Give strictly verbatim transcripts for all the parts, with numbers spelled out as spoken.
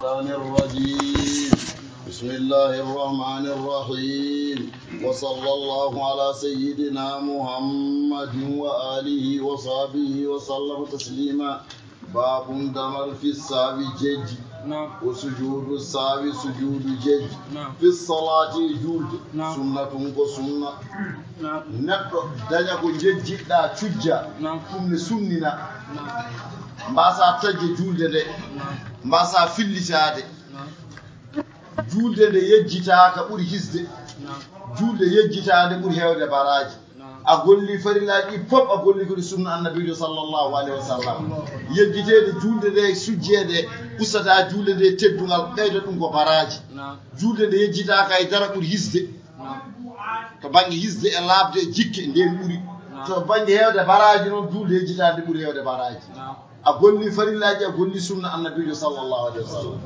الشيطان الرجيم. بسم الله الرحمن الرحيم. وصلى الله على سيدنا محمد وآله وصحبه وسلم تسليما. باب دمر في السهو جج. نعم. وسجود السهو سجود جج. نعم. في الصلاة جولد. نعم. سنة كسنة. Naam. Neɗɗo daña ko njejjitɗaa, cujja, naam, ɗum ne sunnina. Naam. Mbasa taƴde juulde nde. Naam. Mbasa fillitaade. Naam. Juulde nde yejjitaaka ɓuri hisde. Naam. Juulde yejjitaande ɓuri heewde baraaji. Naam. A golli farillaaji ɗi fof, a golli ko ɗi sunna Annabiijo sallallahu alayhi wa sallam. Yejjiteede juulde nde, sujjeede, ustata juulde nde teddungal, ɓeyda ɗum ko baraaji. Naam. Juulde nde yejjitaaka e dara ɓuri hisde. Naam. To bannge hisde e laaɓde e jikke, ndeen ɓuri. Naam. To bannge heewde baraaji noon, juulde yejjitaande ɓuri heewde baraaji. Naam. A golli farillaaji, a golli sunna Annabiijo sallallahu alayhi wa sallam.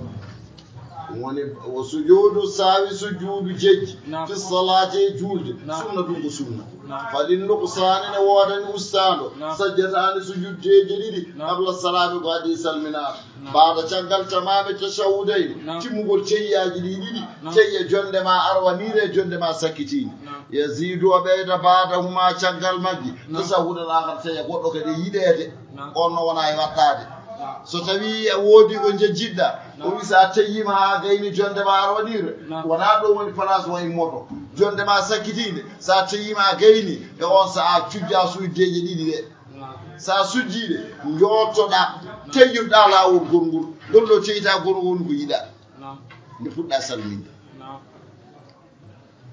Ɗum woni, wo sujuudu sahwi, sujuudu jejji. Naam. Fi salaati, e juulde. Naam. Sunna ɗum ko sunna. Naam. Falin nuqsaani, ne woodani ustaando. Naam. Sajjataani, sujuddeeje ɗiɗi. Naam. Qabla salaami, ko adii salminaaka. Naam. Baada, caggal tamaami tashahhudayni, naam, timmugol tahiyyaaji ɗi ɗiɗi, naam, tahiyya jonnde ma arwaniire e jonnde ma sakkitiinde. Naam. Yaziidu, o ɓeyda, baadahuma, caggal majji, naam, tashahhudan aakhar, tahiyya goɗɗo kadi e yiɗeede. Naam. On no wona e waɗɗaade. Naam. So tawii a woodi ko njejjitɗaa, naam, o wi so a tahiyiima haa gayni jonnde ma arwaniire, naam, wonaa ɗo woni place mo immoto. Jonnde ma sakkitiinde, so a tahiyiima a gayni, e on sahaa cujjaa sujuddeeje ɗiɗi ɗe. Naam. So a sujjii ɗe, njooɗtoɗaa, tahiyoɗaa laawol gongol. Ngol ɗo tahiyataa gongol woni ko yiɗaa. Naam. Nde puɗɗaa salminde. Naam.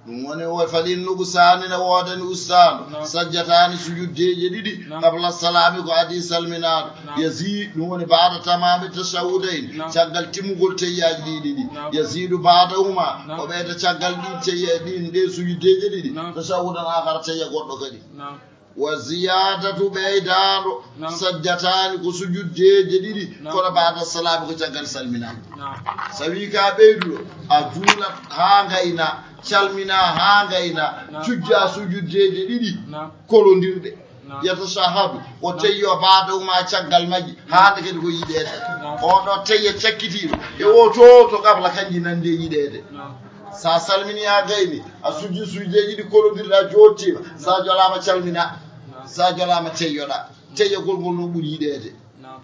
Ɗum woni, o falin nuqsaani, ne woodani ustaando. Naam. Sajjataani, sujuddeeje ɗiɗi. Naam. Qabla salaami, ko adii salminaaɗo. Naam. Yaziidu, ɗum woni baada tamaami tashahhudayni. Naam. Caggal timmugol tahiyyaaji ɗi ɗiɗi. Naam. Yaziidu baadahuma, naam, o ɓeyda caggal ɗin tahiyya, ɗin ɗe sujuddeeje ɗiɗi. Naam. Tashahhudan aakhar, tahiyya goɗɗo kadi. Naam. Wa ziyaadatu, ɓeydaanɗo, naam, sajjataani, ko sujuddeeje ɗiɗi, naam, kono baada salaami, ko caggal salminaango. Naam. So a wii ka ɓeyduɗo, a juulat haa ngayna, calmina haa ngayna, naam, cujja sujuddeeje ɗiɗi, naam, kolondirɗe. Naam. Yatashahhadu, o, naam, tahiyoo baadahuma caggal majji, haa nde kadi ko yiɗeede. Naam. Oɗo tahiyya cakkitiiɗo, e o to, to qabla kanji nandi e yiɗeede. Naam. So a salminii haa gayni, a sujji sujdeeji ɗi kolondirɗaa, jooɗtiima. So a jolaama, calminaa. So a jolaama, teyyoɗaa. Teyyagol ngol no ɓuri yiɗeede. Naam.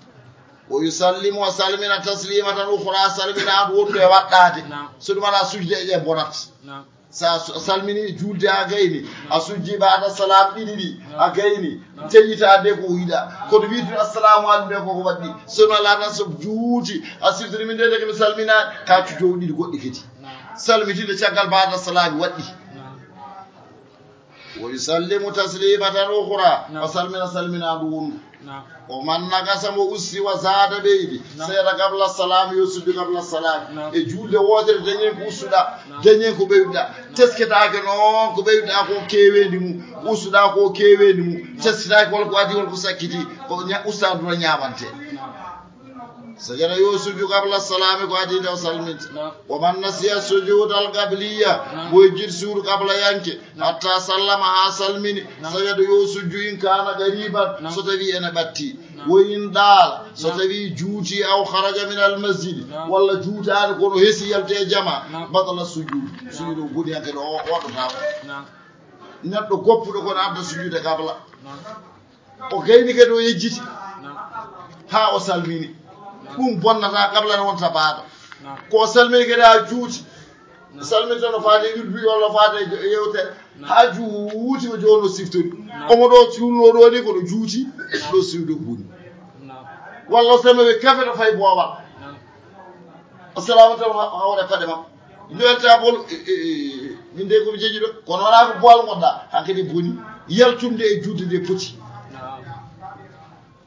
Wa yusallimu, o salmina, taslimatan ukhra, salminaandu wondu e waɗɗaade. Naam. So ɗum alaa, sujdeeje bonat. Naam. So a su-, a salminii juulde haa gayni, naam, a sujjii baada salaam ɗiɗi ɗi, naam, a gayni, naam, teyyitaa nde ko yiɗaa. Kono wiide assalamu aleykum nde ko ko waɗɗi. So ɗum alaa tan, so juuti, a siftori min nde, nde ko mi salminaani, ka cujjoowo ɗiɗi goɗɗi kadi. Naam. Salmitinde caggal baada salaami waɗɗi. Naam. Wa yusallimu taslimatan ukhra. Naam. O salmina salminaandu wondu. Naam. O man naqasa, mo usti, wa zaada, ɓeydi. Naam. Seeɗa qabla salaami, yo sujju qabla salaami. Naam. E juulde wootere dañen ko ustuɗaa, naam, dañen ko ɓeyduɗaa. Naam. Tesketaake noon ko ɓeyduɗaa ko keeweendi mum, ustuɗaa ko keeweendi mum. Naam. Tesketaake walla ko adii walla ko sakkiti, ko ña-, ustaandu tan ñaamantee. Naam. Sajada, yo sujju qabla salaami, ko adii nde o salminta. Naam. Wa man nasiya sujuudal qabliya, naam, mo yejjiti sujuudu qablayanke, naam, hatta sallama, haa salmini, naam, sajada, yo sujju, in kaana qariiban, naam, so tawii ene ɓatti, naam, wa in daala, so, naam, tawii juuti, aw kharaja minal masjidi, naam, walla juutaani kono hesi yalti e jamaa, naam, batala sujuud, naam, sujuudu boni hankadi o waɗataa. Naam. Neɗɗo goppuɗo kono adda sujuude qabla. Naam. O gayni kadi o yejjiti. Naam. Haa o salmini. Naam. Ɗum bonnataa qabla, ne wonta baada. Naam. Ko o salmini kadi haa juuti. Naam. Salmini tan no faade e ƴulbi walla faade e yewtere. Naam. Haa juuti ko jooni o siftori. Naam. Omo ɗo siwlunoo ɗo ni ko ɗo juuti, ɗo siwde boni. Naam. Walla o salmini kafe ɗo fay boowal. Naam. Assalamu aleykum, ha-, hawre paɗe makko. Njoyata bol, e, e, e, min de ko mi jeeji ɗo. Kono wala ko boowal ngonɗa, hankadi boni. Yaltunde e juulde nde poti. Naam.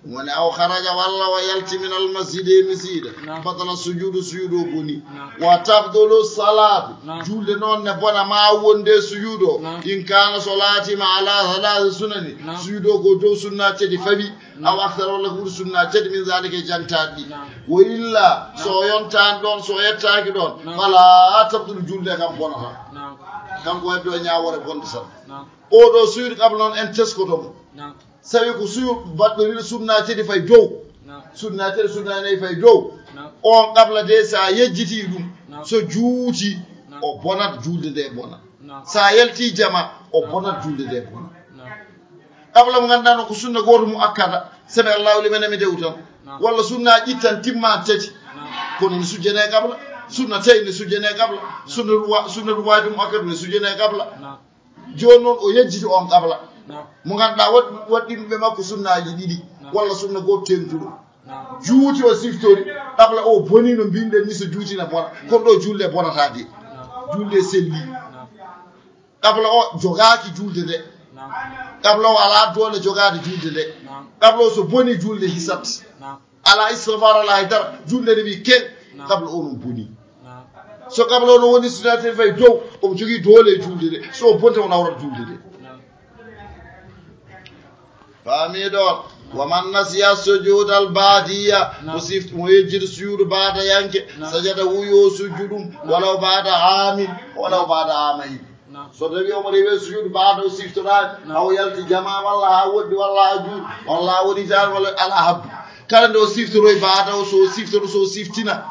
Woni aw kharaja, walla o yalti, minal masjidi, e misiide. Naam. Batala sujuudu, sujuudu o boni. Naam. Wa tabdulu salaatu. Naam. Juulde noon ne bona ma wonde sujuudu o. Naam. In kaana so laatiima ala halaasi sunani. Naam. Sujuudu o ko dow sunna tati fawi. Naam. Aw akthar, walla ko ɓuri sunna tati min zaalika e jantaaɗi ɗi. Naam. Wa illa, so o yontaani ɗoon, so o yettaaki ɗoon, naam, fala tabdulu, juulde kam bonata. Naam. Kanko heddo ñaawoore bonde tan. Naam. Oɗo sujuudu qabla noon en teskoto mo. Naam. Sawi ko sujuudu baɗɗo ɗiɗo sunna tati fay dow. Naam. Sunna tati, sunna nayi fay dow. Naam. On qabla de, so a yejjitii ɗum, so juuti, o bonat, juulde nde bona. So a yaltii jama, o bonat, juulde nde bona. Qabla mo ngannduɗaa noon ko sunna gooto muakkada, sami Allahu liman hamida o tan. Walla sunna ƴittan timma tati. Kono ne sujjane qabla. Sunna tawi ne sujjane qabla. Sunna ruwa-, sunna ruwaade muakkada ne sujjane qabla. Jooni noon o yejjiti on qabla. Mo ngannduɗaa waɗ-, waɗɗi ɗum ɓe makko sunnaaji ɗiɗi. Walla sunna gooto teeŋtuɗo. Juuti o siftori, qabla o boni no mbinɗen ni, so juuti na bona. Kono ɗo julde bonata de. Julde selli. Qabla o jogaaki julde de. Qabla o alaa doole jogaade julde de. Qabla o so boni julde hisat. Alaa istighfar, alaa hay dara. Julde ne wi ken. Qabla o no boni. So qabla o no woni sunnaade fay dow, omo jogii doole e julde de. So o bonta, o nawrat julde de. Faami ɗon? Wa man nasiya sujudal baadiya, mo sifti, mo yejjiti sujudu baada yanke, sajada hu yo sujju ɗum, walaw baada aamin, walaw baada aamayn. So tawi omo rewi sujudu baada o siftoraani, haa o yalti jama walla haa woɗɗi walla haa juuti, walla haa woni tan, walla alaa habdu. Kala nde o siftoroy baada o, so o siftoro, so o siftina,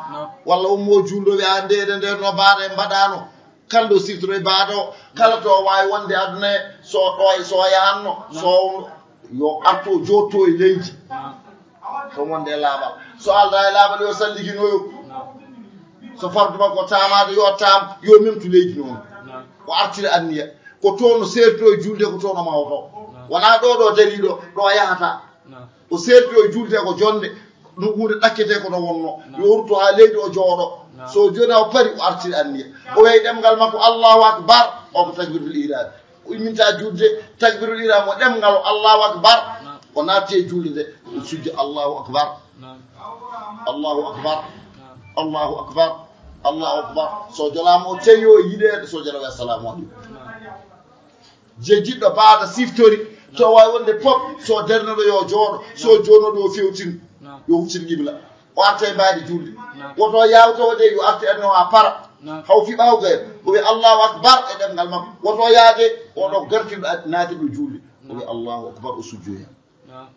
walla ummo juulɗo wi a nde, nde, nde no baada en mbaɗaano. Kala nde o siftoroy baada o, kala to o waawi wonde aduna he, so o ɗooy, so o yahanno, so o, yo artu o jootto e leydi. So wonde e laaɓal. So aldaa e laaɓal, yo salliginoyo. So fardu makko taamaade, yo taam, yo memtu leydi noon. O artira anniya. Ko toon o seertoo e juulde, ko toon o mahoto. Wonaa ɗo, ɗo dariiɗo, ɗo yahata. O seerti o juulde ko jonde, ɗum huunde ɗakkete ko no wonno. Yo rutto haa leydi o jooɗo. So jooni o pari, o artiri anniya. O wayi ɗemngal makko, Allahu Akbar, o ko takbiratul ihram. O imminta juulde, takbiratul ihram o ɗemngal o, Allahu Akbar. O naatti e juulde nde, o sujja, Allahu Akbar. Allahu Akbar. Allahu Akbar. Allahu Akbar. So jolaama o teyo e yiɗeede, so jolaama, assalamu aleykum. Jejjitɗo baada siftori, to o waawi wonde pop, so o darnoɗo yo jooɗo, so o jooɗnoɗo yo fewtin, yo huccit qibla. O arta e mbaadi juulde. Woto o yawta o de, yo arta en no a para. Haw fi ɓaawo gayr. O wi Allahu Akbar e ɗemngal makko. Woto o yaade, o ɗo gartirɗo a-, naatirɗo juulde. O wi Allahu Akbar, o sujjoya.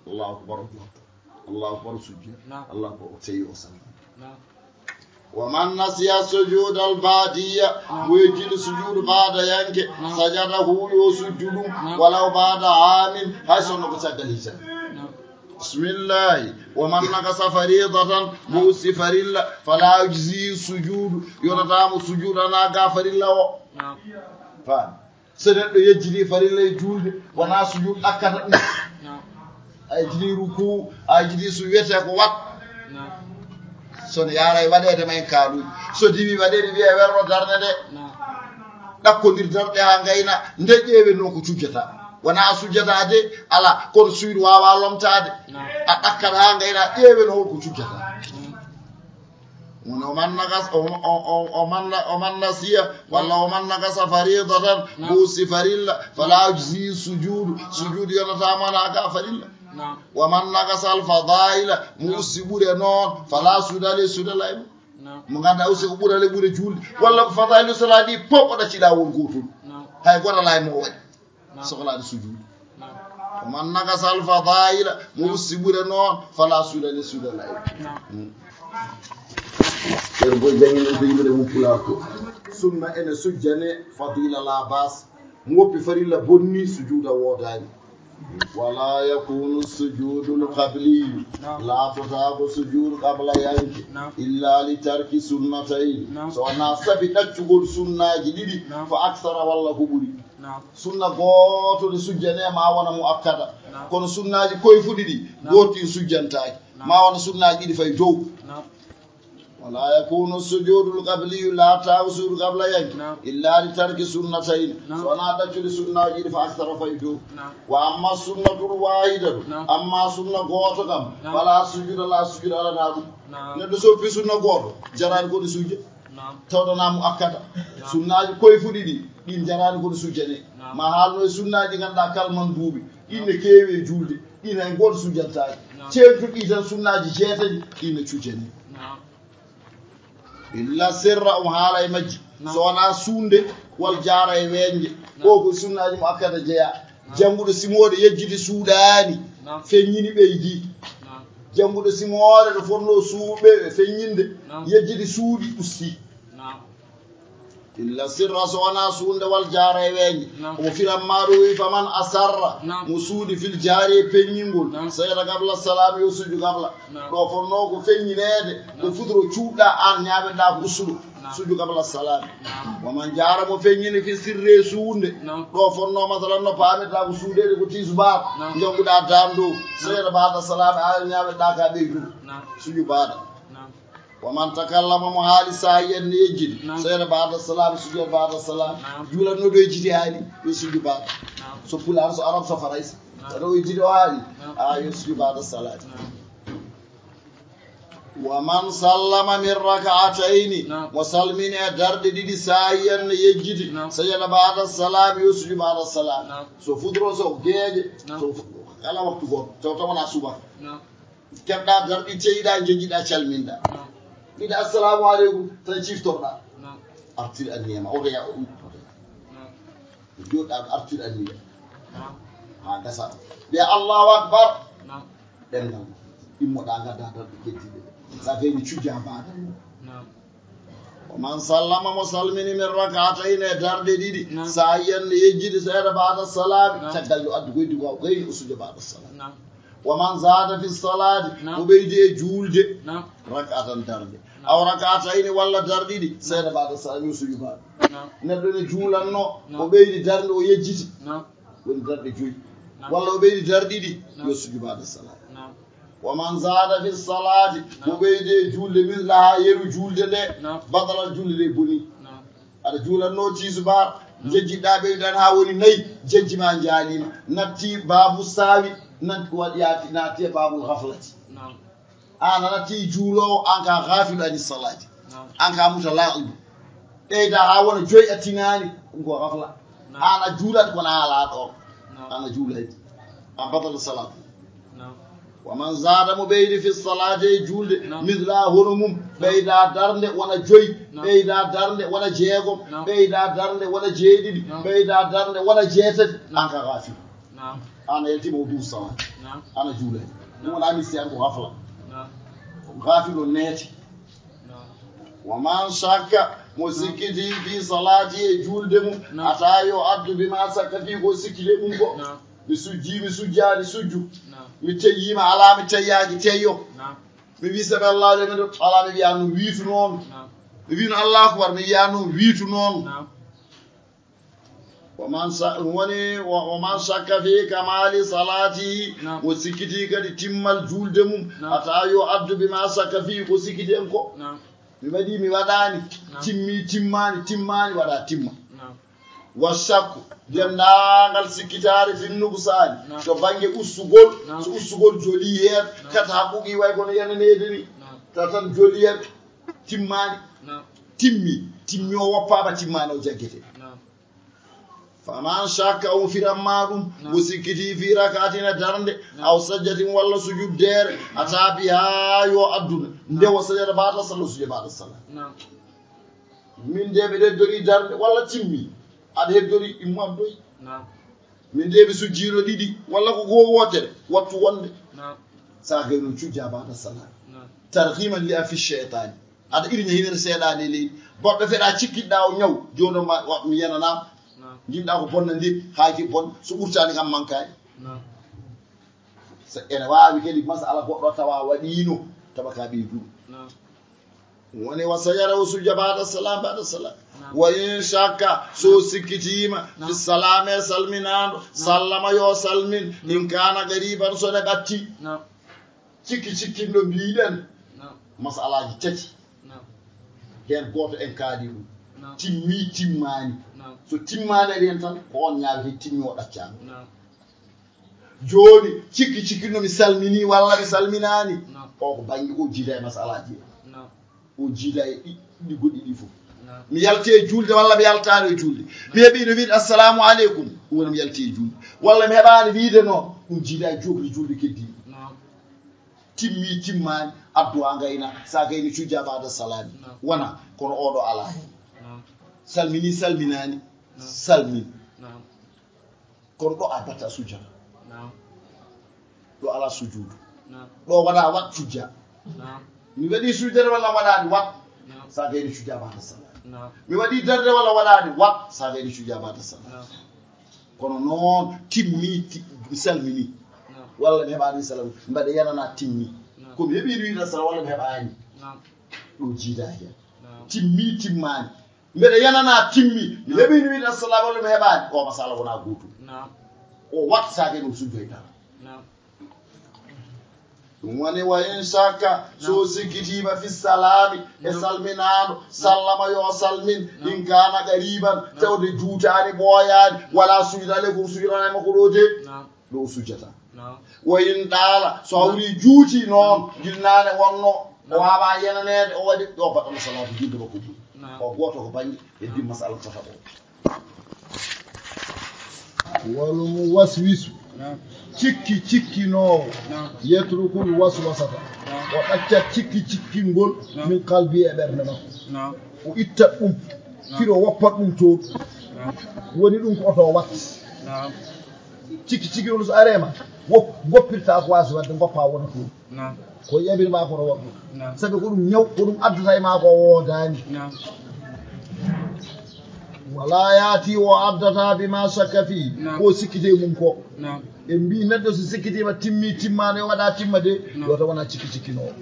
Allahu Akbar, o jooɗo. Allahu Akbar, o sujjoya. Allahu Akbar, o tawi o salli. Wa man nasiya sujudal baadiya, mo yejjiti sujudu baada yanke, sajada hu yo sujju ɗum, walaw baada aamin, hay sonno ko caggal hijja. Bismillahi. Wa man nakasa faridatan, mo usti farilla, fala yujzi sujudu, yonataamo sujudu ana ga farilla o. Faami. So neɗɗo yejjiti farilla e juulde, wonaa sujud ɗakkata ɗum. A yejjiti ruku, a yejjiti su wiyetee ko wat. So ne yaaray waɗeede ma en kaaluuji. So diwi waɗeede wiya werro darnde nde. Ɗakkondir darɗe haa ngayna, nde ƴeewe noon ko cujjata. Wonaa a sujjata de, ala, kono suydu waawaa lomtaade. A ɗakkat haa ngayna, ƴeewe no holko cujjata. Woni o man nagas-, o, o, o, o man na-, o man nasiya, walla o man nagasa faridatan, mo usti farilla, fala yujzi sujudu, sujudu yonata mana ka farilla. Wa man nagasa al fadaila, mo usti ɓure noon, fala sujuda le sujuda lay mo. Mo ngannduɗaa aussi ko ɓurale ɓure juulde, walla ko fadailu salaa ɗi pop o ɗaccita won gootol. Hay gooto alaa e mo o waɗi. Sohlaade sujuudu. O man nagasa al fadaila, mo usti ɓure noon, fala sujuda le sujuda lay. Ɓen boy jangino de yimɓe ɗe wuppular ko. Sunna ene sujjane fadila la bas. Mo woppi farilla bonni sujuuda woodaani. Wala yakunu sujudul qabliyu. Laatotaako sujuudu qabla yanke. Illa li tarki sunnatayn. So wonaa sabi ɗaccugol sunnaaji ɗiɗi. Fa aksara walla ko ɓuri. Sunna gooto ne sujjane ma wona muakkada. Kono sunnaaji koye fuɗi ɗi, gooto ɗin sujjantaaki. Ma wona sunnaaji ɗiɗi fay dow. Wala yakunu sujudul qabliyu, laataako sujuudu qabla yanke. Illa li tarki sunnatayn. So wonaa ɗaccude sunnaaji ɗiɗi fa aksara fay dow. Wa amma sunnatul wahidatu. Amma sunna gooto kam. Fala sujuda la sujuda alana ɗum. Neɗɗo soppi sunna gooto, jaraani ko ɗi sujja. Tawɗanaa muakkada. Sunnaaji koye fuɗi ɗi, ɗin jaraani ko ɗi sujjane. Ma haalno e sunnaaji ngannduɗaa kal manduubi. Ɗin ne keewi e juulde. Ɗin hay gooto sujjantaaki. Ceertuɗi tan sunnaaji jeetati, ɗin ne cujjane. Illa sirra, omo haala e majji. So wonaa suunde, wal jaara e weeñde. Ko ko sunnaaji muakkada jeyaa. Jannguɗo simoode yejjiti suuɗaani. Feññini ɓeydi. Jannguɗo simoore ɗo fotnoo suuɓe e feññinde, yejjiti suuɗi usti. Illa sirra so wonaa suunde wal jaara e weeñe. Omo filan maa ɗo wi faman asarra, mo suuɗi fil jaari e peññingol. Seeɗa qabla salaam yo suju qabla. Ɗo fotnoo ko feññineede, ko futuro cuuɗɗaa aan ñaaɓeɗaa ko ustuɗo. Suju qabla salaam. Waman jaara mo feññini fi sirre suunde. Ɗo fotnoo masalan no paamirtaa ko suuɗeede ko tisbaar. Jannguɗaa daan dow. Seeɗa baada salaam aan ñaaɓeɗaa ka ɓeyduɗo. Suju baada. Waman takallama mo haali saahiyan ne yejjiti. Seeɗa baada salaam, sujud baada salaam. Juulatnooɗo yejjiti haali, yo suju baada. So pulaar, so arab, so farayse. Aɗa o yejjiti o haali. A yo suju baada salaam. Waman sallama min rakaatayni. Mo salmini e darɗe ɗiɗi saahiyan ne yejjiti. Seeɗa baada salaam, yo suju baada salaam. So futuro, so geeƴe, so kala waktu gooto. Taw taw wonaa subaka. Keɓɗaa darɗi ceyiɗaa, njejiɗaa, calminɗaa. Mbiɗa assalamu aleykum, tan ciftorɗaa. Artir anniya ma, oto ya o uɗɗoto. Joɗɗaa ko artir anniya. Haa gasa. Mbiya Allahu akbar. Ɗemngal. Immoɗaa ngaddaa darɗi keddiiɗe. Sa gayni cujjaa baada. Waman sallama mo salmini min rakaatayni e darɗe ɗiɗi. Saahiyan ne yejjiti seeɗa baada salaami. Caggal yo addu goydi ko gayni o suja baada salaami. Waman zaada fi salaati, o ɓeydi e juulde. Rakaatan darnde. Aw rakaatayni walla darɗe ɗiɗi, seeɗa baada salaami o suju baada. Neɗɗo ne juulanno, o ɓeydi darnde o yejjiti. Woni darɗe joyi. Walla o ɓeydi darɗe ɗiɗi, yo suju baada salaami. Waman zaada fi salaati, mo ɓeydi e juulde mislaha yeru juulde nde, badalal juulde nde boni. Aɗa juulatnoo tiisubaar, jejjiɗaa ɓeydan haa woni nayi, jejji ma njaalima. Natti baabu saawi, natti waɗ yaati, naatti e baabul gaflati. Aan a natti juuloowo, aan ka gaafilu ani salaati. Aan ka mutalaaqibu. Ɓeyda haa wona joyi a tinaani, ɗum ko gafla. Aan a juulat kono a alaa ɗoon. Aan a juulay. Aan badal salaatu. Waman zaada mo ɓeydi fi salaati e juulde, misla hono mum, ɓeyda darnde wona joyi, ɓeyda darnde wona jeegom, ɓeyda darnde wona jeeɗiɗi, ɓeyda darnde wona jeetati, aan ka gaafilu. Aan a yaltiima o duur salaati. Aan a juulay. Ɗum wona nisiyaan ko gafla. Gaafilu neeti. Waman shakka, mo sikkiti fi salaati e juulde mum, ata yo addu bima shakka fi ko sikkiti e mum ko. Mi sujjii, mi sujjaani, sujju. Mi teyyiima, alaa, mi teyyaaki, teyyo. Mi wii sami Allahu liman, alaa, mi wiyaa noon, wiitu noon. Mi wiino Allahu akbar, mi wiyaa noon, wiitu noon. Waman sa-, woni, wa-, waman shakka fi kamaali salaatihi, mo sikkiti kadi timmal juulde mum, ata yo addu bima shakka fi ko sikkiti en ko. Mi waɗii, mi waɗaani, timmi, timmaani, timmaani, waɗa timma. Wa shakku, denndaangal sikkitaare fi nuqsaani, to bannge ustugol, so ustugol jolii heen, kata haɓɓuki way kono yenaneede ni, tawa tan jolii heen, timmaani, timmi, timmi o woppaama, timmaani o jaggete. Faman shakka, o firan ma ɗum, o sikkiti fi rakaatin e darnde, aw sajjatin walla sujuddeere, ata biha yo addu na, nde o sajada baada salla, o sujja baada salla. Min de mbeɗa heddorii darnde walla timmi, aɗa heddorii immo addoyi. Min de mi sujjiino ɗiɗi walla ko goo wootere, wattu wonde. Sa gay noon cujja baada salaam. Tarhiman li afi sheytaani. Aɗa iri ñahinere seeɗaani e leydi. Goɗɗo feɗa cikkiɗɗa o ñaw, jooni ma wa-, mi yananaama. Njiɗɗa ko bonna nde, hayti bon, so ɓurtaani kam mankaani. So ene waawi kadi masala goɗɗo tawa waɗiino, tawa ka ɓeyduɗo. Woni wa sajada o sujja baada salaam, baada salaam. Wa in shakka, so sikkitiima, fi salaame salminaanɗo, sallama yo salmin, in kaana gariban so ne ɓatti. Cikki cikkinɗo mbiɗen, masalaaji tati. Heen gooto en kaali ɗum. Timmi, timmaani. So timmaani ari heen tan, ko on ñaawi heen timmi o ɗaccaama. Jooni, cikki cikkinɗo mi salminii walla mi salminaani. O ko bannge o jiida e masalaaji he. O jiida e ɗi, ɗi goɗɗi ɗi fof. Mi yalti e juulde walla mi yaltaano e juulde. Mi heɓi no wiide, "Assalamu aleykum." Ɗum woni mi yalti e juulde. Walla mi heɓaani wiide noon, ɗum jiida e jookli juulde keddiiɗe. Timmi, timmaani, addu haa ngayna, sa gayni cujja baada salaami. Wona, kono oɗo alaa heen. Salmini, salminaani, salmin. Kono ɗo a batta sujjata. Ɗo alaa sujuudu. Ɗo waɗa waɗ sujja. Mi waɗi sujjere walla waɗaani waɗ. Sa gayni sujja ba'da salam. Mi waɗi darde walla waɗaani waɗ. Sa gayni sujja ba'da salam. Kono noon timmi, ti-, mi salmini. Walla mi heɓaani salam. Mbaɗa yanana timmi. Ko mi heɓi wiɗa salam walla mi heɓaani. Ɗo jiida heen. Timmi, timmaani. Mbeɗa yanana timmi. Mi heɓi wiɗa salam walla mi heɓaani. O masala wona gootum. O waɗ sa gayni o sujjoy dara. Ɗum woni wa in shakka, so sikkitiima fi salami, e salminaano, sallama yo salmin, in kana qariban, tawde juutaani, ɓooyaani, wala sujida aleykum, sujidana e makko ɗo de, ɗo o sujjata. Wa in ɗaala, so hawri juuti noon, gila naane wonno, o waawa yenaneede, o waɗi, ɗo baɗɗo salaatu julde makko ɗum. O gooto ko bannge, e din masala tata o. Wal muwaswisu, cikki cikkinoowo, yatrukul waswasata, o ɗaccat cikki cikkingol min qalbi e ɓernde makko. O ittat ɗum, firo woppat ɗum toon. Woni ɗum ko oto wat. Cikki cikkinol so arema, wop-, goppirta ko waasi wadde, goppa wona toon. Ko yabir ma kono waɗɗo. Sabi ko ɗum ñaw, ko ɗum addata e ma ko woodaani. Wala yaati o addata bima shakka fi, ko sikkite mum ko. En mbi neɗɗo so sikkitiima timmi, timmaani, o waɗa timma de, yo taw wona cikki cikkinoowo.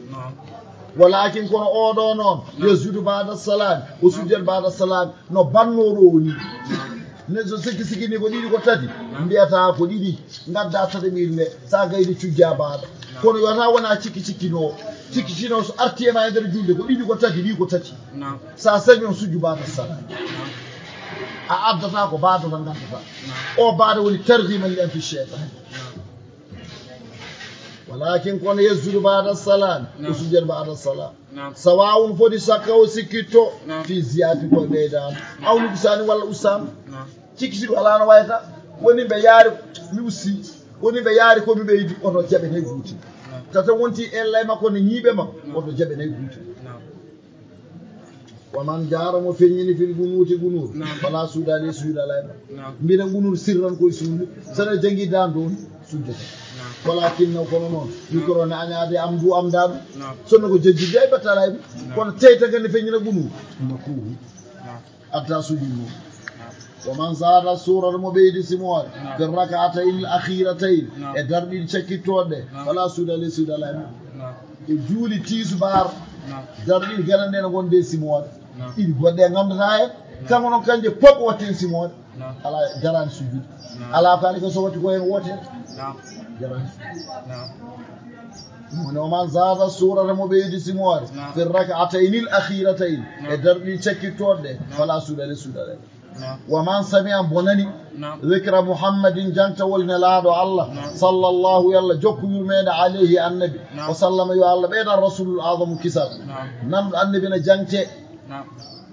Walakin kono oɗo noon, yasjudu ba'da salam, o sujjat ba'da salam, no bannooɗo o ni. Neɗɗo so sikki sikki ni ko ɗiɗi ko tati, mbiyata ko ɗiɗi, ngadda tataɓiri nde, sa gayni cujja baaɗo. Kono yo taw wona cikki cikkinoowo. Cikki cikkinoowo so arti e ma e nder julde, ko ɗiɗi ko tati, ɗi ko tati. Sa salmi on sujju ba'da salam. A addata ko baaɗo tan ngaddata. O baaɗo woni tarhiman li anfi shaytan. Walakin kono yasjudu ba'da salam, o sujjat ba'da salam. Sawa'un foti sakka o sikkitto, fi ziyati ko ɓeydaama. Aw nuqsaani walla ustaama. Cikkitiiɗo alaa no wayata. Woni mbe yaari mi usti. Woni mbe yaari ko mi ɓeydi, oto jaɓe nay guuti. Tata wonti ella e makko ne ñiiɓe ma, oto jaɓe nay guuti. Wa man jaara mo feññini fil gunuuti gunuur. Fala sujuuda alayhi, sujuuda alaa e makko. Mbina gunuur sirran koye suudu. Sana jangi dan don sujjata. Walakin no kono noon. Mi koro na añaade am du am dan. Sonno ko jejjide ay battala e. Kono teyta gande feññina gunuur. Makruuhu. Adda sujud mum. Wa man zaada suurata mo ɓeydi simoore. Fi rak'atayni al-akhiratayn. E darɗiɗi cakkittoɗe. Fala sujuuda alayhi, sujuuda alaa e makko. E juuli tiisubaar. Darɗiɗi gana nden wonde simoore. Ɗiɗi goɗɗe ngamdata en. Kanko noon kanje pop watten simoore. Ala jarani sujud. Ala ko ani ko so watti ko en wote. Jarani. Woni o man zaada suurata mo ɓeydi simoore. Fi rak'atayni al-akhiratayn. E darɗiɗi cakkittoɗe. Fala sujuuda alayhi, sujuuda alaa e makko. Wa man sami'a mo nani. Zikra Muhammadin jangtawol nelaaɗo Allah. Sallallahu yo Allah jokku yurmeende alayhi annabi. Wa sallama yo Allah ɓeydan rasulul azamu kisal. Nanɗo annabi na jangte.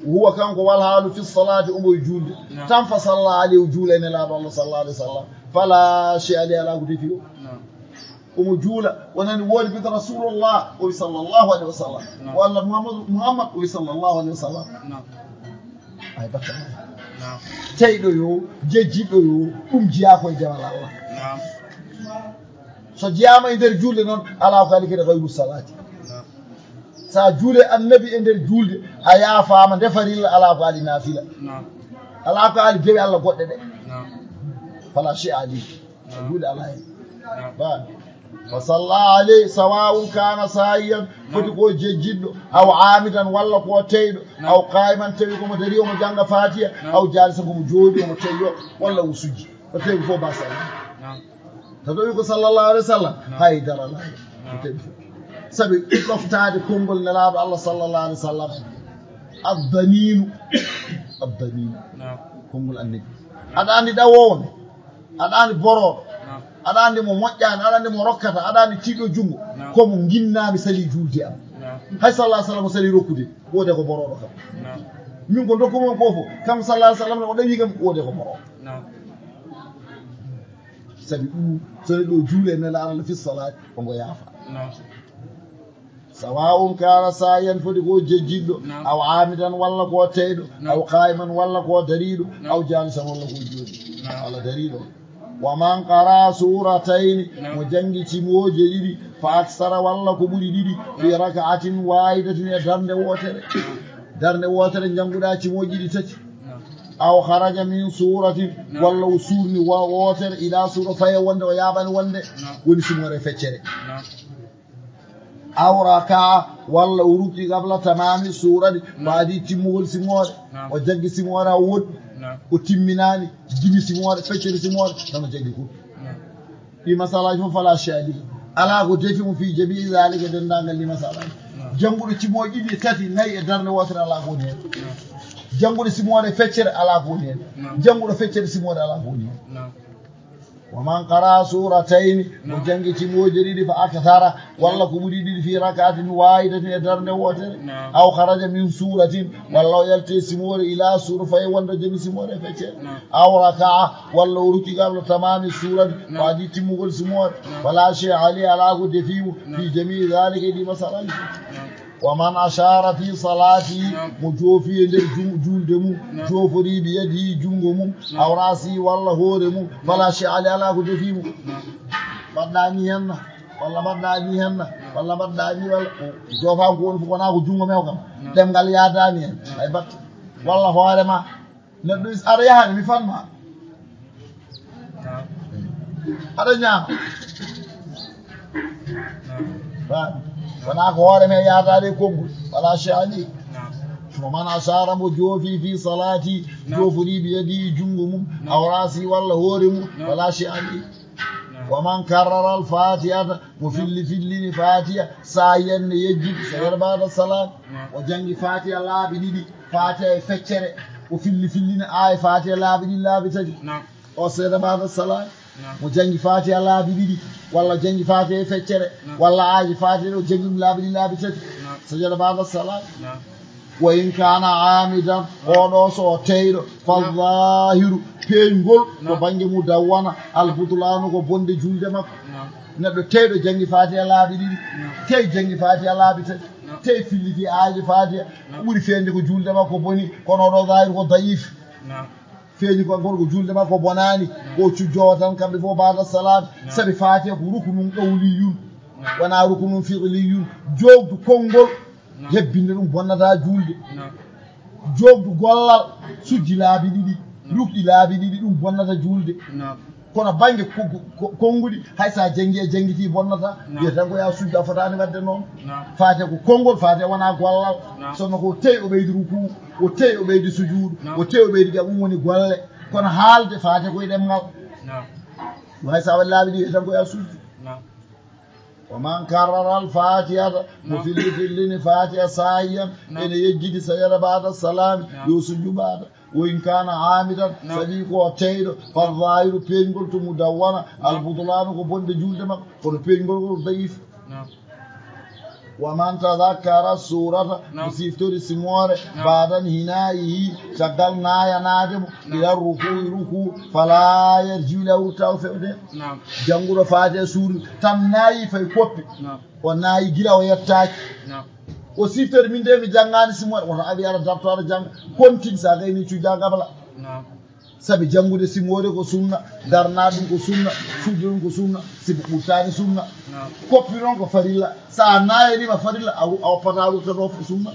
Huwa kanko wal haalu fi salaati omo e juulde. Tan fa salla alayhi o juula e nelaaɗo Allah sallallahu alayhi wa sallam. Fala shay'a alayhi ala ko defi o. Omo juula, o nani woodi bita Rasulullah, o wi sallallahu alayhi wa sallam. O Allah Muhammadu, Muhammad, o wi sallallahu alayhi wa sallam. Ay bakka. Teyɗo yo, jejjiɗɗo yo, ɗum jiyaa koye demal Allah. So jiyaama e nder julde noon, alaa ko alikira gayru salaati. Sa juule annabi e nder julde, a yaafaama nde farilla, alaa ko ali naafila. Alaa ko ali dewe Allah goɗɗe ɗe. Fala shay'a alayhi. Juuɗe alaa hen. Ba. Wa salla alayhi sawa'un kana sa'iyan, foti ko jejjitɗo, aw amidan walla ko teyɗo, aw qa'iman tawi ko mo dari omo janga Fatiha, aw jalisan ko mo jooɗi omo teyyo, walla o sujji. O tawi ko fof ba salla. Tato wi ko sallallahu alayhi wa sallam, hay dara la. O tawi fof. Sabi ɗoftaade konngol nelaaɗo Allah sallallahu alayhi wa sallam. Addaniinu. Addaniinu. Konngol annabi. Aɗa anndi ɗawoowo nde. Aɗa anndi borooɗo. Aɗa anndi mo moƴƴaani, aɗa anndi mo rokkata, aɗa anndi tiiɗo junngo. Ko mo nginnaami sali juulde am. Hay sallallahu alayhi wa sallam sali rokkude, wode ko borooɗo kam. Min ko ndokku mon ko fof, kam sallallahu alayhi wa sallam o ɗawi kam, wode ko borooɗo. Sabi ɗum, so neɗɗo juule nelaaɗo Allah fi salaati, omo yaafa. Sawa'un kana sa'iyan foti ko jejjitɗo, aw amidan walla ko teyɗo, aw qa'iman walla ko dariiɗo, aw jalisan walla ko jooɗi. Ala dariiɗo. Wa man qara suratayni, mo jangi cimooje ɗiɗi, fa aksara walla ko ɓuri ɗiɗi, fi raka'atin wahidatin e darnde wootere. Darnde wootere janguɗa cimooje ɗiɗi tati. Aw kharaja min suratin, walla o surni wa-, wootere, ila sura faye wonde o yaɓani wonde, woni simoore feccere. Aw raka'a, walla o rukki qabla tamami surati, baadi timmugol simoore. O jaggi simoore ha woɗɗi. O timminani, jimi simoore, feccere simoore, tan o jaggi ko. Ɗi masalaji fof fala shay'a alayhi. Ala ko defi mo fi jami'i zalika, dendagal ɗi masalaji. Janguɗo cimooje ɗiɗi, tati, nayi e darnde wootere, ala ko woni hen. Janguɗo simoore feccere, ala ko woni hen. Janguɗo feccere simoore, ala ko woni hen. Wa man qara suratayni, mo jangi cimooje ɗiɗi, fa akthara, walla ko ɓuri ɗiɗi, fi raka'atin wahidatin e darnde wootere. Aw kharaja min suratin, walla o yalti simoore, ila sura faye wonde jami simoore feccere. Aw raka'a, walla o rukki qabla tamami surati, baadi timmugol simoore. Fala shay'a alayhi, ala ko defi mo, fi jami'i zalika, ɗi masalaji. Wa man ashara fi salati, mo joofi e nder jum-, julde mum, joofori bi yadihi, jungo mum, aw ra'sihi, walla hoore mum, fala shay'a alayhi, ala ko defi mo. Mbaɗɗa ni henna, walla mbaɗɗa ni henna, walla mbaɗɗa ni, walla ko joofanko woni fof, wona ko jungo men kam. Ɗemngal yaadani hen, hay batte. Walla hoore ma. Neɗɗo is-, aɗa yaha mi fanma. Aɗa ñaama. Ba, wona ko hoore men yaataade e konngol. Wala shay'a alayhi. Mo man ashara, mo joofi fi salati, joofori bi yadihi, junngo mum, aw ra'sihi, walla hoore mum, wala shay'a alayhi. Wa man karrara al-fatihata, mo filli fillini fatiha, sahiyan ne yejjiti, sajada ba'da salam. O jangi fatiha laabi ɗiɗi, fatiha e feccere, o filli fillini aaya fatiha laabi ɗiɗi, laabi tati. O sajada ba'da salam. Mo jangi fatiha laabi ɗiɗi, walla jangi fatiha e feccere, walla aaji fatiha o jangi ɗum laabi ɗiɗi, laabi tati. Sajada ba'da salam. Wa in kana amidan, oɗo so o teyɗo, fa zahiru, peeñgol to bannge mudawwana, al butlanu, ko bonde julde makko. Neɗɗo teyɗo jangi fatiha laabi ɗiɗi, tey jangi fatiha laabi tati, tey filliti aaji fatiha, ko ɓuri feeñde ko julde makko boni, kono oɗo zahiru ko da'if. Feeñi ko gorko julde makko bonaani, ko cujjoowo tan kamɓe fof ba'da salam, sabi fatiha ko rukunun qawliyun, wona rukunun fi'liyun. Joogdu konngol, hebbinde ɗum bonnata julde. Joogdu gollal, sujji laabi ɗiɗi, rukɗi laabi ɗiɗi, ɗum bonnata julde. Kono bannge ko-, ko-, konnguɗi, hay so a janngi, a janngiti, bonnata. Wiyata tan ko ya sujju, a fotaani waɗde noon. Faate ko konngol, faate wona gollal. Sono ko tey o ɓeydi ruku, o tey o ɓeydi sujuudu, o tey o ɓeydi jam, ɗum woni golle. Kono haalde faate koye ɗemngal. Hay so a waɗi laabi ɗi, wiyata tan ko ya sujju. Wa man karrara al-fatihata, mo filli fillini fatiha sahiyan, ene yejjiti sajada ba'da salami, yo sujju ba'da. Wa in kana amidan, sabi ko o teyɗo, fa zahiru, peeñgol to mudawwana, al butlanu, ko bonde julde makko, kono peeñgol ngol da'if. Wa man tadhakkara surata, mo siftori simoore, ba'da inhina'ihi, caggal naayanaade mo, ila ruku'i, ruku, fala yarji'u ilayhi, o ruttaako fewde. Jannguɗo fatiha suudu tan naayi fay koppi. O naayi gila o yettaaki. O siftori min de mi janngaani simoore, woto a wi aɗa darto aɗa jannga. Kontin so a gayni cujja gabla. Sabi janngude simoore ko sunna, darnaade ɗum ko sunna, sujjude ɗum ko sunna, sibu ɓurtaani sunna. Koppi noon ko farilla. So a naayaniima farilla, a ru-, a woppataa ruttotoo ko sunna.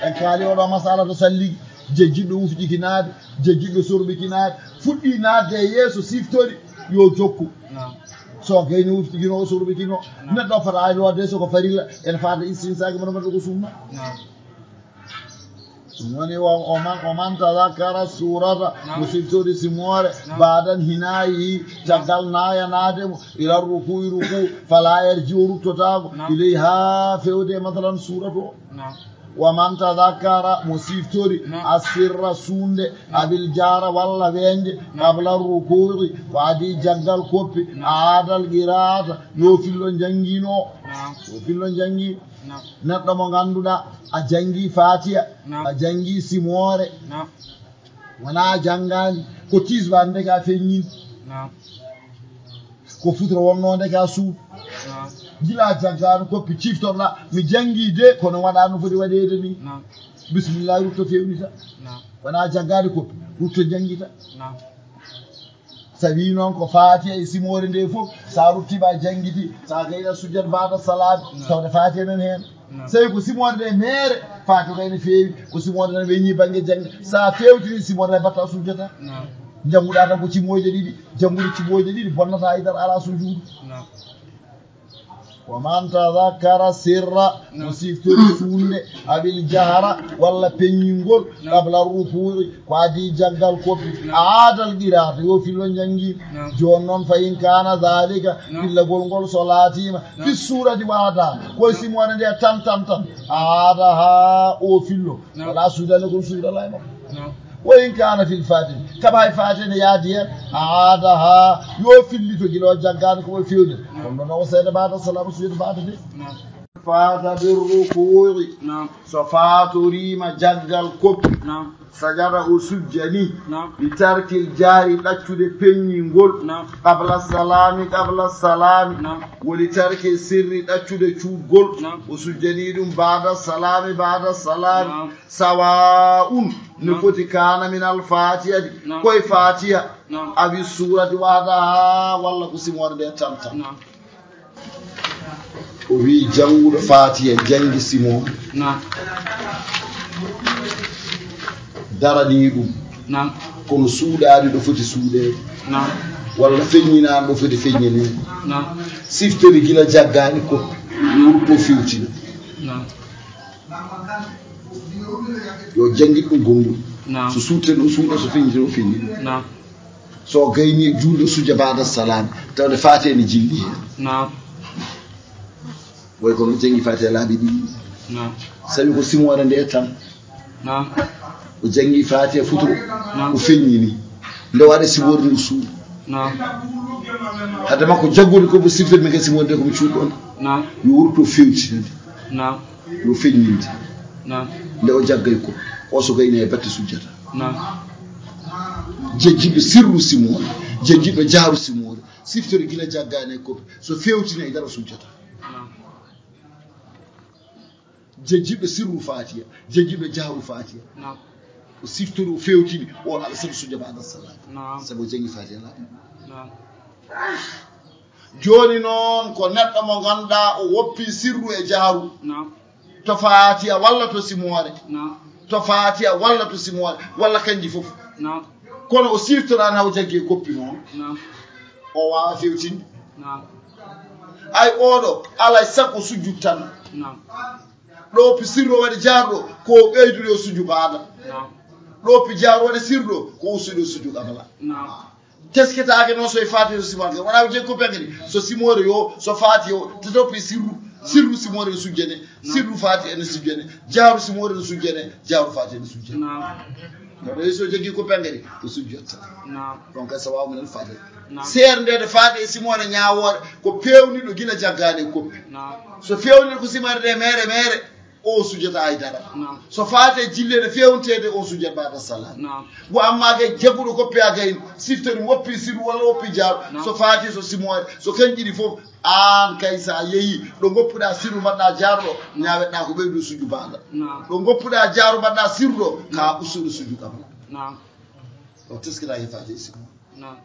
En kaali oɗo masala to salligi, jejjitɗo wufƴikinaade, jejjitɗo sorɓikinaade, fuɗɗi naatde e yeeso siftori, yo jokku. So gayni wufƴikino, o sorɓikino, neɗɗo fota ay ɗo de so ko farilla, ene fata istinsaaki, mono mbaɗa ko sunna. Ɗum woni o, o man, o man tadakkara surata, mo siftori simoore, ba'da inhina'ihi, caggal naayanaade mo, ila ruku'i, ruku, fala yarji'u, ruttotaako, ilayha, fewde, masalan, suratu o. Wa man tadakkara, mo siftori, asirra, suunde, abil jahra, walla weeñde, qabla ruku'i, ko adii caggal koppi, aadal qira'ata, yo fillo janngino, yo fillo janngi. Neɗɗo mo ngannduɗaa a janngi Faatiha, a janngi simoore, wonaa a janngaani, ko tisbaar ndeke a feññini, ko futuro wonnoo ndeke a suuɗ. Gila a janngaano koppi ciftorɗaa, mi janngi de, kono waɗaa no foti waɗeede ni. Bismillaahi, rutto fewnita. Wonaa a janngaani koppi, rutto janngita. Tawi noon ko Faatiha e simoore nde fof, so a ruttiima a janngiti, so a gayna sujjat baada salaam, tawde Faatiha nan heen. Naam. Tawi ko simoore nde meere, Faatiha kay ne feewi, ko simoore nde weññi bannge jannge. So a feewtini simoore nde, mbaɗta sujjata. Naam. Njannguɗaa tan ko cimooje ɗiɗi, janngude cimooje ɗiɗi, bonnata haydara, alaa sujuudu. Naam. Wa man tazakkara sirra, mo siftori suunde, awil jahra, walla peññingol, qabla rukuu'i, ko adii jaggal koppi, aadal qiraata, yo fillo njanngi. Jooni noon, fa in kaana zaalika, fillagol ngol so laatiima, fi suurati wahdaha, ko e simoore nde tan, tan, tan, aadaha, o fillo, wala suudani kon suuda lay makko. Wa in kaana fil Faatiha, kaba hay Faatiha ne yaadi heen, aadaha, yo fillito gila o jaggaani ko o feewde. Kono noon o seede baada salaam, sujud baada de. Naam. Faata bir rukuu'i. Naam. So faatoriima jaggal koppi. Naam. Sajada o sujjani. Naam. Li tarkil jahri ɗaccude peññingol. Naam. Qabla salaami, qabla salaami. Naam. Wali tarki sirri ɗaccude cuutgol. Naam. O sujjani ɗum baada salaami, baada salaami. Naam. Sawaa'un, no foti kaana min al-Faatihati, koye Faatiha, awi suurati wahdaha, walla ko simoore nde tan tan. Naam. O wiyi jannguɗo Faatiha janngi simoore. Naam. Daranii ɗum. Naam. Kono suuɗaani ɗo foti suuɗeede. Naam. Walla feññinaani ɗo foti feññineede. Naam. Siftori gila jaggaani ko, yo rutto fewtina. Naam. Yo janngit ɗum konngol. Naam. So suuɗten o suuɗa, so feññiten o feññina. Naam. So gayni e juulde o sujja baada salaam, tawde Faatiha ne jilli heen. Naam. Way kono o janngi Faatiha laabi ɗiɗi. Naam. Sabi ko simoore nde tan. Naam. O janngi Faatiha futuro. Naam. O feññini. Nde waɗa simoore nde suuɗa. Naam. Hadde makko jaggude ko mo siftirmi ka simoore nde ko mo cuuɗi ɗon. Naam. Yo wurto fewtinande. Naam. Yo feññinde. Naam. Nde o jaggay ko, o so gayni e batte sujjata. Naam. Jejjiɗo sirru simoore, jejjiɗo jaaru simoore, siftore gila jaggaani e koppi, so feewtini e dara sujjata. Naam. Jejjiɗo sirru Faatiha, jejjiɗo jaaru Faatiha. Naam. O siftori, o feewtini, o Alasan sujja baada salaam. Naam. Sabu o janngi Faatiha laaɓi. Naam. Jooni noon ko neɗɗo mo ngannduɗaa o woppi sirru e jaaru. Naam. To Faatiha walla to simoore. Naam. To Faatiha walla to simoore, walla kanji fof. Naam. Kono o siftoraani haw jaggi e koppi noon. Naam. O waawa fewtinde. Naam. Ay oɗo, alay sago sujjut tan. Naam. Ɗo pi sirru waɗi jaarɗo, ko o ɓeydude o sujju baada. Naam. Ɗo pi jaaru waɗi sirru, ko o sujju o sujju qabla. Naam. Tesketaake noon so e Faatiha, so simoore. Wona ko jogii ko pegre. So simoore yo, so Faatiha o, to toppi sirru. Sirru simoore no sujjane. Sirru Faatiha no sujjane. Jaaru simoore no sujjane. Jaaru Faatiha no sujjane. Naam. Kono so jogii ko pegre, o sujjat. Naam. Donc, so waaw minen Faatiha. Naam. Seerndeede Faatiha e simoore ñaawoore, ko peewniiɗo gila jaggaani e koppi. Naam. So feewniiɗo ko simoore nde meere meere, o sujjata hay dara. Naam. So Faatiha jilli ene feewnteede, o sujjat baada salaam. Naam. Wo amma kay jagguɗo koppi a gayni, siftori woppi sirru walla woppi jaaru. Naam. So Faatiha, so simoore, so kañ ɗiɗi fof, aan kay so a yehii, ɗo ngoppuɗaa sirru mbaɗɗaa jaaru ɗo, ñaaweɗaa ko ɓeydu sujju baada. Naam. Ɗo ngoppuɗaa jaaru mbaɗɗaa sirru ɗo, ka ustuɗo sujju qabla. Naam. O teskitaaki Faatiha e simoore. Naam.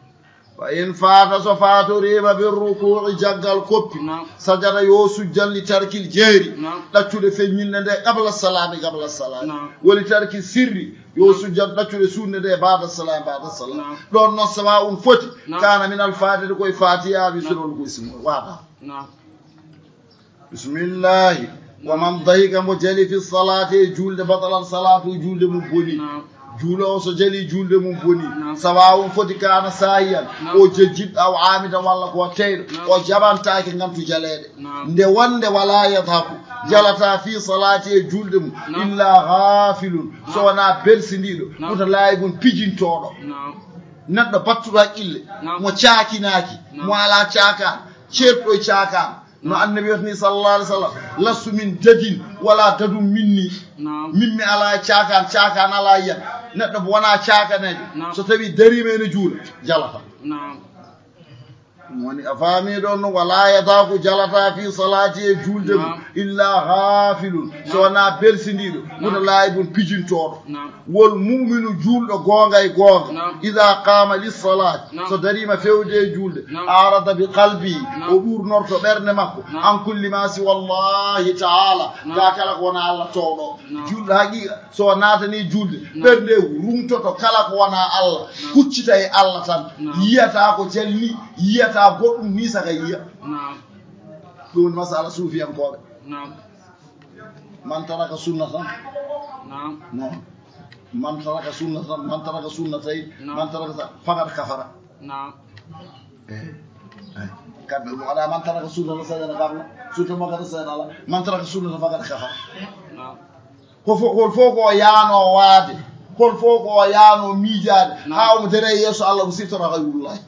Fa in faata, so faatoriima, bir rukuu'i, jaggal koppi. Naam. Sajada, yo sujjan li tarkil jahri. Naam. Ɗaccude feññinde nde qabla salaami, qabla salaami. Naam. Wali tarki sirri, yo sujjan ɗaccude suuɗnde nde baada salaami, baada salaami. Naam. Ɗoon noon sawaa'un foti, naam, kaana min al Faatiha, ko e Faatiha, wi, naam, sirrol ko e simoore. Waaɗa. Naam. Bismillahi. Wa man dahika, mo jali, fi salaati, e juulde, batalat salaatu, juulde mum boni. Naam. Juuloowo so jali, juulde mum boni. Naam. Sawaa'un foti kaana saahiyan, naam, o jejjitɗo, aw aamidan, walla ko teyɗo. Naam. O jaɓantaake ngantu jaleede. Naam. Nde wonde wala yadhaku, jalataa fi salaati, e juulde mum, naam, illa ghaafilun, so, naam, wonaa bersindiiɗo, naam, mutalaa'ibun, pijintooɗo. Naam. Neɗɗo battuɗo haqqille, naam, mo caakinaaki, naam, mo alaa caakaan, ceertuɗo e caakaan. No Annabi wiyata ni, sallallahu alaihi wasallam, "Lastu min dadin, wala dadun minni." Naam. Min mi alaa caakaan, caakaan alaa e am. Neɗɗo mo wonaa caakaneejo, naam, so tawi dariima ene juula, jalata. Naam. Woni a faami ɗon no, wala yadaku jalata fi salati e julde mum, illa ghafilun, so wona bersindiiɗo, wona laayibun pijintooɗo. Wol mu'minu juulɗo goonga e goonga, ida qama lis salati, so dariima fewde e julde, arada bi qalbi, o ɗuurnorto ɓernde makko, an kulli ma siwa Allahi taala, ga kala ko wona Allah towɗo. Juulɗo haqiqa, so naatani julde, ɓernde rumtoto kala ko wona Allah, huccita e Allah tan, yiyata ko jalni, yiyata goɗɗum ni saka yiya. Ɗum woni masala suufiyankooɓe. Man taraka sunnatan, non, man taraka sunnatan, man taraka sunnatay, man taraka sa- faqad kafara. Kamɓe mo ala man taraka sunnatan sajada qabla, sunta mo kada sajada ala, man taraka sunnatan faqad kafara. Ko fo- hol fof ko o yaano waade, hol fof ko o yaano miijaade, haa omo dere e yeeso Allah, omo siftora hayrullahi.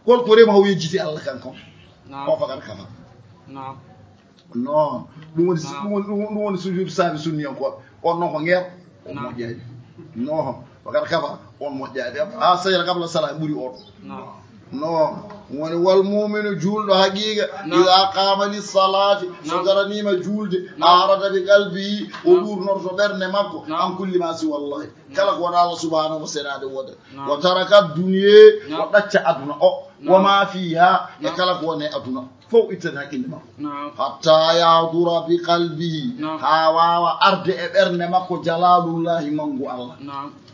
Hol ko rema o yejjiti Allah kanko? O faqad kafara. Non, ɗum woni ɗum woni ɗum woni sujudu saabi sunniyankooɓe. On non ko ngeer, on moƴƴaani. Non, faqad kafara, on moƴƴaani. Ha sajada qabla salah ɓuri on. Non, woni wal mu'minu juulɗo haqiqa, ida qama lis salati, so daraniima juulde, arada bi qalbi, o ɗuurnorto ɓernde makko, an kulli ma siwa Allah, kala ko wona Allah subhanahu wa senaade wooda. Wa taraka dunya, o ɗacca aduna o, wa ma fiha, e kala ko woni e aduna. Fof ittani haqqille makko. Hatta yahdura bi qalbihi, haa waawa arde e ɓernde makko jalalullahi, manngu Allah.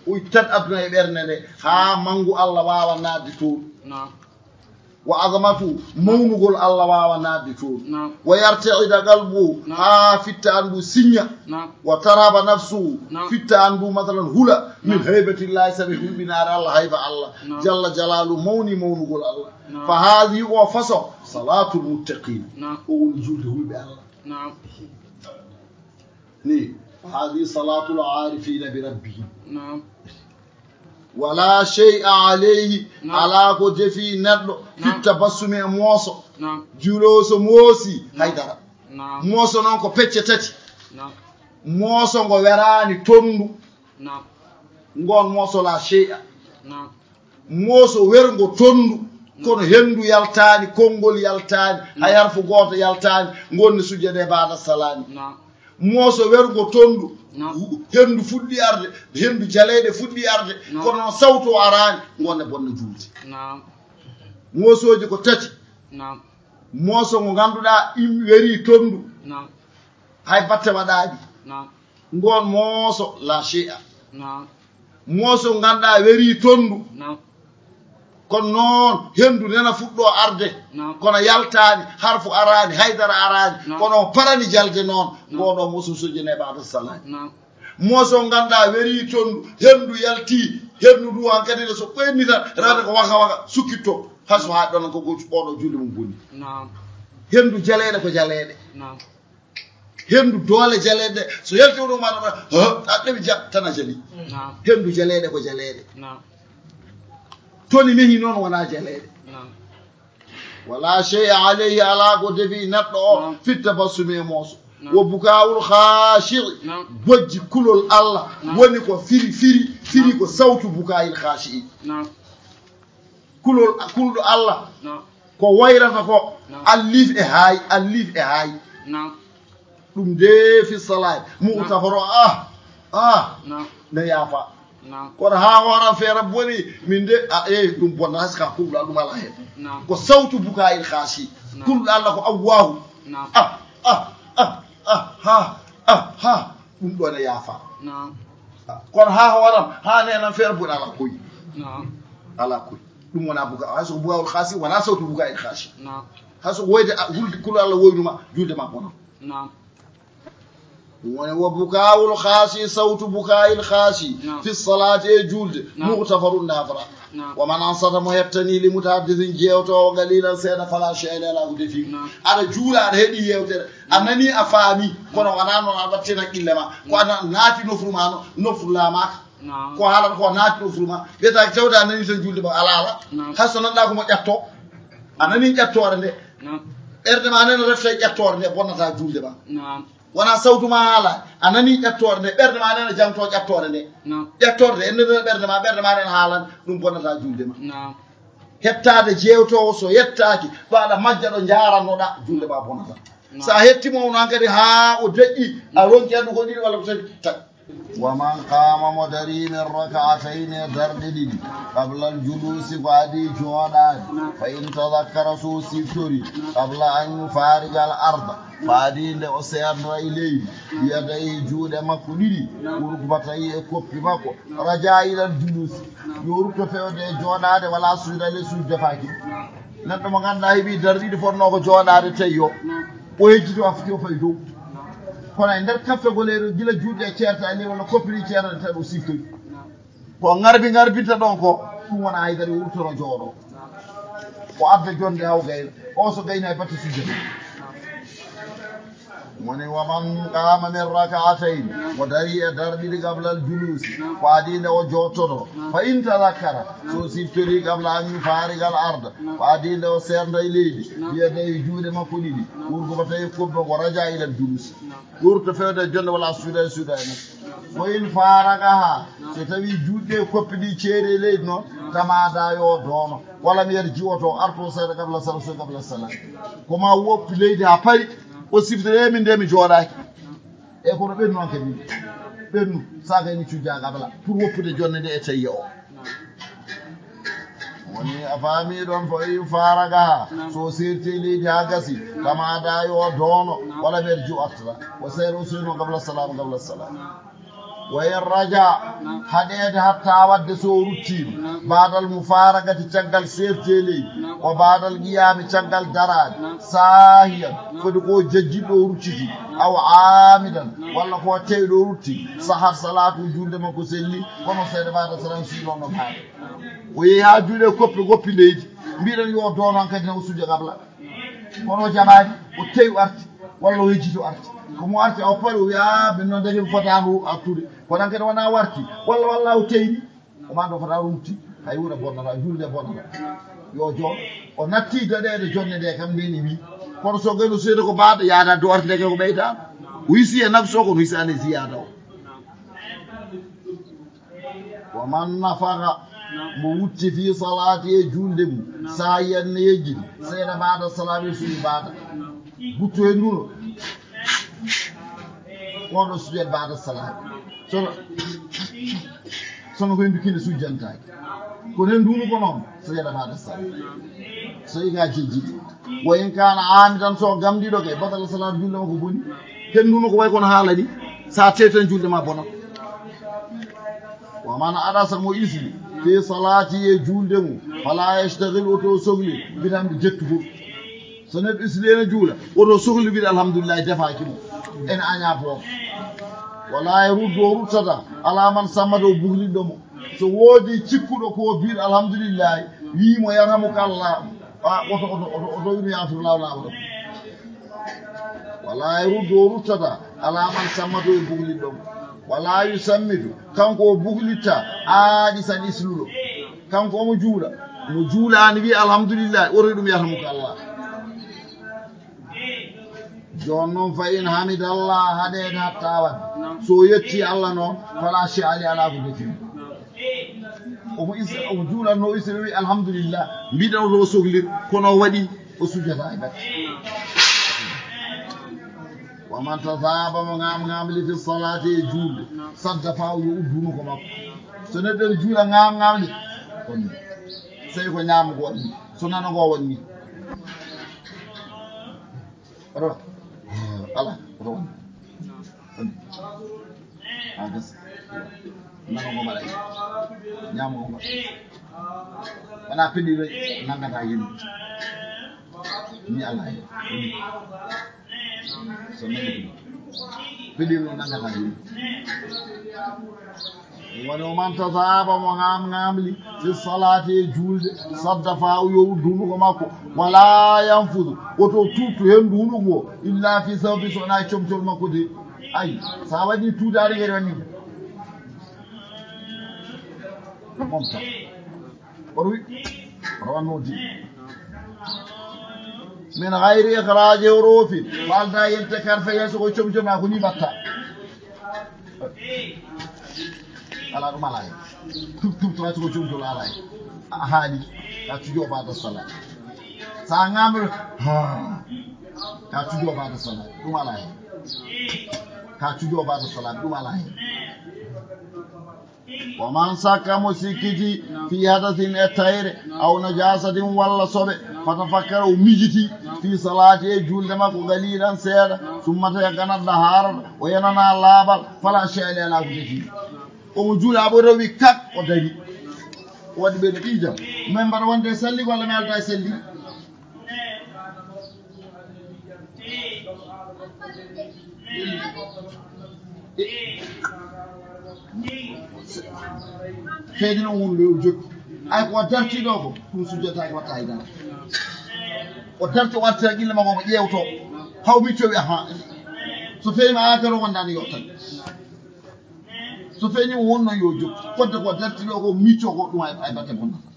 O ittat aduna e ɓernde nde, haa manngu Allah waawa naatde toon. Wa azamatu, mawnugol Allah waawa naatde toon. Wa yartaida qalbu, haa fitta anndu siñña. Wa tarhaba nafsu, fitta anndu masalan hula, min haybatillahi, sabi hulɓinaare Allah, hayba Allah. Jalla jalalu, mawni mawnugol Allah. Fa haadihi, o façon, salatul muttaqin. O woni julde hulɓe Allah. Ni, fa haadihi salatul arifina bi rabbihim. Wala shay'a alayhi, alaa ko defi neɗɗo, fi tabassumi, e mooso. Juloowo so moosi, haydara. Mooso noon ko pecce tati. Mooso ngo weraani tonndu. Ngoon mooso la shay'a. Mooso werngo tonndu, kono henndu yaltaani, konngol yaltaani, hay harfu gooto yaltaani, ngoon ne sujjadee baada salaami. Mooso werngo tonndu, henndu fuɗɗi arde, henndu jaleeɗe fuɗɗi arde, kono noon sawtu o araani, ngoon ne bonna juulde. Moosooji ko tati. Mooso ngo ngannduɗaa im werii tonndu, hay batte waɗaani. Ngoon mooso la shay'a. Mooso ngannduɗaa werii tonndu. Kono noon henndu nena fuɗɗo arde. Kono yaltaani, harfu araani, haydara araani. Kono o parani jalde noon. Ngoɗo mooso sujjane baada salaami. Mooso ngannduɗaa werii tonndu, henndu yaltii, henndu ndu hankadi ne so ɓenni tan, rewata ko waka waka, sukkitto. Hay so haa ɗon ko gocu oɗo julde mum bonni. Henndu jaleeɗe ko jaleeɗe. Henndu doole jaleeɗe, so yalti o ɗo maɗa, ha, a ɗewi ja-, tan a jali. Henndu jaleeɗe ko jaleeɗe. Toni mehi noon wona jaleeɗe. Wala shay'a alayhi, alaa ko defi neɗɗo o, fi tabassumi, e mooso. Wo bukaawul khaashi'i, bojji kulol Allah, woni ko firi, firi, firi ko sawtu bukaayil khaashi'i. Kulol, kulɗo Allah, ko wayrata ko, alliif e haay, alliif e haay. Ɗum de fi salaat, mu tafaro, ah, ah, ne yaafa. Kono haa hooram feere boni, min de, a, eh, ɗum bonna, hay so ka kulɗo Allah, ɗum alaa heen. Ko sawtu bukaayil khashi. Kulɗo Allah ko Allahu. Ah, ah, ah, ah, ha, ah, ha. Ɗum ɗo ne yaafa. Kono haa hooram, haa nenan feere boni alaa koy. Alaa koy. Ɗum wona buka, hay so ko bukaawul khashi, wona sawtu bukaayil khashi. Hay so woyde, a, hulde kulɗo Allah woynuma, julde ma bonan. Woni wo bukaawul khashi, sawtu bukaayil khashi, fi salaati, e julde, mughtafarun, nafara. Wa man ansata, mo hettani, li mutahaddisin, jeewtoowo, qalilan, seeɗa, fala shay'a, alaa ko defi. Aɗa juula, aɗa heɗi yeewtere, a nani, a faami, kono wona noon a wattina haqqille ma. Ko a na-, naati nofru ma no, nofru laamaaka. Ko haalata ko naati nofru ma. Wiyata tawde a nani tan julde ma, alaa, alaa. Hay so nanɗa ko mo ƴatto. A nani ƴattoore nde. Ɓernde ma nana refta e ƴattoore nde, bonnata julde ma. Wona sawtu ma haala, a nani ƴattoore nde, ɓernde ma nana jangto ƴattoore nde. Ƴattoore nde, ende ɓernde ma, ɓernde ma nana haalan, ɗum bonnata julde ma. Hettaade jeewtoowo so yettaaki, ɗo aɗa majja ɗo njaarannoɗaa, juulde ma bonata. So a hetti mo noon kadi haa o deƴƴi, a ronki anndu ko ɗiɗi walla ko tati, tati. Wa man qaama mo darii min rak'atayni e darɗe ɗiɗi, qabla al juluusi ko adii jooɗaade, fa in tazakkara so siftori, qabla an yufaariqa al arda, ko adii nde o seernda e leydi, biyadayhi juuɗe makko ɗiɗi, wa rukbatayhi e koppi makko, raja'a ila al juluusi, yo rutto fewde e jooɗaade, wala sujuda ley sujude faaki. Neɗɗo mo ngannduɗaa heɓii darɗe ɗiɗi fotnoo ko jooɗaade tawi o, o hejjiti o foti o fayi dow. Kono e nder kaffegol e gila juuɗe ceerta e ley walla koppi ɗi ceerta tawi o siftori. Ko ngarbi ngarbinta ɗon ko, ɗum wona haydara o ruttono jooɗo. O adda jonde haw gayna, o so gayna e batte sujjata. Woni wa man qaama min rak'atayn, mo darii e darɗe ɗiɗi qabla al juluusi, ko adii nde o jooɗoto, fa in tazakkara, so siftori qabla an yufaariqa al arda, ko adii nde o seernda e leydi, biyadayhi juuɗe makko ɗiɗi, wa rukbatayhi koppi makko, raja'a ila al juluusi, o rutto fewde e jonde wala sujuda e sujuda e makko. Wa in faaraqahaa, so tawii juuɗe ɗe koppi ɗi ceeri e leydi noon, tamaada yo doono, wa lam yarji o to arto seeɗa qabla salaati, so qabla salaati. Ko ma woppi leydi haa pari, o siftori e min nde mi jooɗaaki. E kono ɓennu an kadi, ɓennu, sa gayni cujja qabla, pour woppude jonde nde e tayya o. Woni a faami ɗon, fa in faaraqahaa, so seerti e leydi haa gasi, tamaada yo doono, wa lam yarji o artata, o seeɗa o seyno qabla salaam, qabla salaam. Wa in raja'a, haɗeede hatta waɗde so o ruttiima, ba'dal mufaaraqati caggal seerti e leydi, wa ba'dal qiyaami caggal daraade, saahiyan, foti ko jejjitɗo o ruttiti, aw aamidan, walla ko teyɗo o rutti, sahat salaatu juulde makko selli, kono seeɗa ba'da salaam si ɗon no baaɗe. O yehi haa juuɗe koppe goppi leydi, mbiɗen yo doono han kadi na o sujja qabla. Kono o jaɓaani, o tewi arti, walla o yejjiti o arti. Ko mo arti o pari o wiya, "Ah, min noon dagi mi fotaano artude." Kono kadi wona warti, walla, walla o teyni. O man ɗo fota rumti, hay huunde bonnata, juulde bonnata. Yo jooɗo, o natti daɗeede jonde nde kam ndeni wi. Kono so gayno seeda ko baaɗo, yaada do arti ndeke ko ɓeyda. O hisi e nafsu o, kono hisaani e ziyaada o. Wa man nafaxa, mo wutti fi salaati e juulde mum, saayan ne yejjiti, seeɗa baada salaami suuɗi baada. Gutto e nduno. Oɗo sujjat baada salaami. Sono, sono ko hendu kine sujjantaaki. Kono e nduno ko noon, seeɗa baada salaami. So iga jejjiti. Wa in kaana aamidan, so gamdiɗo ke, batala salaatu juulde makko boni. Ken nduno ko way kono haala ni, sa tewtan juulde ma bona. Wa man adasa mo isli, fi salaati e juulde mum, fala yashtagil oto sogli, bitan ɓe jettugol. So neɗɗo isli ene juula, oto sogli wiide alhamdulillahi defaaki mo. Ene aña boom. Wala e ruddu o ruttata, ala man sammata o bugliɗo mo. So woodi cikkuɗo ko biir alhamdulillahi, wii mo yarhamuka Allah, a, oto, oto, oto, oto wino yaafir law law ɗo. Wala e ruddu o ruttata, ala man sammato e bugliɗɗo mo. Wala yu sammitu, kanko o buglitta, aaɗi san isluɗo. Kanko omo juula, mo juulaani wii alhamdulillahi, oto ɗum yarhamuka Allah. Jooni noon, fa in hamidallah, haɗeede hatta waɗde. So o yetti Allah noon, fala shay'a alayhi, alaa ko defii. Omo is-, omo juulatnoo Isra, o wi, "Alhamdulillah." Mbiɗen oto o soglir, kono o waɗi, o sujjata e batte. Wa man tasaaba, mo ŋaam-ŋaamli fi salaati e juulde, sadda faaw yo uddu hunuko makko. So neɗɗo ene juula ŋaam-ŋaamli, on ni. Sey ko ñaama ko waɗi, so nana ko waɗi. Oto, ala, oto woni. Woni. A gasa. Nana ngo mbaɗa. Ñaama ngo mbaɗa. Wona peɗiiɗo nanngata yimɓe. Ni ala hen. Woni. So nani ɗum. Peɗiiɗo nanngata yimɓe. Woni o man tasaaba mo ŋaam-ŋaamli fi salaati e juulde, sadda faaw yo uddu hunuko makko, wala yanfudu, oto tuuttu henndu hunuko ngo, illa fi sababi so wonaa e comcol makko de. Ay, sa waɗi tuutaade ngel woni. Momta. Oto wi, oto wanno di. Min gayri ikhraaji huruufin, falda yente karfe yeeso ko comcol ma ko ni mbatta. Alaa ɗum alaa hen. Tub, tub, tub, tub, tub, alaa hen. A haali. Ka cujo ba'da salat. Sa ngamro. Ha. Ka cujo ba'da salat. Ɗum alaa hen. Ka cujo ba'da salat. Ɗum alaa hen. Wa man sakka mo sikkiti fi hadasin e tayre aw najasatin walla soɓe fatafakkara o mijiti fi salati e julde makko galilan seeɗa summa tayaqqanat daharata o yanana laaɓal fala shay'a alayhi ala kudeti. Omo juula abo rewi kak o dari. O waɗi ɓe no ɓiijam. Min mbaɗa wonde e salli walla mi alda e salli. Feeji noon wonde o jokki. Ay ko o darti ɗo ko ɗum sujjataake watta hay dara. O darti o artira gille makko ko ƴeewto. Haw mi cowi aha. So feeñi ma akaro wondani yo tan. So feeñi o wonno yo jokki. Fodde ko darti ɗo ko micco ko ɗum ay batte bonnata.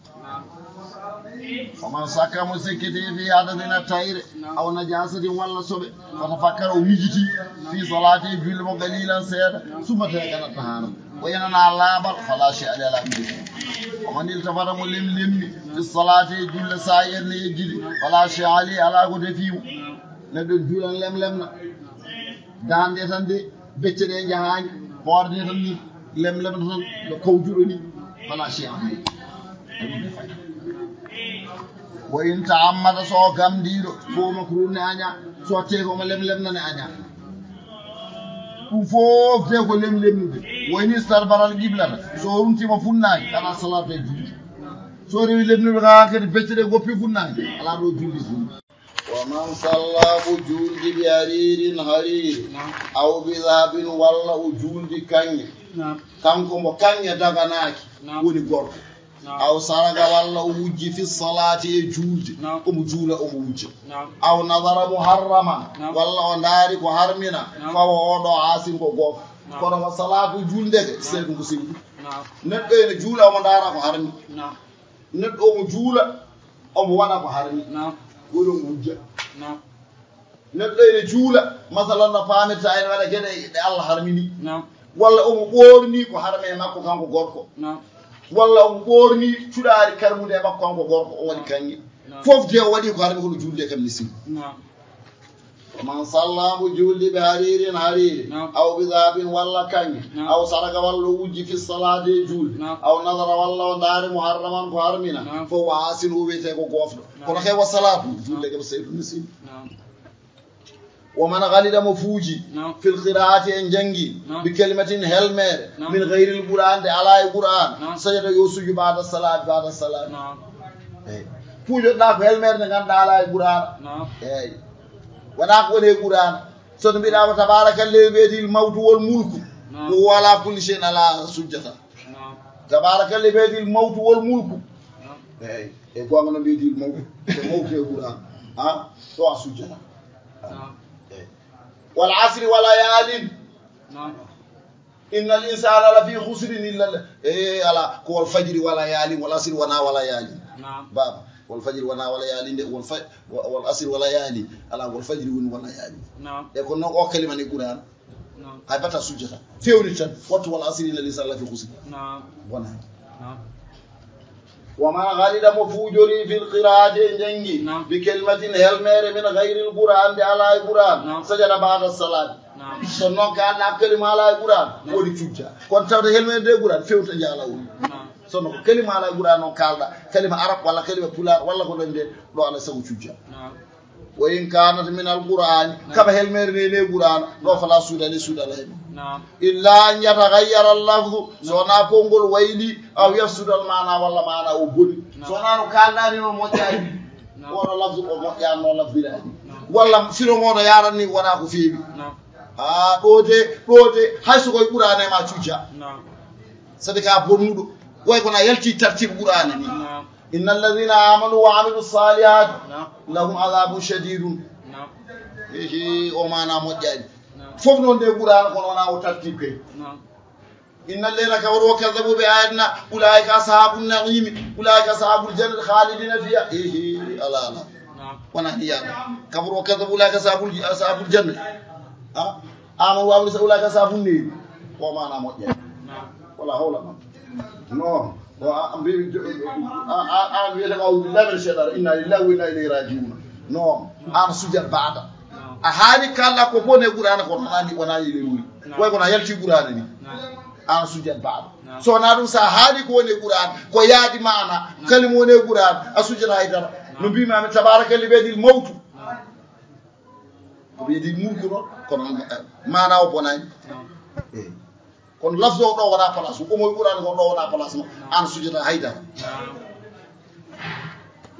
Wa man sakka mo sikkiti fi hadasin e tayre aw najasatin walla soɓe fatafakkara o mijiti fi salati e julle mo galilan seeɗa summa tayaqqana tahara o yanana laaɓal fala shay'a alayhi ala kudeti. Wa man iltafata mo lemlemmi fi salati e julle sa yerne yejjidi fala shay'a alayhi ala ko defimo. Neɗɗo juulan lemlemna. Dande tan de becce ɗe njahaani hoorde tan ni lemlem tan no kawjuɗo ni fala shay'a. Wa in ta'ammada so gamdiɗo fo makruh ne aña so te ko mo lemlem nan aña. Ɗum fof de ko lemlemnude wayni starbaral qiblata so rumtima funnaaki ala salata e julde. So rewi lemnude ka kadi becce ɗe goppi funnaaki ala ɗo julde funnaaki. Wa man salla mo juuldi bi hariirin hariiri aw bi dahabin walla o juuldi kaŋŋe. Kanko mo kaŋŋe daganaaki woni gorko. Aw saraqa walla o wujji fi salaati e juulde omo juula omo wujja. Aw nadara muharraman walla o ndaari ko harmina fawa oɗo aasin ko goofɗo. Kono mo salaatu juulde ke seydu ko seydu. Neɗɗo ene juula omo ndaara ko harmi. Neɗɗo omo juula omo waɗa ko harmi. Woni omo wujja. Neɗɗo ene juula masalan no paamirta ene waɗa geɗe ɗe Allah harmini. Walla omo ɓoorni ko harme e makko kanko gorko. Walla omo ɓoorni cuɗaari karmude e makko kanko gorko o waɗi kaŋŋe. Fof de o waɗi ko harmi kono juulde kam ni sigi. Wa man salla mo juuldi bi hariirin hariiri aw bi dahabin walla kaŋŋe aw saraqa walla o wujji fi salaati e juulde aw nadara walla o ndaari muharraman ko harmina fof wa aasin o wiyetee ko goofɗo. Kono kay wa salaatu juulde kam seydu miskin. Wa man galida mo fuuji fil qiraati e njanngi bi kalimatin helmeere min gayril qur'aan de alaa e qur'aan sajada yo suju baada salaati baada salaati. Eyi. Puujoɗaa ko helmeere nde ngannduɗaa alaa e qur'aan. Eyi. Wonaa ko woni e qur'aan. So no mbiɗaa ko tabaarakallahi biyadihil mawtu wal mulku. Wa huwa alaa kulli shay'in alaa sujjata. Tabaarakallahi biyadihil mawtu wal mulku. Eyi. E goonga no biyadihil mawtu. E mawtu e qur'aan. Ha? To a sujjata. Eyi. Wal asri wa layaalin. Innal insaana lafi khusrin illa la e ala ko wal fajri wa layaalin wal asri wonaa wa layaalin. Baaba wal fajri wonaa wa layaalin de wal fa wal asri wa layaalin ala wal fajri woni wa layaalin. E ko noon o kalima ni qur'aan. Hay bata sujjata fewni tan wattu wal asri innal insaana lafi khusrin. Wonaa. Wa man galida mo fuujori fil qiraati e njanngi bi kalimatin helmeere min gayril qur'aan de alaa e qur'aan sajada baada salaati. So noon kaalɗaa kalima alaa e qur'aan woni cujja kono tawde helmeere de qur'aan fewta njaala woni. Sono ko kalima alaa e qur'aan noon kaalɗaa kalima arab walla kalima pulaar walla ko ɗon nde ɗo alaa sago cujja. Wa in kaanat minal qur'aani kaba helmeere nene qur'aana ɗo fala suuda li suuda lay. Illa an yatagayyara lafdu so wonaa konngol wayli aw yafsudal maana walla maana o boni. So wonaa no kaalɗaani noon moƴƴaani. Oɗo lafdu o moƴƴaani no lafdiraani walla firo ngo no yaranni wonaa ko feewi. Ha ɗo de ɗo de hay so koye qur'aana e ma cujja. Sabi ka bonnuɗo way kono a yalti tartibe qur'aana ni. Innal ladhina amanu wa amilu salihati lahum adhabun shadidun. Ehe o maana moƴƴaani. Fof noon nde qur'aana kono wonaa o tartibe kay. Innal ladhina kafaru wa kadhabu bi ayatina ulaika ashabun na'imi ulaika ashabul jannati khalidina fiha. Ehe ala ala. Wonaa ni yaada kafaru wa kadhabu ulaika ashabul ashabul jannati. Ha amanu wa amilu salihati ulaika ashabun na'imi. O maana moƴƴaani. Wala hawla ma. No. Mbi a wiyata ko awdu billahi min shaytan, inna lillahi wa inna ilayhi rajiuna. Non, an sujat baada. A haali kala ko bone Qur'ana ko tanani wona yele wuri. Way ko na yalti Qur'ana ni. An sujat baada. So na ɗum sa haali ko woni Qur'an, ko yaadi maana, kalima woni Qur'an, a sujata haydara. No mbima mi tabaraka li bedil mawtu. Ko ɓeydi mulku noon, kono maana o bonaani. Kono lafzo o ɗo wona place o moy ɓurani ko ɗo wona place ma an sujata haydara.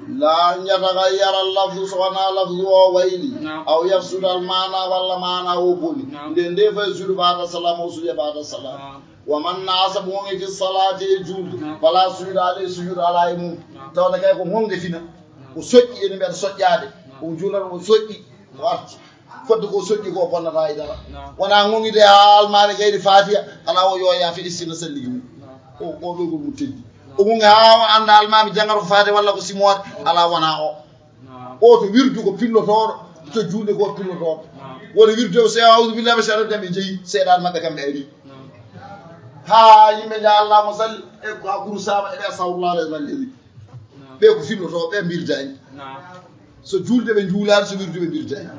La yatagayyara lafzu so wona lafzu o wayli. Aw yafsuda al maana walla maana o boni. Nde nde fay sujudu bada salam o suje bada salam. Wa man naasa mo wonge fi salati e julde fala sujuda alay sujuda ala e mum. Tawde kay ko monge fina. Ko soƴƴi ene mbiɗa soƴƴaade. O juulat o soƴƴi o arti. Fodde ko soƴƴi ko bonnata e dara. Wona ŋoŋide ha almaami gayri fatiya ala o yooya fi issina salligi mum. O o ɗo gol mum teddi. O ŋoŋi ha o annda almaami jangata ko fatiya walla ko simoore. Ala wona o. O to wirdu ko pillotooɗo. To julde ko pillotooɗo. Wona wirdu o se awdu billahi min sharri ɗam e jeyi seeɗan maɓɓe kamɓe ari. Ha yimɓe ja allahuma salli e ko ha kuru sama eɓe astahfirullah ala e salli. Ɓe ko filloto ɓe mbirdaani. So juulde ɓe njuulaani so wirdu ɓe mbirdaani.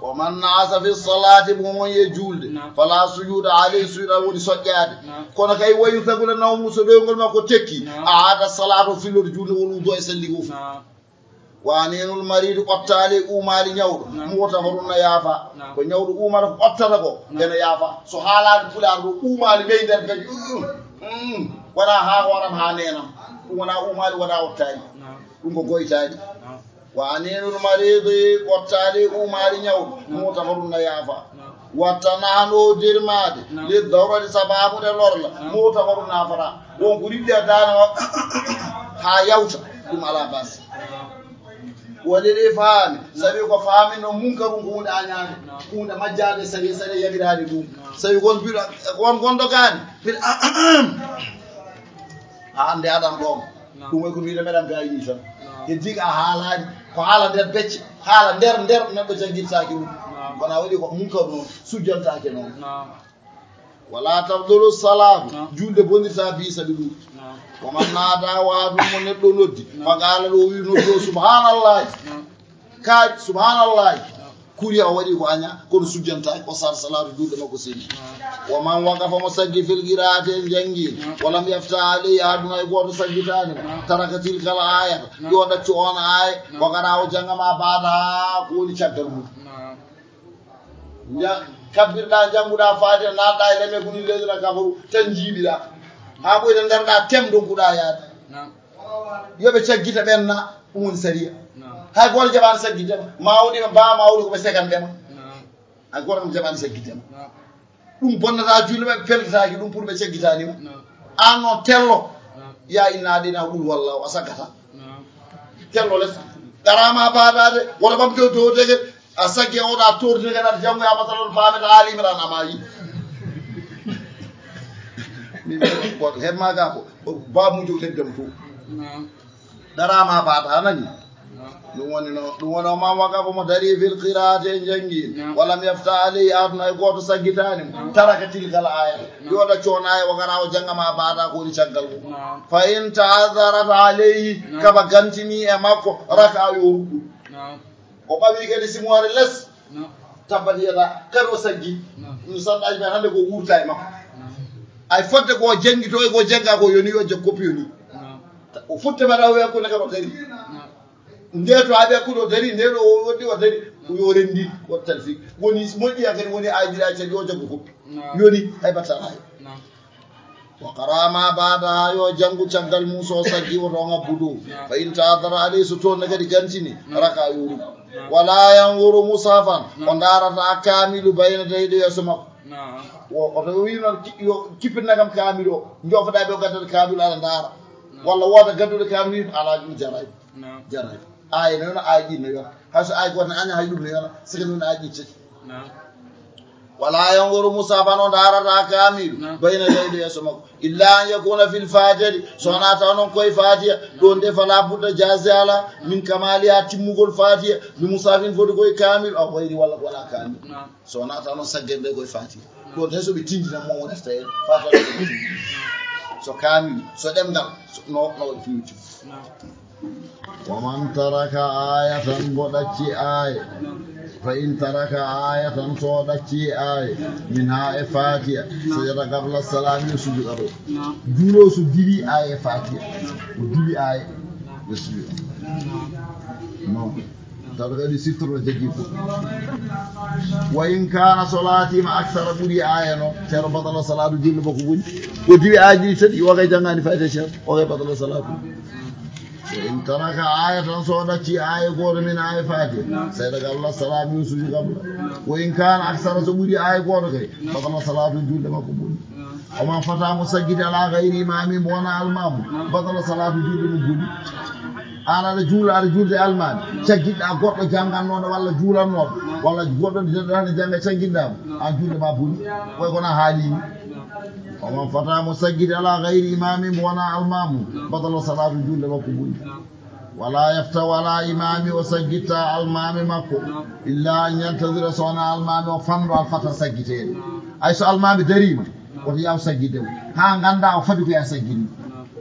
Wa man naasa fi salati mo won e juulde fala sujuda alayhi sujuda woni soƴƴaade. Kono kay wayu tagula nawmu so ɗoyngol makko tekki a aada salatu filloto juulde won uddo e salli goo fof. Wa nenul maridi ottaali umaali ñawɗo mutafarun na yaafa. Ko ñawɗo umata ko ottata ko ene yaafa. So haalaani pulaar ɗo umaali ɓey nder gaji ɗum wona ha hooram ha nenam. Ɗum wona umaali wona ottaali. Ɗum ko goytaali. Wa nenul maridi ottaali umaali ñawɗo mutafarun na yaafa. Watta nano dirmaade li dawrati sababude lorla mutafarun na fata. Won ko riɓɓe daana ha yawta. Ɗum ala basi. Woni ɗi faami sabi ko faami no munkarun ko hunde añaade. Hunde majjaade sabi saɗe yamiraade ɗum. Sabi kon mbiɗa on gonɗo gaani mbiɗa a ande aɗan ɗon. Ɗum way ko mbiɗa meɗan gayni tan. Heddi ka haalaani ko haala nder becce haala nder nder neɗɗo jangirtaaki ɗum. Kono a waɗi ko munkaru noon sujjantaake noon. Wala tabdulu salatu julde bonirta bi sabi ɗum. Wa man nada wa ɗum mo neɗɗo noddi fa qala ɗo wi noddi o subhanallahi. Kaaɗi subhanallahi. Kuri a waɗi ko aña kono sujjantaaki o sar salatu julde makko seni. Wa man waqafa mo saggi fil qira'ati en janngi walam yafta alayhi ahadun hay gooto saggitaani mo taraka tilkal ayata yo ɗaccu on aaya. Wa qara o jannga ma baada ko woni caggal mum. Ja kabbirɗa jannguɗa fatiha naatɗa e leme kuni leydi na kafaru tan jiiɓiɗa. Ha ɓoyta nderɗa tem donkuɗa yaade. Yo ɓe caggita ɓenna. Ɗum woni sariya. Hay gooto jaɓaani saggitema ma woni ɓe mbawa ma woni ko ɓe sekan ɓema. Hay gooto kam jaɓaani saggitema. Ɗum bonnata julɓe ɓe peltataaki ɗum pour ɓe caggitanima. An noon tello ya inna ɗina qul wallahu a saggata. Tello les ɗarama badade wota ɓamto dowdege. A sagge oɗa tordine kadi aɗa janngoya masalan famata alimran amayi. Min goto heɓma ga ko bamujo teddem to. Ɗarama bata anani. Ɗum woni no ɗum woni o man waqafa mo dari fil qira'ati e janngi walam yafta alayhi ahadun hay goto saggitani mo taraka tilkal ayata. Yoɗa coona e o gara o janngama bata ko woni caggal mum. Fa in ta'azzarat alayhi kaba gantini e makko raka yo ruddu. O ɓawi kadi simoore les. Tabbat yada kadi o saggi. No sanɗaji men hannde ko wurta e makko. Ay fodde ko janngi to e ko jannga ko yoni yo jaggu koppi yoni. O futte mbaɗa o wiya ko nakaro dari. Nde to aɓe hakkude o dari nde ɗo o woɗɗi o dari. Yo rendi o talfi woni moƴƴi a kadi woni aybira cadi o jaggu koppi. Yoni hay battanayo. Wa qara ma badaha yo janngu caggal mum so saggi woto ngabbudu. Fa in ta'azzara alayhi so toon ne kadi gantini raka yuru. Wala yanzuru mushafan o ndarata kamilu bayna dayde yeeso makko. Oto o wi noon yo kippitna kam kamilu o jofata ɓe o gaddata kamilu aɗa ndara. Walla wooda gadduɗo kamilu yimɓe ala ɗum jaray. Jaray ay no yona ay ɗin no yona hay so ay goto ne aña hay ɗum no yona sika noon ay ɗin tati. Wala yanzuru mushafan o ndarata kamilu bayna dayde yeeso makko. Illa an yakuna fil fatihati so wona taw noon koye fatiha ɗon de fala budda jasi ala min kamaliha timmugol fatiha bi mushafin foti koye kamilu aw gayri walla ko wona kamilu. So wona taw noon saggende koye fatiha ɗon de soɓe tindinan mo wonata en fatiha. So kaamil, so ɗemngal, so no, no waɗi fewti. ومن ترك آية, mbo ɗacci aaya. فإن ترك آية, so ɗacci aaya, منها, e Faatiha, سجد قبل السلام, yo sujudu qabla. Juuloowo so diwi aaya e Faatiha, o diwi aaya, yo sujudu. Non. Tawa kadi siftorno jaggi fof. وإن كان, so laatiima, أكثر, ɓuri aaya noon, ceerno, بطل صلاة, julde makko boni. O diwi aaya ɗiɗi tati, o kay janngaani Faatiha, ceerno, o kay بطل صلاة. وإن ترك آية, so ɗacci aaya gooto من aaya Faatiha, سجد قبل السلام, yo sujudu qabla. وإن كان أكثر, so ɓuri aaya gooto kay, بطل صلاة, julde makko boni. ومن فتى, mo saggiti على غير إمام, mbo wonaa almaamu, بطل صلاة, julde mum boni. Aan aɗa juula, aɗa juulde almaami, caggitɗaa goɗɗo janngannooɗo walla juulannooɗo, walla goɗɗo ndeɗɗaa ne jannga, caggitɗaa mo, aan julde maa boni. Koy kono a haaliimi. ومن فتى, mo saggiti على غير إمام, mbo wonaa almaamu, بطل صلاة, julde makko boni. ولا يفتى على إمام, o saggittaa almaami makko, إلا أن ينتظر, so wonaa almaami o fanndo الفتى, saggiteede. Hay so almaami dariima, woto yaw saggitde mo, haa nganndaa o fadi ko yaa saggitde.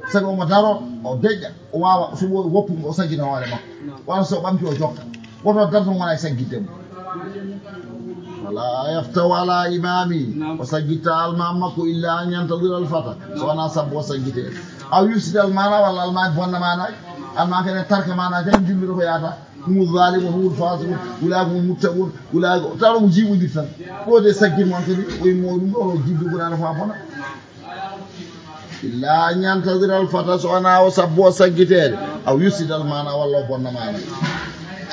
Sabi omo daroo, o deƴƴa, o waawa, so wo-, woppu o saggita hoore makko. Walla so ɓamti o jokka. Woto darto wona e saggitde mo. ولا يفتى على إمام, o saggittaa almaami makko, إلا أن ينتظر الفتى, so wonaa sabu o saggiteede. أو يفسد المعنى, walla almaami bonna maanaaji. Almaami kadi tarka maanaaji tan, jullito ko yaata. هم الظالمون، هم الفاسقون، أولئك هم المتقون، أولئك, tawa ko jiiɓondir tan. Ɗo de saggin mon kadi, o immo ɗum ɗo, o jibbi Qur'aana faa bona. إلا أن ينتظر الفتى, so wonaa o sabu o saggiteede, أو يفسد المعنى, walla o bonna maana.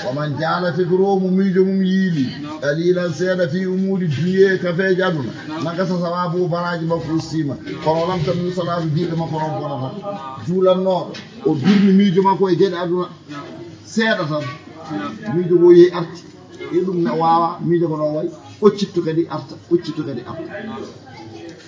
ومن جعل فكره, mo miijo mum yiili, قليلا, seeɗa, في أمور الدنيا, kafeeji aduna, نقص ثوابه, baraaji makko ustiima. Kono لم تبطل صلاته, juulde makko noon bonata. Juulannooɗo, o durni miijo makko e geɗe aduna, seeɗa tan. Miijo ngo yehi arti. E ɗum ne waawa, miijo ko ɗo wayi. Occitto kadi arta, occitto kadi arta.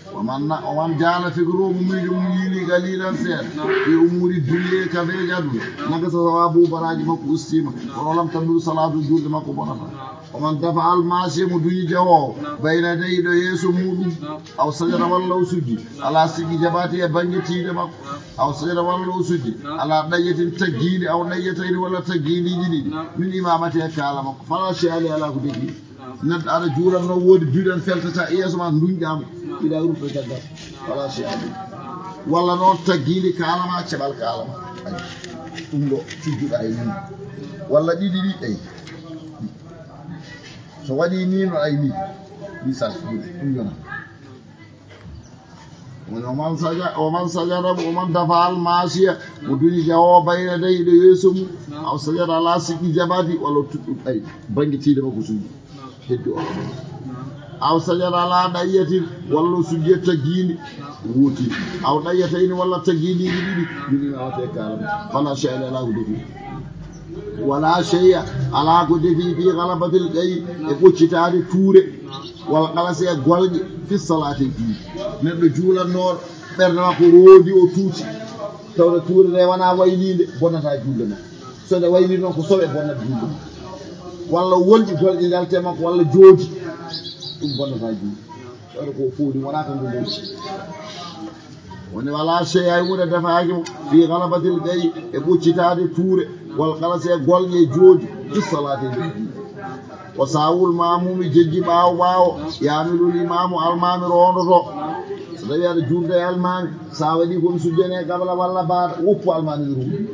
ومن, ومن جعل فكره, mo miijo mum yiili, قليلا, seeɗa, في أمور الدنيا, kafeeji aduna, نقص ثوابه, baraaji makko ustiima. Kono لم تبطل صلاته, juulde makko bonata. ومن دفع الماشي, mo duñi jahoowo, بين يديه, ɗo yeeso muuɗum, أو سجد, walla o sujji, على سيق جبهته, e bannge tiinde makko, أو سجد, walla o sujji, على ضية, taggiindi, أو ضيتين, walla taggiindiiji ɗiɗi, من إمامته, e kaala makko, فلا شيء عليه, alaa ko defi. Neɗɗo aɗa juulatnoo, woodi duɗe ɗe feltata e yeeso ma, nduñɗaa mo, mbiɗa ruɗɗo caggal, فلا شيء عليه. Walla noon taggiindi kaala ma, ceɓal kaala ma, ɗum ɗo cujjuɗaa e mum, walla ɗiɗi ɗi, eyi. So waɗii nii no ay nii, ɗi sas ɗum, ɗum yona. Woni, ومن سجد، ومن سجد, ومن دفع الماشي, mo duñi jahoowo, بين يديه, ɗo yeeso mum, أو سجد على سيق جبهته, walla o tuɗɗu, ay, bannge tiinde makko sujji, heddi o. أو سجد على ضية, walla o sujji e taggiindi wootiri, أو ضيتين, walla taggiindiiji ɗiɗi, من إمامته, kaala ma, فلا شيء عليه, alaa ko defi. ولا شيء, alaa ko defi, في غلبة القيء, e ɓoccitaade tuure, والغلس, e golƴe, في الصلاة, e juulde. Neɗɗo juulannooɗo, ɓernde makko roodi, o tuuti, tawde tuure nde wonaa wayliinde, bonnataa juulde makko. So nde waylii noon, ko soɓe bonnata juulde makko. Walla o wolƴi, golƴe njalte makko, walla joodi, ɗum bonnataa juulde. Tawde ko o fooɗi, wonaa ko ngu moƴƴi. Woni, ولا شيء, hay huunde defaaki mo, في غلبة القيء, e ɓoccitaade tuure, والغلس, e golƴe, e joodi, في الصلاة, e nder juulde. وسهو المأموم, jejji ɓaawo ɓaawo, يحمل الإمام, almaami roondoto. So tawii aɗa juulda e almaami, so a waɗii ko mi sujjanee qabla walla baada, woppu almaami no ruuɗi.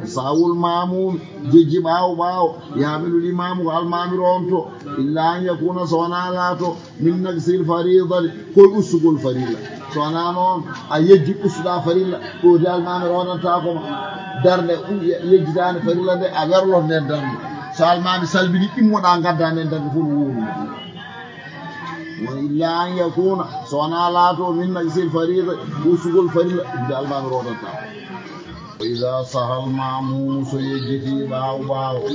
وسهو المأموم, jejji ɓaawo ɓaawo, يحمل الإمام, ko almaami roonto, إلا أن يكون, so wonaa laato, من نقص الفريضة, ko e ustugol farilla. So wonaa noon, a yejji ustuɗaa farilla, ɗo de almaami roonantaako ma. Darnde u-, ye-, yejjitaani farilla nde, a werloto nden darnde. So almaami salmini, immoɗaa ngaddaa nden darnde fof no woori. Woni, إلا أن يكون, so wonaa laato, من نقص الفريضة, ustugol farilla, ɗum de almaami roonantaako. وإذا سهى المأموم, so yejjitii ɓaawo ɓaawo,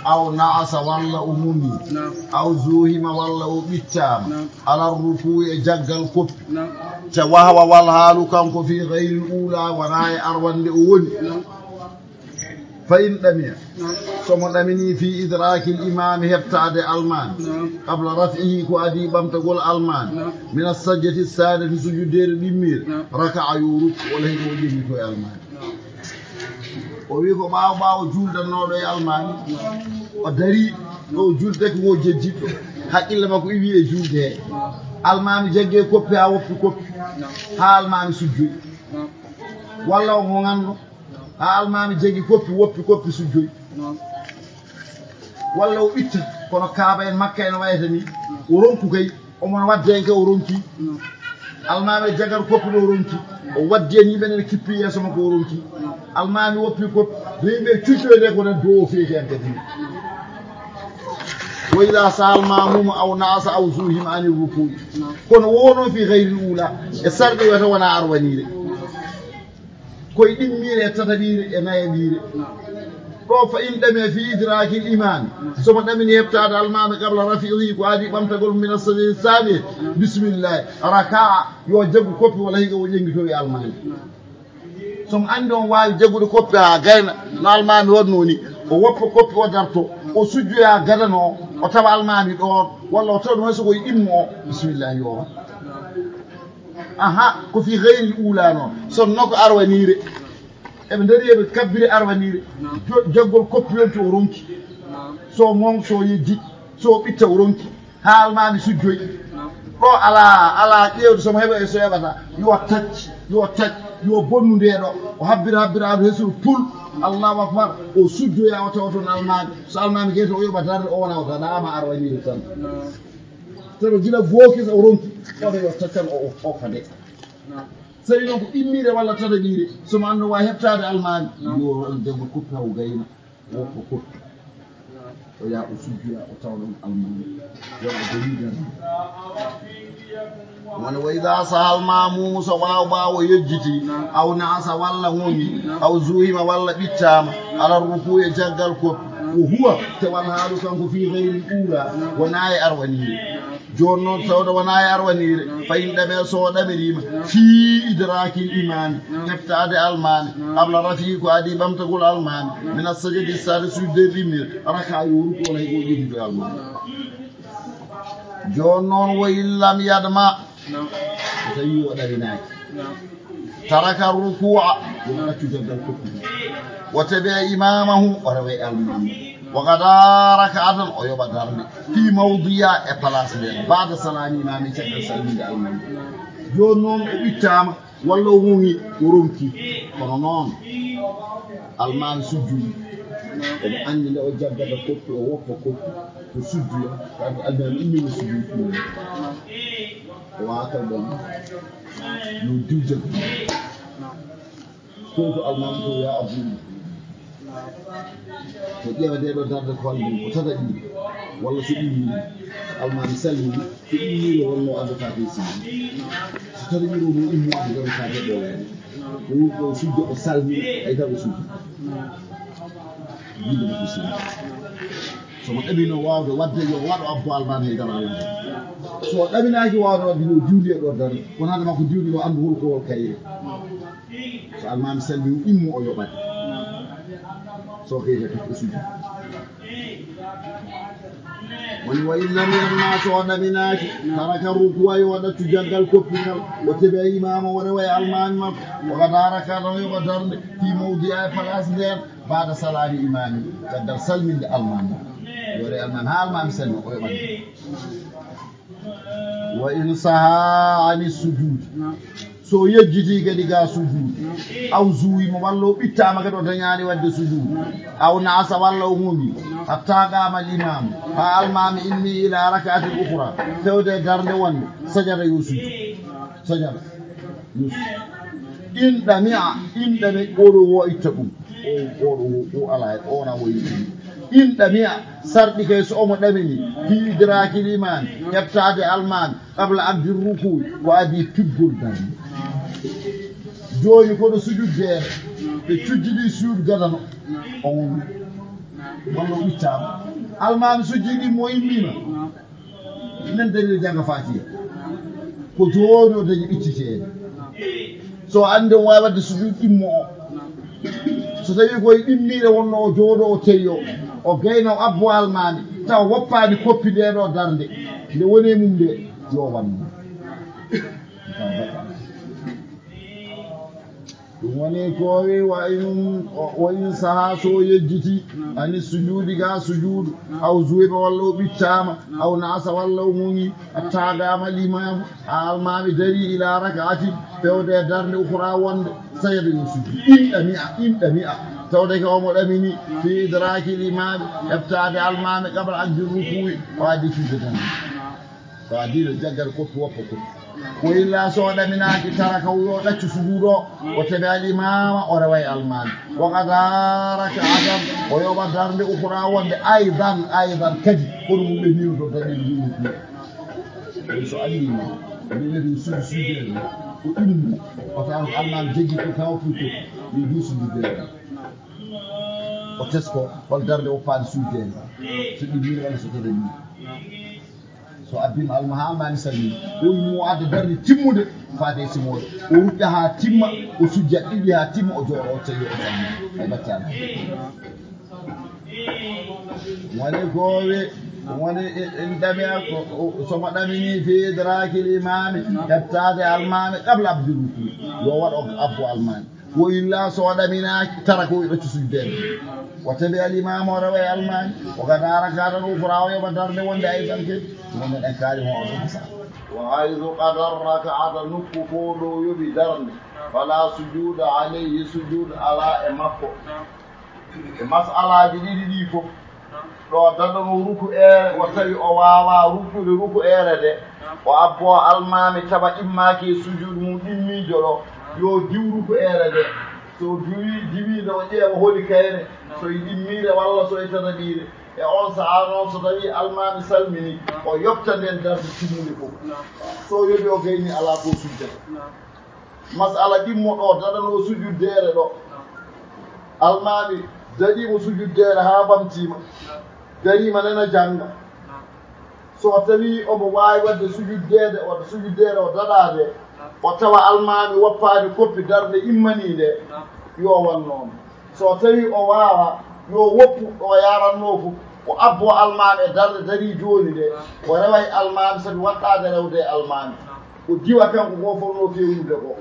أو نعس, walla o mumii, أو زوحم, walla o ɓittaama, على الركوع, e jaggal koppi, te وهو, والحال, kanko, في غير الأولى, wonaa e arwannde o woni. Fa in ɗamiya, so mo ɗaminii fii idraakil imaami, heɓtaade almaami, qabla raf'ihi, ko adii ɓamtagol almaami, mina sajjati saaniyati, sujuddeere ɗimmiire, raka'a, yo rukku, o lahi ko o ƴeewitoo e almaami. O wii ko ɓaawo ɓaawo juuldanooɗo e almaami, o darii ɗo o juuldaki ko o jejjitɗo, haqqille makko iwii e juulde hee. Almaami jaggi e koppi haa woppi koppi, haa almaami sujjoyi. Walla o ŋoŋanno, haa almaami jaggi koppi, woppi koppi, sujjoyi. Walla o ɓitta, kono Kaaba en Makka en wayata ni, o ronku kay, omo no waɗde en kay, o ronki. Almaami e jaggat koppi ɗo, o ronki. O waddi en, yimɓe nana kippi yeeso makko, o ronki. Almaami woppi koppi, yimɓe cujjoyi nde, ko nan dow o feeti en kadi. Wa idaa sahal maamuumu aw na'asa aw zuuhima ani rukuu'i. Kono wonoo fii gayril uulaa, e sarɗi wata wona arwaniire. Koye ɗimmiire e tataɓiire e nayaɓiire. Ɗo fa in ɗamiya fii idraakil imaami, so mo ɗamini heɓtaade almaami qabla rafi'ihi, ko adii ɓamtagol mina sajjati saaniyati, bismillaahi, raka'a, yo jaggu koppi, walla higa o ƴeŋngitoo e almaami. So mo anndi on waawi jaggude koppi haa gayna, no almaami waɗnoo ni, o woppa koppi, o darto, o sujjoya gadano, o tawa almaami ɗoon, walla o tawa ɗum hay so ko e ɗimmo o, bismillaahi, yo o waɗ. Aha, ko fii gayril uulaa noon. Sinno ko arwaniire. Eɓe ndarii, eɓe kabbiri arwaniire. Jo-, jaggol koppi yonti, o ronki. So o ŋoŋ, so o yejji, so o ɓitta, o ronki. Haa almaami sujjoyi. Ɗo alaa, alaa ƴeewde so mo heɓa e so heɓata. Yo tacc, yo tacc, yo bonnu ndee ɗo. O habbira, habbira, ado hesuru pul. Allahu akbar. O sujjoya, o tawa toon almaami. So almaami geeto o yoɓa darnde, o wona o tan, ama arwaniire tan. Tawi gila gooki so o ronki, kono yo taccan o, o, o fade. Naam. So tawi noon ko ɗimmiire walla tataɓiire, so mo anndo waawi heɓtaade almaami, naam, yo waɗan jaggol koppi haa o gayna, o woppa koppi. Naam. O yaha o sujjoya, o tawa ɗoon almaami. Yo o dañi jam. Woni wa idaa sahal maamuumu, so ɓaawo ɓaawo yejjiti, naam, aw na'asa walla ŋoŋi, naam, aw zuuhima walla ɓittaama, naam, ala rukuu e caggal koppi, naam, wa huwa, te wal haalu kanko fii gayril uulaa, naam, wonaa e arwaniire. Naam. Jooni noon, tawde wonaa e arwaniire, fa in ɗamiya, so o ɗamiriima, fii idraakil imaami, heɓtaade almaami, qabla rafi'ihi, ko adii ɓamtagol almaami, mina sajjati saaniyati, sujudde ɗimmiire, raka'a, yo rukku, walla hay ko ƴetti to almaami. Jooni noon, wa in lam yadma, so tawii o ɗaminaaki. Taraka rukuu'a, yo ɗaccu caggal koppi. Wa tabi'a imaamahu, o rewa e almaami. Wa qadaa raka'atan, o yoɓa darnde. Fii mawdi'ihaa, e place ndeen. Ba'da salaami imaami, caggal salminde almaami. Jooni noon o ɓittaama, walla o ŋoŋi, o ronki. Kono noon, almaami sujjoyi. Omo anndi nde o jaggata koppi, o woppa koppi, o sujjoya. Kamɓe almaami immii sujjoyi. O waata ɗoon. Yo diw jaggu. Fof ko almaami ko ya abduɗum. Ko ƴeewa nde ɗo darde ko holɗum, ko tataɓiire, walla so ɗimmii, so almaami salmini, so ɗimmiire wonno adda ka fii sini. So tataɓiire o mo immo adda ka heɓo wayde. Ko, ko sujjo o salmini, ay tan o sujjo. Jinde makko sini. So mo ɗaminoo waawde waɗde, yo waɗo abbo almaami hay dara alaa. So o ɗaminaaki waawde waɗde, yo diwli e ɗo dara. Kono hade makko diwli, yo anndu hol ko hol kayre. So almaami salmii, o immo o yoɓat. So o kayre tan o sujji. Woni wa in lam yadma, so o ɗaminaaki, taraka rukuu'a, yo ɗaccu jaggal koppi ngal, wa tabi'a imaamahu, o rewa e almaami makko, wa qadaa raka'atan, o yoɓa darnde, fii mawdi'ihaa, e place ndeen, ba'da salaami imaami, caggal salminde almaami. Yo rewa e almaami, haa almaami salmi, o yoɓa darnde. Wa in sahaa ani sujuudi. So o yejjitii kadi ga sujuudu, aw zuuhima, walla o ɓittaama kadi o dañaani waɗde sujuudu, aw na'asa, walla o ŋoŋi, hattaa qaama al-imaamu, haa almaami immii, ilaa raka'atin ukhraa, fewde e darnde wonnde, sajada, yo sujju. Sajada, yo sujju. In ɗami'a, in ɗami'a, oɗo wo itta ɗum. O, oɗo wo, o alaa, o wonaa wo itta ɗum. In ɗami'a, sarɗi kay so omo ɗamini, fii idraakil imaami, heɓtaade almaami, qabla aqdi rukuu'i, ko adii tiggol darnde. Jooni kono sujuddeere, ɓe cujjidii sujuudu gadano, on walla o ittaama. Almaami sujjii ɗimmo, immiima. Nen dañi jannga Faatiha. Ko jooni o dañi ɓicciteede. So o anndi o waawi waɗde sujuudu ɗimmo o. So So tawii koye ɗimmiire wonnoo o jooɗoo o teyoo, o gayna o abbo almaami, tawa woppaani koppi ndee ɗoo darnde, nde woni e mum ndee, yo o wannu. Ɗum woni ko o wi, wa in, wa in saha so o yejjiti, ani sujuudi ga sujuudu, aw zuwiba walla o ɓittaama, aw naasa walla o ŋoŋi, hatta gama limamu, haa almaami darii ila rakaatin, fewde e darnde ukra wonde, sajada yo sujju. In ɗami'a, in ɗami'a. Tawde ko omo ɗamini, fi idraaki limaami, heɓtaade almaami, qabla an bi rukuu'i, o addi sujjata. So a diiɗo jaggat koppi woppa koppi. Ko illa so o ɗaminaaki taraka yo ɗaccu sujuudu o, o tabi al imaama o rewa e almaami. Wa qada raka'atan o yoɓa darnde ukra wonde aydan, aydan kadi. Kono mum ɓe niwto dalil niwto. Ɗum so anniima, mi wiyata mi suudu suudeede, ko ɗum o tawa ko almaami jaggi ko tawa fof ko mi du suudeede. O tesko hol darnde woppaani suudeede. So ɗi mbiiri walla so tawa ni. So abbiima alma haa almaami salmini, ɗum mo adda darnde timmude faade e simoore. O ruƴƴa haa timma, o sujja ɗiɗi haa timma, o jooɗo, o tawi o salmini. Ay battaani. Woni ko wi, woni in ɗamiya ko, somo ɗamini fi idraakil imaami, heɓtaade almaami qabla abdi rukuu. Yo waɗo abbo almaami. Wo illa so o ɗaminaaki, taraka o ɗaccu sujdeede. O tabi al imaama o rewa e almaami. O gada raka'atan ukra o yoɓa darnde wonde aydan kadi. Ɗum meɗen kaali mo o ɗum sa. Wa haythu qada raka'ata nokku fof ɗo yoɓi darnde. Fala sujuuda alayhi, sujuud alaa e makko. E masalaaji ɗiɗi ɗii fof, ɗo daɗano ruku eere, o tawi o waawaa rukude ruku eere nde, o abbo almaami tawa immaaki e sujuudu mum ɗimmiijo ɗo, yo diw ruku eere nde. So diwi, diwii nde o ƴeewa holi kayre, so e ɗimmiire walla so e tataɓiire. E on sahaa noon, so tawii almaami salmini, o yoɓta ndeen darnde timmunde fof. So yoɓi o gayni alaa ko sujjata. Masala ɗimmo ɗo, daɗano sujuddeere ɗo. Almaami daɗiimo sujuddeere haa ɓamtiima. Dariima nena jannga. So tawii omo waawi waɗde sujuddeede, o sujuddeere o daɗaade, o tawa almaami woppaani koppi darnde immanii nde, yo o wan noon. So tawii o waawaa, yo woppu ɗo yaarannoo fof, o abbo almaami e darnde darii jooni nde, o rewa e almaami sabi waɗɗaade rewde e almaami. O diwa kanko ko fotnoo feewnude ko.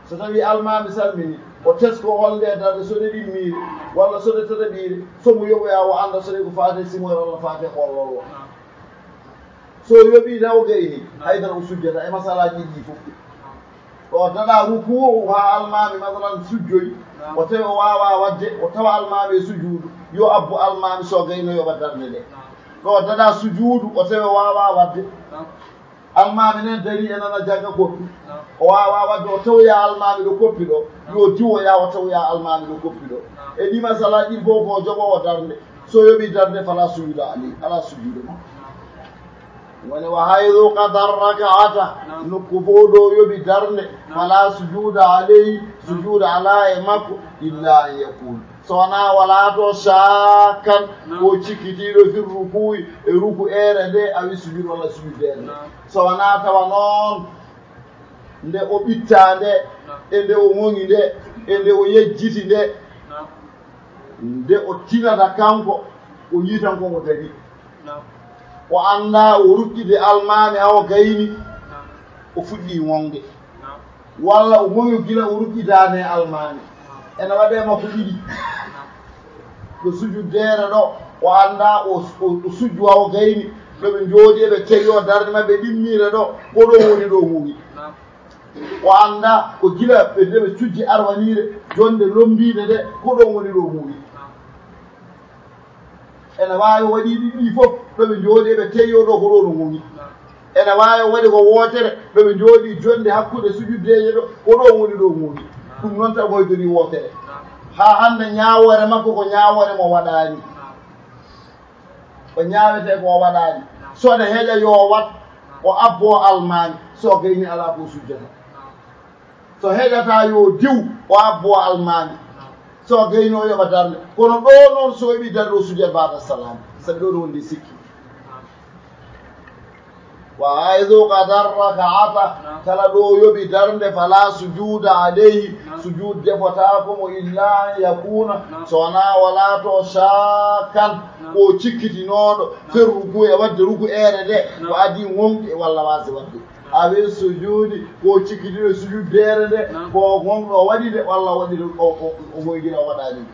So tawii almaami salmini, o tesko holnde darnde, so nde ɗimmiire, walla so nde tataɓiire, so mo yoɓoyaa o annda so nde ko faate simoore walla faate hollollo. So yoɓii taw gayni, haydara o sujjata e masalaaji ɗii fof. O daɗa rukuu haa almaami, masalan, sujjoyi, o tawi o waawaa waɗde, o tawa almaami e sujuudu, yo abbo almaami so gayno yoɓa darnde nde. Ɗo daɗa sujuudu, o tawi o waawaa waɗde. Almaami nen darii e nana jagga koppi. O waawaa waɗde, o tawoya almaami ɗo koppi ɗo. Yo diwoya, o tawoya almaami ɗo koppi ɗo. E ɗi masalaaji ɗi fof ko joɓoowo darnde. So yoɓii darnde, fala sujuuda alay, alaa sujuude makko. Woni wa haythu qada raka'ata, nokku fof ɗo yoɓi darnde, fala sujuuda alay, sujuuda alaa e makko, illa an yakun. So wonaa walaa to shakkan, o cikkitiiɗo fi rukuu'i, e ruku eere nde, awi sujuud walla sujuddeere nde. So wonaa tawa noon, nde o ɓittaa nde, e nde o ŋoŋi nde, e nde o yejjiti nde, nde o tinata kanko, o yii tan ko mo darii. O anndaa o ruƴƴude almaami haa o gayni, o fuɗɗii ŋoŋde. Walla o moyo gila o ruƴƴitaani e almaami. Ena waɗee makko ɗiɗi. Ɗo sujuddeere ɗo, o anndaa o, o, o sujju haa o gayni. Ɗo ɓe njooɗi eɓe tawi o darnde maɓɓe ɗimmiire ɗo, ko ɗo woni ɗo ŋoŋi. O anndaa ko gila ɓe nde ɓe cujji arwaniire, jonnde lommbiinde nde, ko ɗo woni ɗo ŋoŋi. Ena waawi waɗi ɗi ɗi fof, ɗo ɓe njooɗi, ɓe tawi o ɗo ko ɗo no ŋoŋi. Ena waawi waɗi ko wootere, ɗo ɓe njooɗi jonnde hakkunde sujuddeeje ɗo, ko ɗo woni ɗo ŋoŋi. Ɗum noon tagoydori wootere. Haa hannde ñaawoore makko ko ñaawoore mo waɗaani. O ñaawetee ko o waɗaani. So ɗe heƴa yo o waɗ, o abbo almaami, so gayni alaa ko sujjata. So heƴataa yo diw, o abbo almaami. So gayno yoɓa darnde. Kono ɗo noon so yoɓi darnde o sujjat baada salaam. Sabi ɗo no wondi sikki. Wa haythu qada rak'ata, kala ɗo yoɓi darnde, fala sujuda alayhi, sujud defotaako mo, illa an yakuna, so wonaa o laato shakkan, ko cikkitinooɗo, fir ruku e waɗde ruku ere nde, ko adii ŋoŋɗi walla waasi waɗde. Awi sujudi, ko cikkitinooɗo e sujud deere nde, ko ŋoŋɗo o waɗi nde, walla o waɗi nde, o, o, o moygira o waɗaani nde.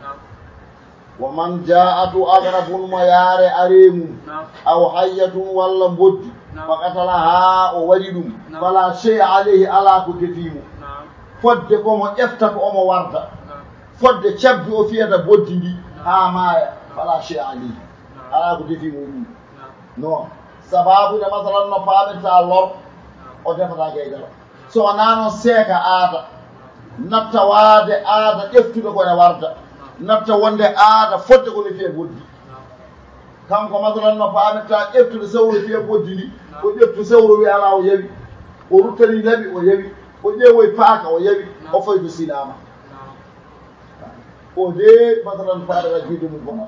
Wa man ja'atu aqrabun mo yaare aree mum, aw hayyatun walla mboddi, faqatalaha o waɗi ɗum, fala shay'a alayhi, alaa ko defii mo. Fodde ko mo ƴefta ko omo warda. Fodde cabbi o fiyata mboddi ndi haa maaya, fala shay'a alayhi, alaa ko defii mo ɗum. Non. Sababu nde masalan no paamirta lor, o defata geejal. So wonaa noon seeka aada, natta waade aada ƴeftude ko ene warda, natta wonde aada fodde ko ne fiya boddi. Kanko masalan no paamirta ƴeftude sawru fiya boddi ndi, o ƴeftu sawru wi alaa o yawi, o ruttani laɓi o yawi, o ƴeewoy paaka o yawi, o faydu silaama. O de masalan faadata juude mum kono.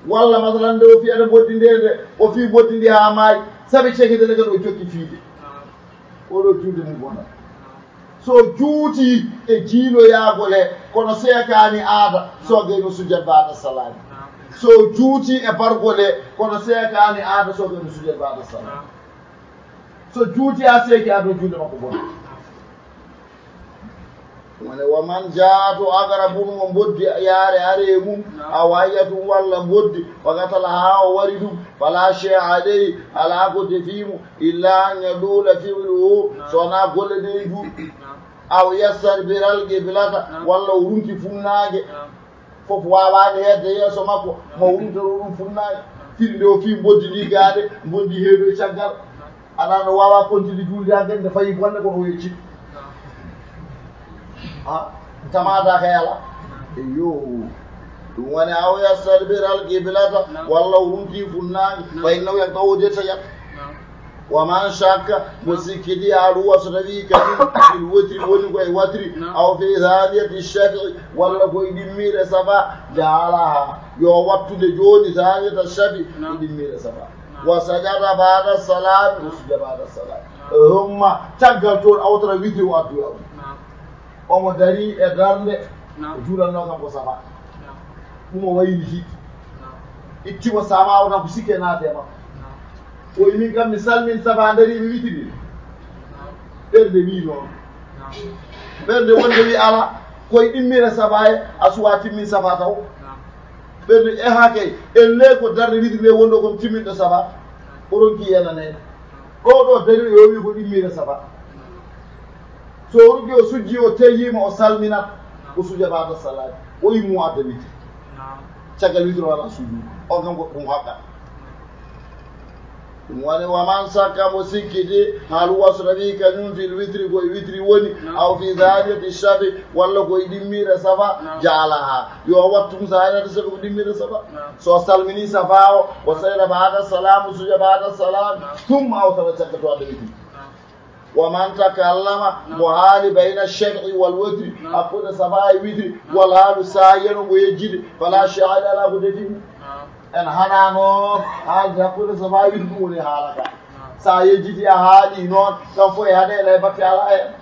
Walla masalan nde o fiyata mboddi nde, nde o fii mboddi ndi haa maayi, sabi cekede le kadi o jokki fiide. Oɗo juude mum bona. So juuti e jiiloyaago le, kono seekaani aada, so gayno sujjat baada salaami. So juuti e bargo le, kono seekaani aada, so gayno sujjat baada salaami. So juuti haa seeki aada, juude makko bona. Wone, wa man ja'atu aqrabun, mo mboddi yaare ari e mum, aw hayyatun walla mboddi, faqatalaha o wari ɗum, fala shay'a alayhi, alaa ko defii mo, illa an yadula fi'luhu, so wonaa golle ɗe juuɗi, aw yastadbira al-qiblata, walla o runti funnaange, fof waawaani hedde yeeso makko, mo wumtoro ɗum funnaange. Firi nde o fii mboddi ndi gaade, mboddi heewi caggal. Aɗa no waawa kontidi juulde haa gannde fayi bonde kono o yecciti. Ha? Tamaada ka yala. Eyo. Ɗum woni aw yastadbira al-qiblata, walla o wumti funnaange, fa innahu yaqta'u, o dettoyat. Wa man shakka, mo sikkiti, hal huwa, so tawii kañum, fil witri, woni ko e watri, aw fi thaniyati shaf'i, walla ko e ɗimmiire safa, ja'alaha, yo wattu nde jooni, thaniyata shaf'i, ko ɗimmiire safa. Wa sajada ba'da salami, o sujja ba'da salami. Thumma, caggal toon, awtara witri o addu law. Omo darii e darnde, o juulatnoo kam ko safa. Ɗum o wayliti. Itti mo sama o tan ko sikke naati e makko. O wi min kam mi salmin safa, darii mi witiri. Ɓernde wii noon. Ɓernde wonde wi alaa, koye ɗimmiire safa e a suwa timmin safa taw. Ɓernde e haa kay, en le ko darnde witiri nde wonɗo kon timminɗo safa. O ronki yenanede. Ɗo ɗo darii o wi ko ɗimmiire safa. So o rugii, o sujjii, o teyiima, o salminat, o suja baada salaami, o immo adda witiri. Caggal witiri o alaa sujuudu. O kam ko ɗum haqqat. Ɗum woni, wa man shakka, mo sikkiti, hal huwa, so tawii kañum, fil witri, ko e witri woni, aw fi thaniyati shaf'i, walla ko e ɗimmiire safa, ja'alaha, yo wattu ɗum thaniyata shaf'i, ko ɗimmiire safa. So salminii safa o, o sajada baada salaami, o suja baada salaami, thumma awtara, caggal to adda witiri. Wa man takallama, mo haali bayna shaf'i wal witri, hakkunde safa e witri, wal haalu saahiyan, omo yejjiti, fala shay'a alayhi, alaa ko defii mo. En hanaano haalde hakkunde safa e witri, ɗum woni haala ka. So a yejjiti a haali noon, kam fof e haɗeele e batte alaa heen.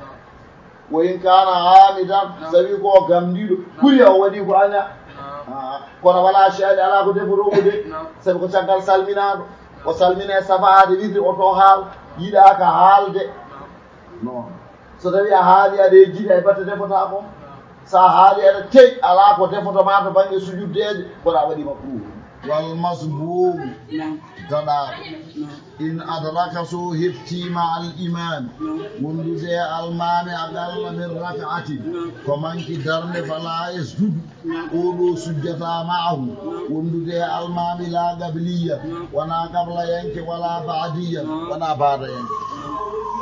Wa in kaana haamidan, so tawii ko o gamdiiɗo, kuri o waɗi ko aña. Ah, kono wala shay'a alayhi, alaa ko defotoo mo de. Sabi ko caggal salminaaɗo. O salmina e safa haa nde witri o to haal, yiɗaaka haalde. Non. So tawii a haali aɗa e jiiɗa e batte defotaa ko. So a haali aɗa tey, alaa ko defoto maa to bannge sujuddeeje, kono a waɗi makruuh. Wal masbuuqu, daɗaaɗo. In adraka, so o heɓtii ma al imaami, wondude e almaami aqalla min rak'atin, ko manki darnde, fala yasjudu. Oɗo sujjata ma'ahu, wondude e almaami, la qabliya, wona qablayanke, wala ba'diya, wona baadayanke.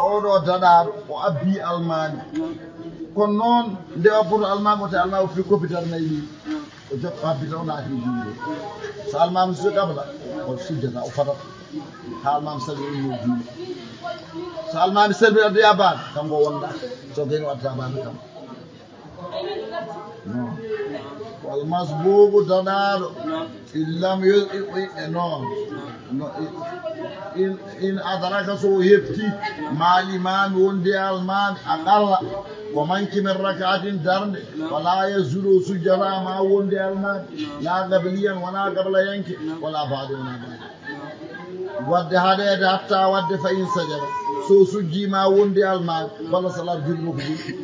Oɗo daɗaaɗo, o abbi almaami. Kono noon, nde o abboto almaami o, tawi almaami o fii koppi darnayɗi. O jokka habbi taw naati e juulde. So almaami sujja qabla, o sujjata, o fadata. Haa almaami salmini, o ummo juulde. So almaami salmini, addoya baada, kanko o wonda. So gayni, o addata baada kam. Non. Almasbuuqu daɗaaɗo, in lam yo, i, i, non. No, i, in, in adraka so o hefti, maal imaami wonde e almaami, aqalla, ko manki min rakaatin darnde, wala yasjudu o sujjata ma wonde e almaami, la qabliyan wona qablayanke, wala baadi wona baadi. Wadde haɗeede hatta wadde fa in sajada. So o sujji ma wonde almaami, walla salaatu julde makko ɓuri.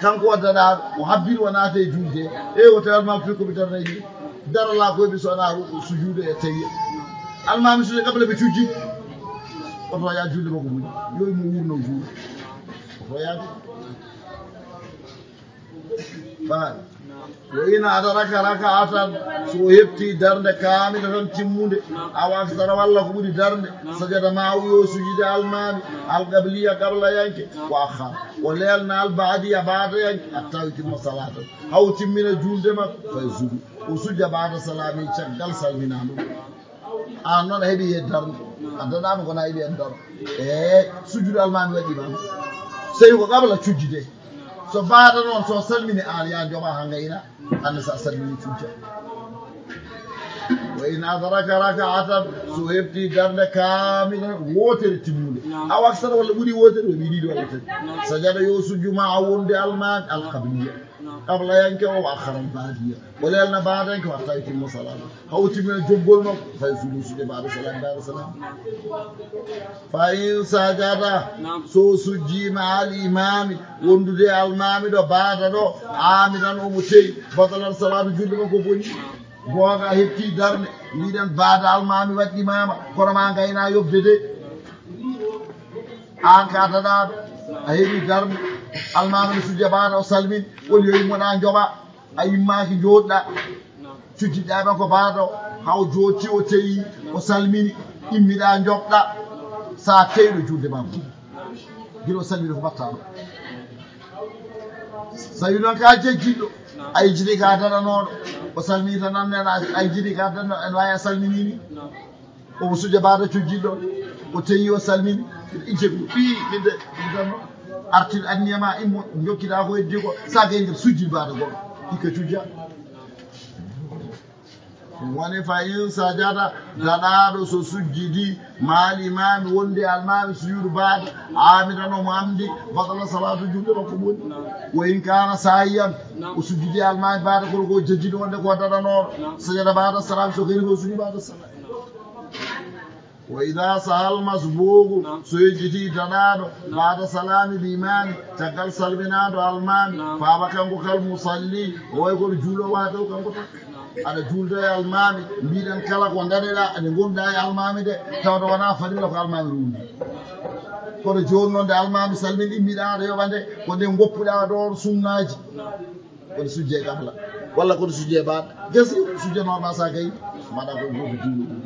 Kanko o daɗaaɗo, o habbiri o naata e julde. E o tawi almaami fii ko ɓe darnay ni. Darala koye ɓe so ana sujuude e tawi. Almaami sujji qabla ɓe cujji. Oto yaa julde makko ɓuri. Yo mo wurno juuɗe. Oto yaa. Faami. Wa in adraka raka'atan, so o hefti darnde kaamila tan timmunde, aw aksara walla ko ɓuri darnde, sajada ma o yo sujide almaami, alqabliya qablayanke, wa akhara, o leelna alba'diya baadayanke, hatta yutimma salata, haw timmina julde makko, fa yasjudu, o sujja baada salami caggal salminaandu. Aan noon a heɓi he darnde. A daɗaama kono a heɓi he darnde. E sujjude almaami waɗi ma. So tawi ko qabla cujjude. So baada noon so salmini aan yaa joɓa ha ngayna. Anne sa salmini cujja. Wa in adraka raka'atan so hefti darnde kaamilan wootere timmunde. Aw aksara walla ɓuri wootere o wiɗiɗi walla tati. Sajada yo sujju ma a wonde almaami alqabliya. Qablayanke o wa akhara alba'diya. O leelna baadayanke o hatta yutimma salata. Haw timmina joggol makko, fa yasjudu sujja baada salam, baada salam. Fa in sajada, so sujji ma al imaami, wondude e almaami ɗo baada ɗo, amidan omo teyi, batalat salatu julde makko boni. Goonga a hefti darnde, mbiɗen baada almaami waɗ imaama, kono ma ngayna yoɓde de. Aan ka daɗaaɗo, a heɓi darnde, almaami no sujja baada o salmini, woni yo immoɗa joɓa. A immaaki njooɗɗa, cujjiɗɗa ɓe ko baado, haw jooti o teyi, o salmini, immiɗa njoɓɗa, sa teyɗo julde ma gila o salmini ko mbattaɗo. So tawi noon ka jejjitɗo, a yejjiti ka daɗanooɗo, o salmini tan nan nena a yejjiti ka daɗanooɗo, en wawi a salminini. Omo sujja baada cujjiɗo, o teyi o salmini, ijje ko ɓii min de ɗum tan artir anniya ma immo jokkita ko heddi ko sa gay nder sujji baada goɗɗo hikka cujja. Ɗum woni fa in sajada, daɗaaɗo so sujjidi maal imaami wonde almaami sujuudu baada, amidan omo amdi, batala salatu julde makko boni. Wa in kana sahiyan, o sujjidi almaami baada kono ko jejjidi wonde ko daɗanooɗo, sajada baada salaam so gayni ko sujji baada salaam. Wa ida sahal masbuuqu, so yejjiti daɗaaɗo, baada salaami l imaami, caggal salminaandu almaami, faaba kanko kal musalli, o way kono juuloowo haa dow kanko tan. Aɗa juulda e almaami, mbiɗen kala ko daɗeɗa, nde ngonɗa e almaami de, tawde wona farilla ko almaami rundi. Kono jooni noon nde almaami salmin immiɗa aɗa yoɓa nde, ko nde ngoppuɗa ɗoon sunnaaji. Kono sujje e qabla walla kono sujje e baada gasi sujje normal sa gay mbaɗa ko goto juulu ɗum.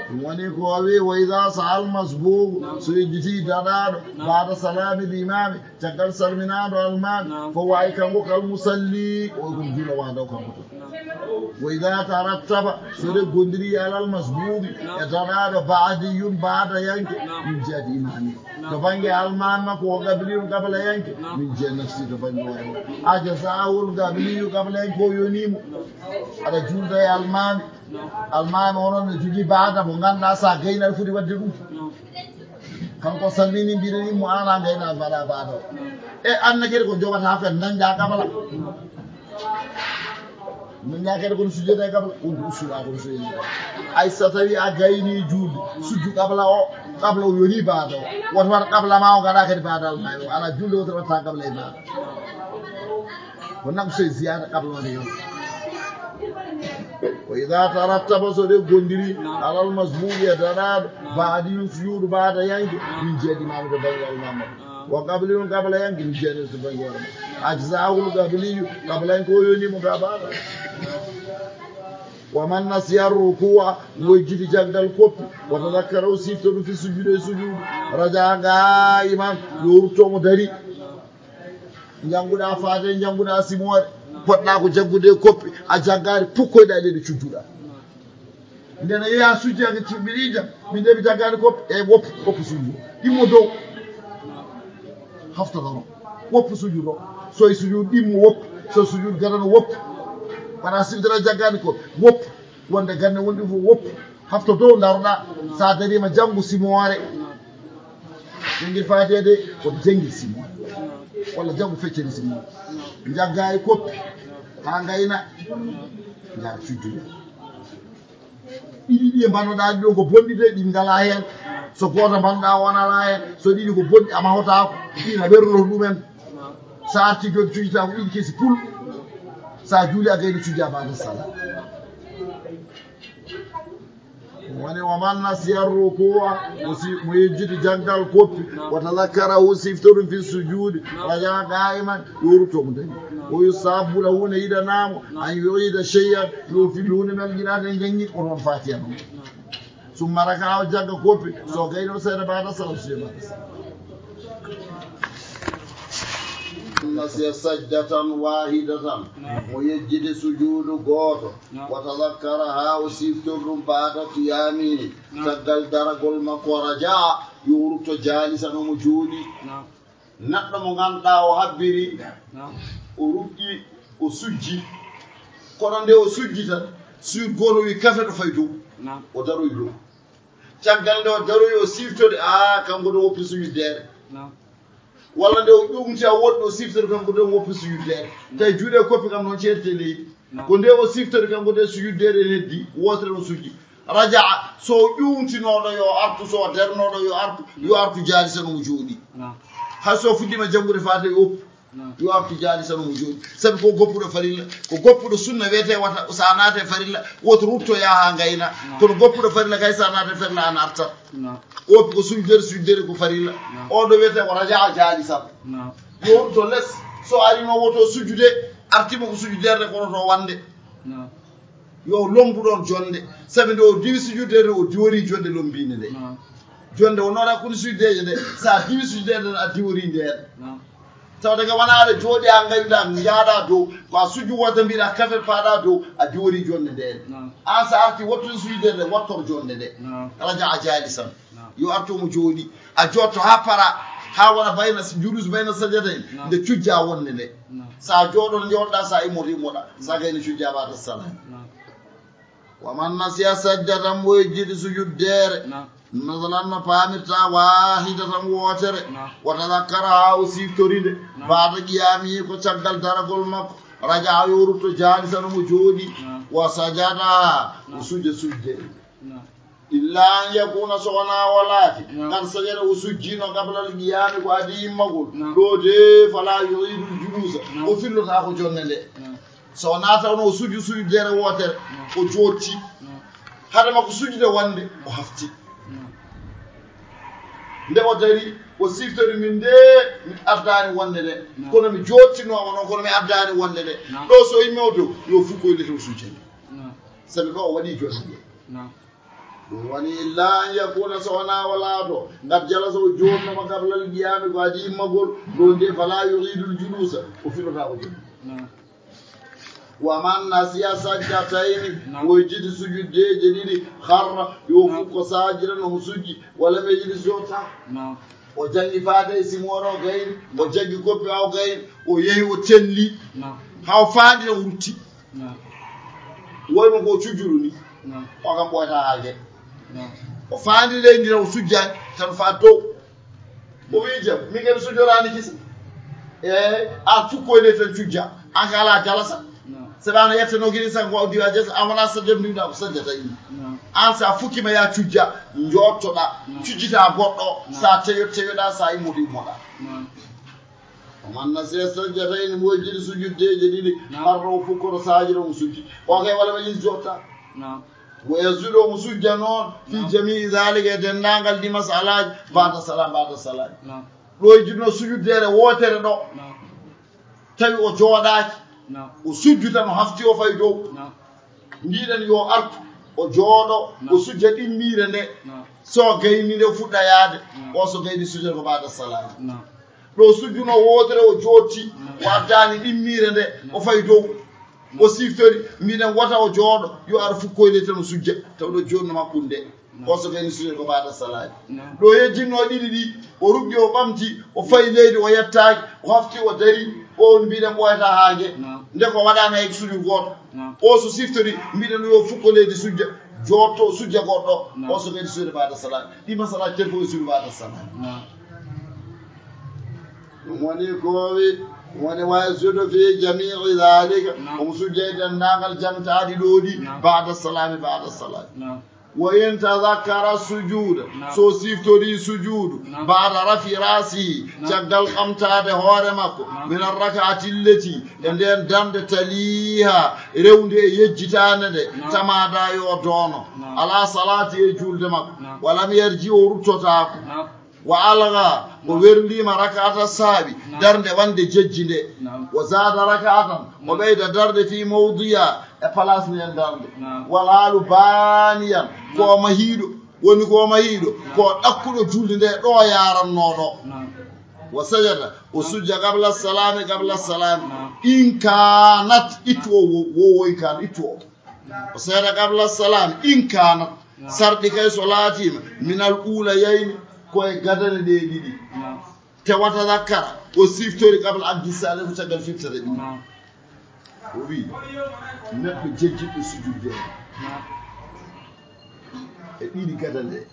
Ɗum woni ko o wi wa ida sahal masbuuqu, so yejjiti daɗaaɗo, baada salaami l imaami, caggal salminaandu almaami, fo wawi kanko kal musalli o kon juulo wadaw kanko to. Wa ida tarattaba, so de gondiri alal masbuuqi e daɗaaɗo, baadiyun baadayanke, min jihati imaami, to bannge almaami makko o qabliyun qablayanke, min jiha nafsi to bannge hoore makko. Aja sahul qabliyu qablayanke o yonimo. Aɗa juulda e almaami, almaami onon ne jogii baada mo ngannduɗaa sa gayna aɗa foti waɗde ɗum. Kanko salmini mbiɗen immo an a gayna mbaɗa baada o. E anna kadi ko joɓata ko dañda qabla. Min ñaakede kono sujjata e qabla, on ko usul a kono sujjata. Ay so tawi a gayni juulde, sujju qabla o, qabla o yoni baada o. Woto waɗ qabla ma o gaɗa kadi baada almaami o. Ala juulde woto watta qabla e baada. Ko nafsu e ziyaada qabla woni yon. Wa ida tarattaba so ɗe gondiri alal masbuuqi e daɗaaɗo, baadiyun sujuudu baadayanke, min jeeɗi maami to bannge almaami. Wa qabliyun qablayanke min jeeɗi to bannge hoore makko. Ajzahul qabliyu, qablayanke o yoni mo ka baada. Wa man nasiya rukuwa, mo yejjiti jaggal koppi, wa tadakkara o sifta ɗum fi sujuudu e sujuudu, raja qaiman, yo rutto mo dari. Jannguɗa faade, jannguɗa simoore, poɗɗa ko jaggude e koppi, a jaggaade pukkoyɗa ɗe ɗe cujjuɗa. Nden a yeeya sujjaaki mbiɗa yija, min de mi jaggaani ko e woppu, woppu sujju. Ɗimmo dow. Hafta ɗono. Woppu sujju ɗo. So e sujju ɗimmo woppu. So sujju gadano woppu. Wona siftere jaggaani ko woppu. Wonde gannde wonɗi fof woppu. Hafto dow ndaroɗa. Sa darima janngu simoore. Janngi faatede ko janngi simoore. Walla janngu feccere simoore. Jagga e koppi. Ha ngayna. Njaha cujjude. Ɗiɗi ɗi mbannoɗa ɗi ɗon ko bonɗi de, ɗi ngala heen. So gooto mbannoɗa o wonala heen. So ɗiɗi ko bonɗi a mahotako. Ɗina ɓernoto ɗumen. Sa arti joni cujita ko ɗiɗi kesi pul. Sa juuli a gayno cujja bada sala. Woni wa man nasiya rukuwa, mo si-, mo yejjiti janngal koppi, wa tazakkarahu, sifto ɗum fi sujudi, raja qaiman, yo rutto mo dañi. O yusabu lahu, ne yiɗanamo, an yuida shay'an, yo fillu hunde men gila den janngi, ko non fatiha non. Summa raka, o jagga koppi, so gayno seeɗa bada salam, suye bada salam. Nasiya sajdatan wahidatan, mo yejjiti sujudu gooto, wa tazakkaraha, o siftor ɗum bada qiyami, caggal daragol makko, raja, yo rutto jalisan, omo jooɗi. Neɗɗo mo ngannduɗaa o habbiri, o ruɗɗi, o sujji. Kono nde o sujji tan, sujud gooto wi kafe ɗo fay dow. O daroyi dow. Caggal nde o daroyi, o siftode, a, kanko ɗo woppi sujuddeere. Walla nde o ƴuwti a woɗɗi, o siftode kanko ɗo woppi sujuddeere. Tawi juuɗe koppi kam noon ceerti e leydi. Ko nde o siftori kanko nde sujuddeere heddi, wootere o sujji. Raja'a, so ƴuwtinooɗo yo artu, so darnooɗo yo artu, yo artu jaalisan omo jooɗi. Hay so fuɗɗiima janngude faade yo oppu, yo artu jaalisan omo jooɗi. Sabi ko goppuɗo farilla, ko goppuɗo sunna wiyetee wata, so a naate farilla, woto rutto yaha haa ngayna. Kono goppuɗo farilla kay so a naate farilla an artat. Oppi ko sujudere, sujudere ko farilla. Oɗo wiyetee ko raja'a jaalisan. Yo rutto les, so arino woto sujjude, artiima ko sujudere kono to wande. Yo lombu ɗon jonde, sabi nde o diwi sujudere, o diwori jonde lombiinde nde. Jonde o noora kuni sujudere nde, so a diwi sujudere nde, a diwori ndeen. Tawde ka wona aɗa jooɗi, a ngayda, njaaɗa dow, ko a sujju wota mbiɗa kafe paɗa dow, a diwori jonde nde. An so a arti wattude sujudere nde, wattor jonde nde. Raja'a jaalisan. Yo artu omo jooɗi. A jotto haa para, haa wona bayna, julus bayna sajadayn, nde cujja wonde nde. So a jooɗo, jooɗɗa, so a immoto, immoɗa. So a gayni cujja bada salam. Wa man nasiya sajdatan, mo yejjiti sujuddeere. Masalan, no paamirta, wahidatan, wootere. Wa tazakkaraha, o siftori nde. Bada qiyamihi, ko caggal daragol makko. Raja'a, yo rutto, jalisan, omo jooɗi. Wa sajada, o sujja sujde. Illa an yakuna, so wona o laati, qad sajada, o sujjino, qabla al qiyami, ko adii immagol. Ɗo de, fala yu'idu al julusa, o fillotaako jonde nde. So wona tawno o sujju sujudere wootere, o jootti. Hade makko sujjude wonde, o hafti. Nde o dari, o siftori min de, mi ardaani wonde nde. Kono mi joottinooma noon, kono mi ardaani wonde nde. Ɗo so immi o dow, yo fukkoy lete o sujjani. Sabi ko o waɗi jonde nde. Ɗum woni illa an yakuna, so wona o laato, qad jalasa, o jooɗnoma, qabla al qiyami, ko adii immagol, ɗo nde fala yu'idu al julusa, o filotaako jooɗi. Wa man nasiya sajdatayni, o yejjiti sujuddeeje ɗiɗi, harra, yo fukko saajidan, omo sujji, wa lam yajlis, jooɗtaako. O janngi faade e simoore o gayni, o janngi koppi o gayni, o yehi o telli, haa o faandi o rutti. Woyno ko cujjuɗo ni. O kam ɓooyata haalde. O faandi leydi tan, o sujjaani tan, faa dow. O wii jam, min kadi sujjoraani kisa. E a fukkoyde tan cujja. An ka alaa jalasa. Sabi an a yettanoo gila sango o diwa jasa, an wona sajjat ndiwɗa ko sajjata ini. An so a fukkima ya cujja, jottoɗa, cujjita goɗɗo, so a teyo, teyoɗa, so a immoto, immoɗa. O man nasiya sajdatayni, mo yejjiti sujuddeeje ɗiɗi, harra, o fukkoto saajidan, omo sujji. O kay wala ma yis jotta. Wa yasjudu, omo sujja noon, fi jamii zalika, e denndaangal ɗi masalaaji, bada salam, bada salam. Ɗo e jinno sujuddeere wootere ɗo. Tawi o jooɗaaki. O sujju tan, o hafti, o fayi dow. Mbiɗen yo artu, o jooɗo, o sujja ɗimmiire nde. So gayni nde fuɗɗa yaade, o so gayni sujja ko bada salam. Ɗo sujjuno wootere, o jootti, o addaani ɗimmiire nde, o fayi dow. O siftori, mbiɗen wota o jooɗo, yo ar fukkoyde tan o sujja, taw ɗo joɗno makko nde. O so gayni sujja ko bada salam. Ɗo yejjinno ɗiɗi ɗi, o ruggi, o ɓamti, o fayi leydi, o yettaaki, o hafti, o dari, o on mbiɗen ɓooyata haa nge. Nde ko waɗaani hay sujud gooto. O so siftori, mbiɗen yo fukko leydi sujja, jootto sujja goɗɗo, o so kadi sujud baada salam. Ɗi masala ten fof e sujud baada salam. Ɗum woni ko wi, woni wa yasjudu fi jami'i dhalika. Omo sujja e denndaangal jantaaɗi ɗo ɗi, baada salami, baada salami. Wa in tadhakkara sujuda, so siftori sujudu, baada rafi rasi, caggal ɓamtaade hoore makko, min arrakaati allati, e nden darnde taliha, rewnde e yejjitaande nde, tamada yo doono, ala salati e julde makko, walam yarji o ruttotaako, wa alga o werlima rakaata saawi, darnde wande jejji nde, wa zada rakaatan o ɓeyda darnde fi mawdiya e place nden darnde, wal haalu baniyan ko mahiiɗo, woni ko mahiiɗo ko ɗakkuɗo julde nde ɗo yaranno ɗo, wa sajada o sujja qabla salami, qabla salami, in kanat ittu o wo wo in kanat ittu o o seeɗa qabla salam, in kanat, sarɗi kay so laatiima, minal ula yayni, koye gadane ɗe ɗiɗi. Te wata zakkara, o siftori qabla abdi salam, ko caggal fiftata ɗi. O wi, neɗɗo jejjitɗo sujudde e ɗiɗi gadane ɗe.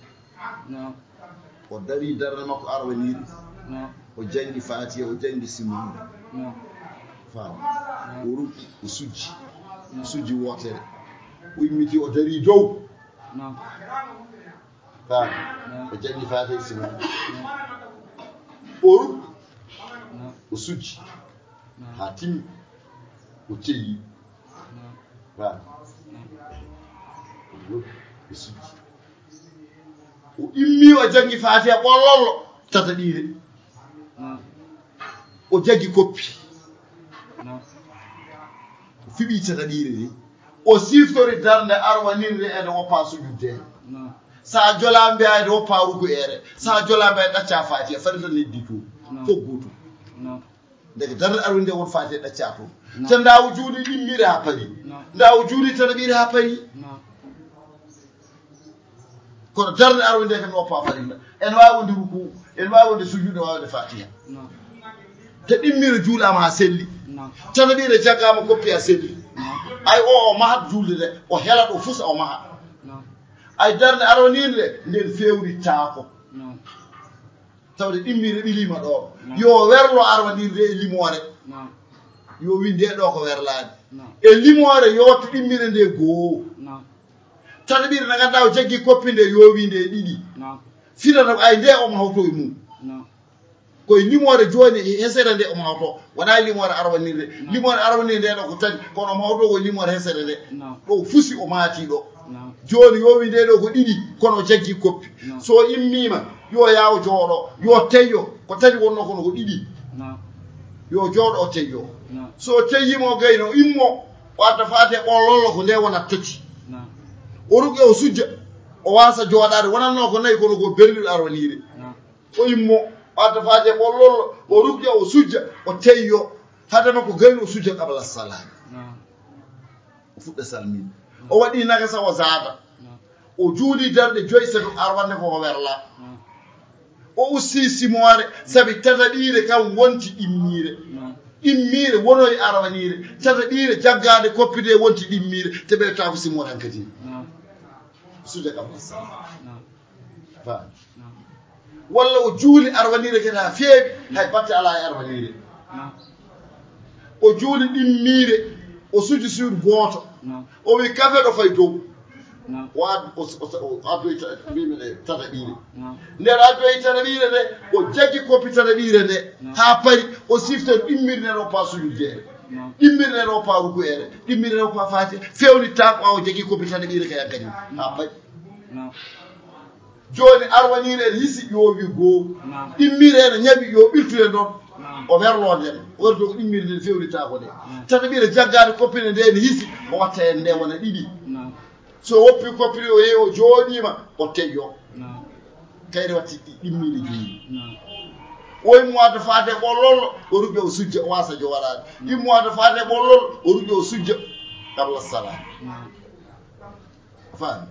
O dari darnde makko arwaniiɗo. O janngi Faatiha, o janngi Simmuude. Faam. O rukki, o sujji. O sujji wootere. O immiti, o dari dow. Faam. O janngi Faatiha, Simmuude. O rukki, o sujji. Haa timmi. O teyi. Faam. O rukki, o sujji. O immi, o janngi Faatiha ɓollollo tataɓiire. O jaggi koppi. O fiɓi tataɓiire ni. O siftori darnde arwanirde e nde woppa sujudde. Sa jola mbiya e nde woppa ruku'ere. Sa jola mbiya ɗacca Faatiha. Fari tan neddi to. Fof gootum. Ndeke darnde arwinde won Faatiha ɗacca to. Te ndawo juuɗe ɗimmire ha pari. Ndawo juuɗe tataɓiire ha pari. Kono darnde arwinde kam no woppa farilla. En wawi wonde ruku, en wawi wonde sujude, wawi wonde Faatiha. Te ɗimmire juulama ha selli. Tataɓiire jaggama koppi ha selli. Ay o, o mahat julde de, o helat o fusa o maha. Ay darnde arwaninde nden fewrittako. Tawde ɗimmire ɓilima ɗo. Yo werlo arwanirde e limoore. Yo wi nde ɗo ko werlaade. E limoore yo wattu ɗimmire nde goo. Tataɓiire na ganduɗa o jaggi koppi nde yo wi nde ɗiɗi. Firata ko ay nde omo hawto e mum. Koye limoore joni e hesere nde omo hawto. Wona e limoore arwanirde. Limoore arwanirde nde ɗo ko tati. Kono omo hawto ko limoore hesere nde. Ɗo fusi o maati ɗo. Joni yo wi nde ɗo ko ɗiɗi. Kono o jaggi koppi. So immima yo yaw jooɗo. Yo teyyo. Ko tati wonno kono ko ɗiɗi. Yo jooɗo o teyyo. So teyyimo gayno immo. O adda Faatiha ɓollollo ko nde wonat tati. O ruqe o sujja. O wasa jooɗade wonanno ko nayi kono ko berlil arwanire. O immo o adda Faatiha ɓollollo o ruqe o sujja o teyyo. Hadama ko gayno o sujja qabla salami. O fuɗɗa salminde. O waɗi nakasa o zaada. O juuli darɗe joyi sabi arwande koko werla. O usti simoore sabi tataɓiire kam wonti ɗimmire. Ɗimmire wonoyi arwanire. Tataɓiire jaggaade koppide wonti ɗimmire. Te ɓe taako simoore hankadi. Sujja kam. Walla o juuli arwanire kadi ha feewi hay batte ala e arwanire. O juuli ɗimmire o suji suudu gooto. O wi kafe ɗo fay dow. O ad- o- o- o addoyi ta- mbimi ɗe tataɓiire. Nden addoyi tataɓiire nde o jaggi koppi tataɓiire nde ha pari o sifta ɗimmiri nden o pa sujudere. Ɗimmiri nden o pa rukuere. Ɗimmiri nden o pa fatiha fewnitta ko awo jaggi koppi tataɓiire ka yaggani ha pari. Joni arwanire en hisi yo wi goo. Ɗimmire en ñawi yo ɓiltude noon. O werlo nden werto ko ɗimmiri nden fewnitta ko nde. Tataɓiire jaggade koppine nde en hisi o watta en nde wona ɗiɗi. So woppi koppine o yehi o jooɗima o teyyo. Kayre watti ɗimmiri joyi. O immoade faade ɓollol o ruƴƴa o sujja o wasa jooɗaade. Immoade faade ɓollol o ruƴƴa o sujja. Qabla salam. Faami.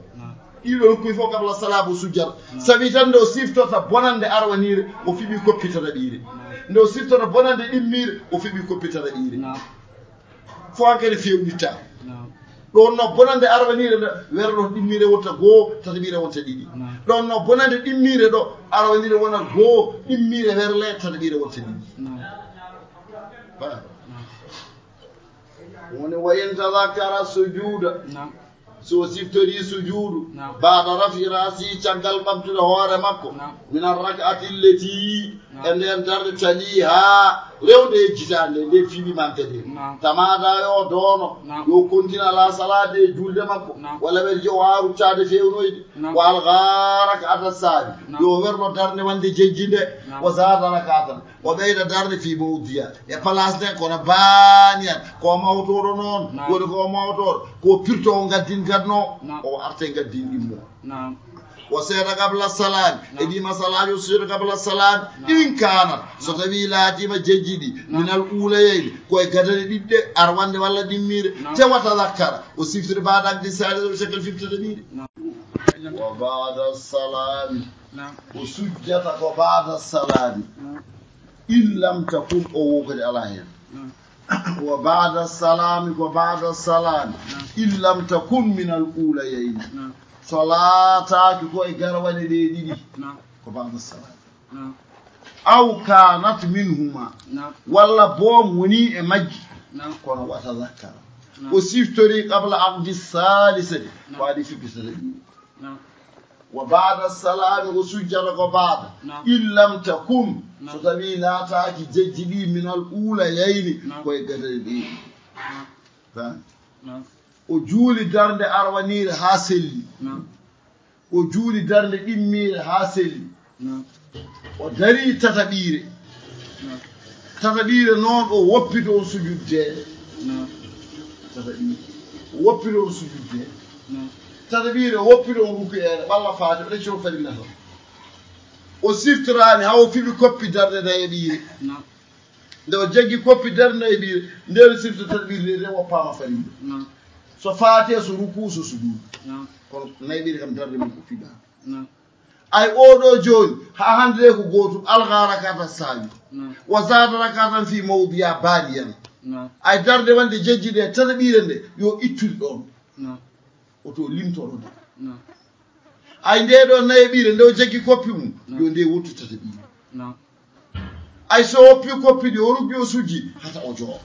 Ɗiɗo nokkuy fof kabla salaabu sujjata. Sabi tan nde o siftorta bonande arwaniire o fiɓi koppitata ɗiire. Nde o siftorta bonande ɗimmiire o fiɓi koppitata ɗiire. Fof hankadi fewnitta. Ɗon no bonande arwaniire ɗo, werlo ɗimmiire wonta goo, tataɓiire wonta ɗiɗi. Ɗon no bonande ɗimmiire ɗo, arwaniire wona goo, ɗimmiire werle, tataɓiire wonta ɗiɗi. Woni wa in tazakkara sujuuda. So siftori sujuudu, baada rafi rasi, caggal ɓamtude hoore makko, min arrak'ati llati, e nden darde taliha, rewde e jitaande nde fiɓi mantede. Tamada yo doono, yo kontina la salaade e julde makko, walla ɓe yo waaru caade fewnoyde. Wa alga rak'ata saabi, yo werno darde wande jejji nde, wa zaada rak'atan, o ɓeyda darde fi mawdiya, e place nden, kono baaniyan, ko mawtooɗo noon, woni ko mawtooɗo, ko pirto o ngaddin gadno, o arte ngaddin ɗimmo. O seeda qabla salaami, e ɗi masalaaji o seeda qabla salaami, in kaanat, so tawi laatiima jejji ɗi, minal uulayayni, ko e gadane ɗiɗɗe, arwande walla ɗimmiire, te wa tazakkara, o siftiri baada akdi saalis, o caggal fifta tataɓiire. Wa baada salaami, o sujjata ko baada salaami. In lam takun, o wo kadi alaa heen. Wa baada salaami, ko baada salaami. In lam takun minal uulayayni. So laataaki ko e garwale ɗe ɗiɗi, ko baada salaami. Aw kaanat minhuma, walla boom woni e majji, kono wa tazakkara. O siftori qabla akdi saalisati, ko adi fifti tataɓiire. Wa baada salaami, o sujjata ko baada. In lam takun, so tawi laataaki jejji ɗi minal uulayayni, ko e gadane ɗe. O juuli darnde arwaniire haa selli. O juuli darnde ɗimmiire haa selli. O darii tataɓiire. Tataɓiire noon o woppito on sujudde. Tataɓiire. O woppito on sujudde. Tataɓiire o woppito on rukuyeere, walla faade, o ɗeccoo farilla tan. O siftoraani haa o fiɓi koppi darnde nayaɓiire. Nde o jaggi koppi darnde nayaɓiire, ndeen o sifto tataɓiire nde, nde woppaama farilla. So faatiha, so rukuu, so sujuudu. Kono nayaɓiire kam darnde mum ko fiɓaama. Ay, oo ɗoo jooni, haa hannde ko gootum, alga rak'ata saawi. Wa zaada rak'atan fi mawdiya baaniyan. Ay, darnde wande jejji nde, tataɓiire nde, yo ittude ɗoon. O to limtoro nde. Ay, nde ɗoo nayaɓiire, nde o jaggi koppi mum, yo nde wontu tataɓiire. Ay, so o woppi koppi ɗi, o ruggi, o sujji, hata o jooɗo.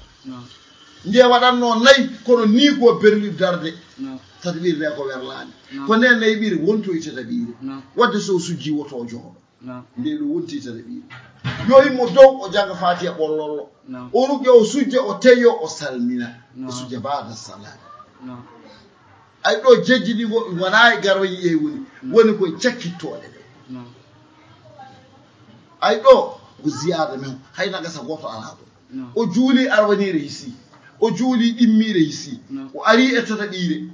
Nde waɗatnoo nayi, kono nii ko berli darde. Tataɓiire nde ko werlaani. Ko nde nayaɓiire wontoyi tataɓiire. Wadde so o sujji, woto o jooɗo. Nde ɗo wonti tataɓiire. Yo immo dow, o jannga faatiha ɓollollo. O rugga, o sujja, o teyo, o salmina. O sujja baada salaami. Ay, ɗo jejji ɗi ngo wonaa e garwaji ɗe woni. Woni koye cakkittooɗe ɗe. Ay, ɗo ko ziyaada men, hay na gasa gooto alaa ɗo. O juuli arwaniire hisi. O juuli ɗimmiire hisi. O ari e tataɓiire.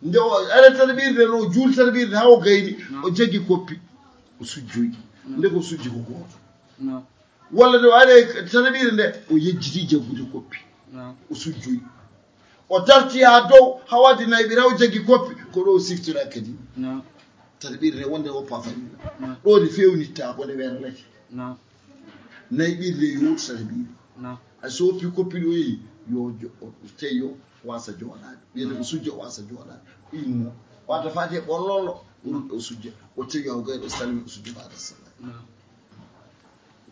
Nde o ari e tataɓiire nde, no o juuli tataɓiire nde, haa o gayni, o jaggi koppi, o sujjoyi. Nde ko sujji ko gooto. Walla nde o ari e tataɓiire nde, o yejjiti jaggude koppi, o sujjoyi. O darti haa dow, haa waɗi nayaɓiire, haa o jaggi koppi, ko ɗo o siftora kadi. Tataɓiire nde wonde woppa farilla. Ɗo nde fewnitta, ko nde werlete. Nayaɓiire nde yo wontu tataɓiire. Ay, so woppi koppi ɗo yehi, yo jo-, o teyo, wasa jooɗaade. Wiyete ko sujjo, wasa jooɗaade. Immo. Wata faati e ɓollollo, o rugga, o sujja. O teyo, o gayɗo, o salmina, o sujja baada salaam.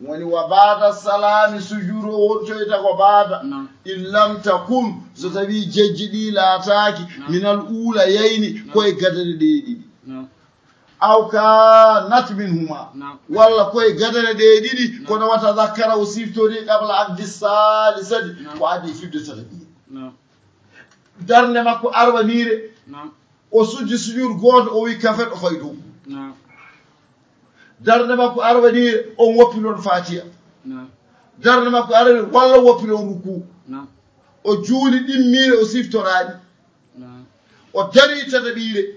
Woni wa baada salaami, sujuudu o wontoyta ko baada. In lam takun, so tawi jejji ɗi laataaki, minal uulayayni, koye gadane ɗe ɗiɗi. Aw kaanat minhuma, walla koye gadane ɗe ɗiɗi, kono wa tazakkara, o siftori qabla akdi saalisati, ko adii fiɓde tataɓiire. Darnde makko arwaniire, o sujji sujuudu gooto, o wi kafet, o fayi dow. Darnde makko arwaniire, on woppi noon faatiha. Darnde makko arwaniire, walla woppi noon rukuu. O juuli ɗimmiire, o siftoraani. O darii tataɓiire.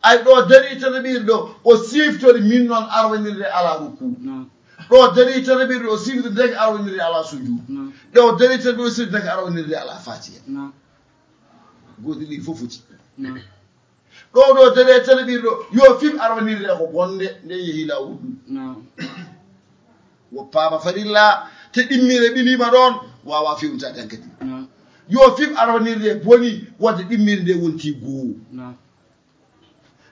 Ay, ɗo darii tataɓiire ɗo, o siftori min noon arwaniire nde alaa rukuu. Ɗo darii tataɓiire ɗo, o siftori ndeke arwaniire nde alaa sujuudu. Ɗo darii tataɓiire, o siftori ndeke arwaniire nde alaa faatiha. Gootel ɗi fof foti. Ɗo, ɗo darii tataɓiire ɗo, yo fiɓ arwaniire nde ko bonde, nde yehi laawol ɗum. Woppaama farilla, te ɗimmiire ɓiliima ɗoon, waawaa fewnitaade hankadi. Yo fiɓ arwanirde boni, wadde ɗimmiri nde wonti goo. Naam.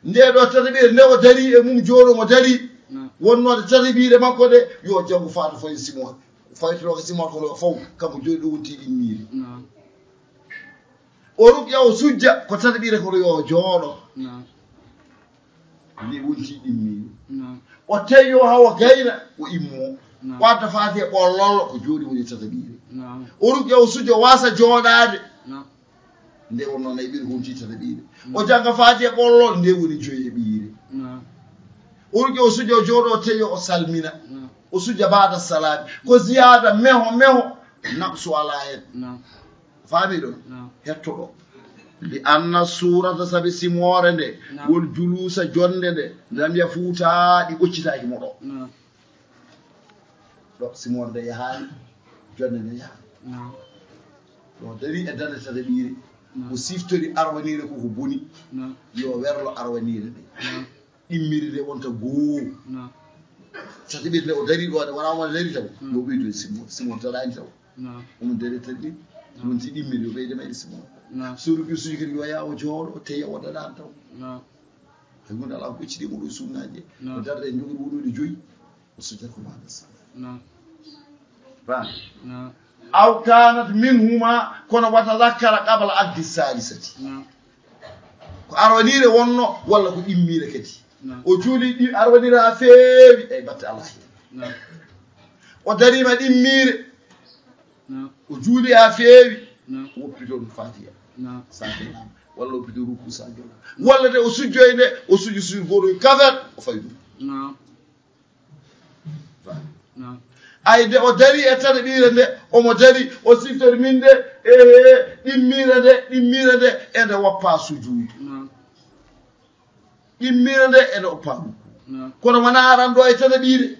Nde ɗo tataɓire nde o dari e mum, jooɗo mo dari. Naam. Wonnoode tataɓire makko nde, yo janngo faata foye simoore. Faytoro ko simoore kono fof, kanko jooɗi ɗo wonti ɗimmiri. Naam. O rukƴa o sujja, ko tataɓire kono yo jooɗo. Naam. Nde wonti ɗimmiri. Naam. O teyo hawa gayna, o immo. Naam. Wadda faati e ɓollol, ko jooɗi woni tataɓire. Naam. O rukƴa o sujja, wasa jooɗaade. Naam. Nde wonno nayi ɓiire, wonti tataɓire. Naam. O jannga faati e ɓollol, nde woni joyeɓire. Naam. O rukƴa o sujja, o jooɗo, o teyo, o salmina. Naam. O sujja baada salaami. Ko ziyaada meho meho, naqsu alaa heen. Naam. Faami ɗo? Naam. Hetto ɗo. Li anna suurata, sabi simoore nde, naam, wol juluusa, jonnde nde, lam yafuuta, ɗi ɓoccitaaki mo ɗo. Naam. Ɗo simoore nde yahaani, jonnde nde yahaani. Naam. Ɗo dari e darnde tataɓire. Naam. O siftori arwaniire ko ko boni. Naam. Yo werlo arwaniire nde. Naam. Ɗimmiri nde wonta goo. Naam. Tataɓire nde o dari ɗo, nde wona omo dari taw. Naam. Yo ɓeydu e simoore, simoore daraani taw. Naam. Omo dari tataɓire. Naam. Wonti ɗimmiri, yo ɓeyde mayde simoore. Naam. So rukii sujji kadi yo yaha o jooɗo, o teya o daraani taw. Naam. Hay huunde alaa ko ɓocciti mo ɗo e sunnaaji. Naam. O darda e jogori woɗoyde joyi. O sujjata ko baada salaam. Naam. Faami? Naam. Aw kaanat minhuma, kono wa tazakkara qabla aqdi saalisati. Naam. Ko arwaniire wonno walla ko ɗimmire kadi? Naam. O juuli ɗi arwaniire haa feewi, eyi, batte alaa heen. Naam. O dariima ɗimmire. Naam. O juuli haa feewi. Naam. Woppi toon Faatiha. Naam. Sa fenaama. Walla o woppi toon rukuu sa jooɗo. Walla de o sujjoyi nde, o sujji sujud gooto kafet, o fawi ɗum. Naam. Naam. Ay, nde o dari e tataɓire nde, omo dari, o siftori min nde, ehe, ɗimmire nde, ɗimmire nde, e nde woppa sujuudu. Naam. Ɗimmire nde, e nde woppa rukuu. Naam. Kono wonaa aran ɗo e tataɓire.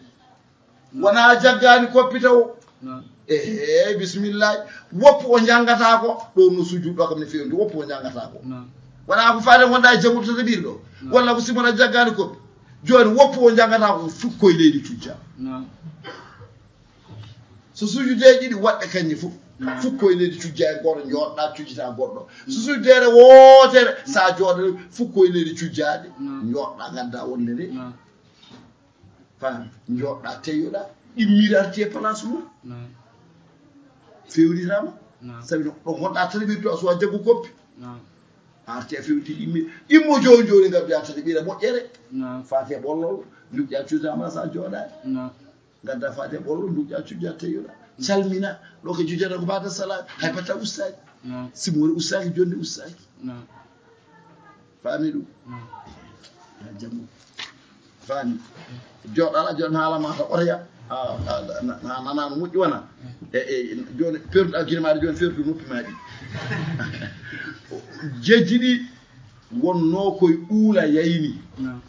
Naam. Wonaa jaggaani koppi taw. Naam. Ehe, bisimillahi. Woppu o janngataa ko, ɗo no sujuudu ɗo kam ne feewi, woppu o janngataa ko. Naam. Wonaa ko faade wonɗa e janngude tataɓire ɗo. Naam. Walla ko simoore a jaggaani koppi. Jooni woppu o janngataa ko, fukkoy leydi cujja. Naam. So sujuudeeji ɗiɗi waɗɗe kañƴe fof, naam, fukkoy leydi cujja e gooto, njooɗɗa cujjita goɗɗo. So sujudeere wootere, sa jooɗo fukkoy leydi cujjaaɗe, naam, njooɗɗa ngadda wonde nde. Naam. Faami? Njooɗɗa teyoɗa, ɗimmiri arti e place mum. Naam. Fewnitama. Naam. Sabi no ɗo gonɗa tataɓire to a suwa jaggu koppi. Naam. A arti a fewti ɗimmi. Ɗimmo joni joni ngaddoya tataɓire moƴƴere. Naam. Faati e ɓollol, nduƴƴa cuusama sa jooɗani. Naam. Ngadda faati e ɓollol, nduƴƴa cujja teyoɗa. Calmina, ɗo ko jujjata ko baada salaam, hay batta ustaaki. Naam. Simoore ustaaki, jonde ustaaki. Naam. Faami ɗum? Naam. Ya jammu. Faami. Joɗɗa ala, joɗɗa haala ma ta otoya. A, a, na, na, na, na, no moƴƴi wona. E, e, joni, perdu, a, gine maɗa joni, perdu noppi maɗi. Jejji ɗi wonno koye uula yayni. Naam.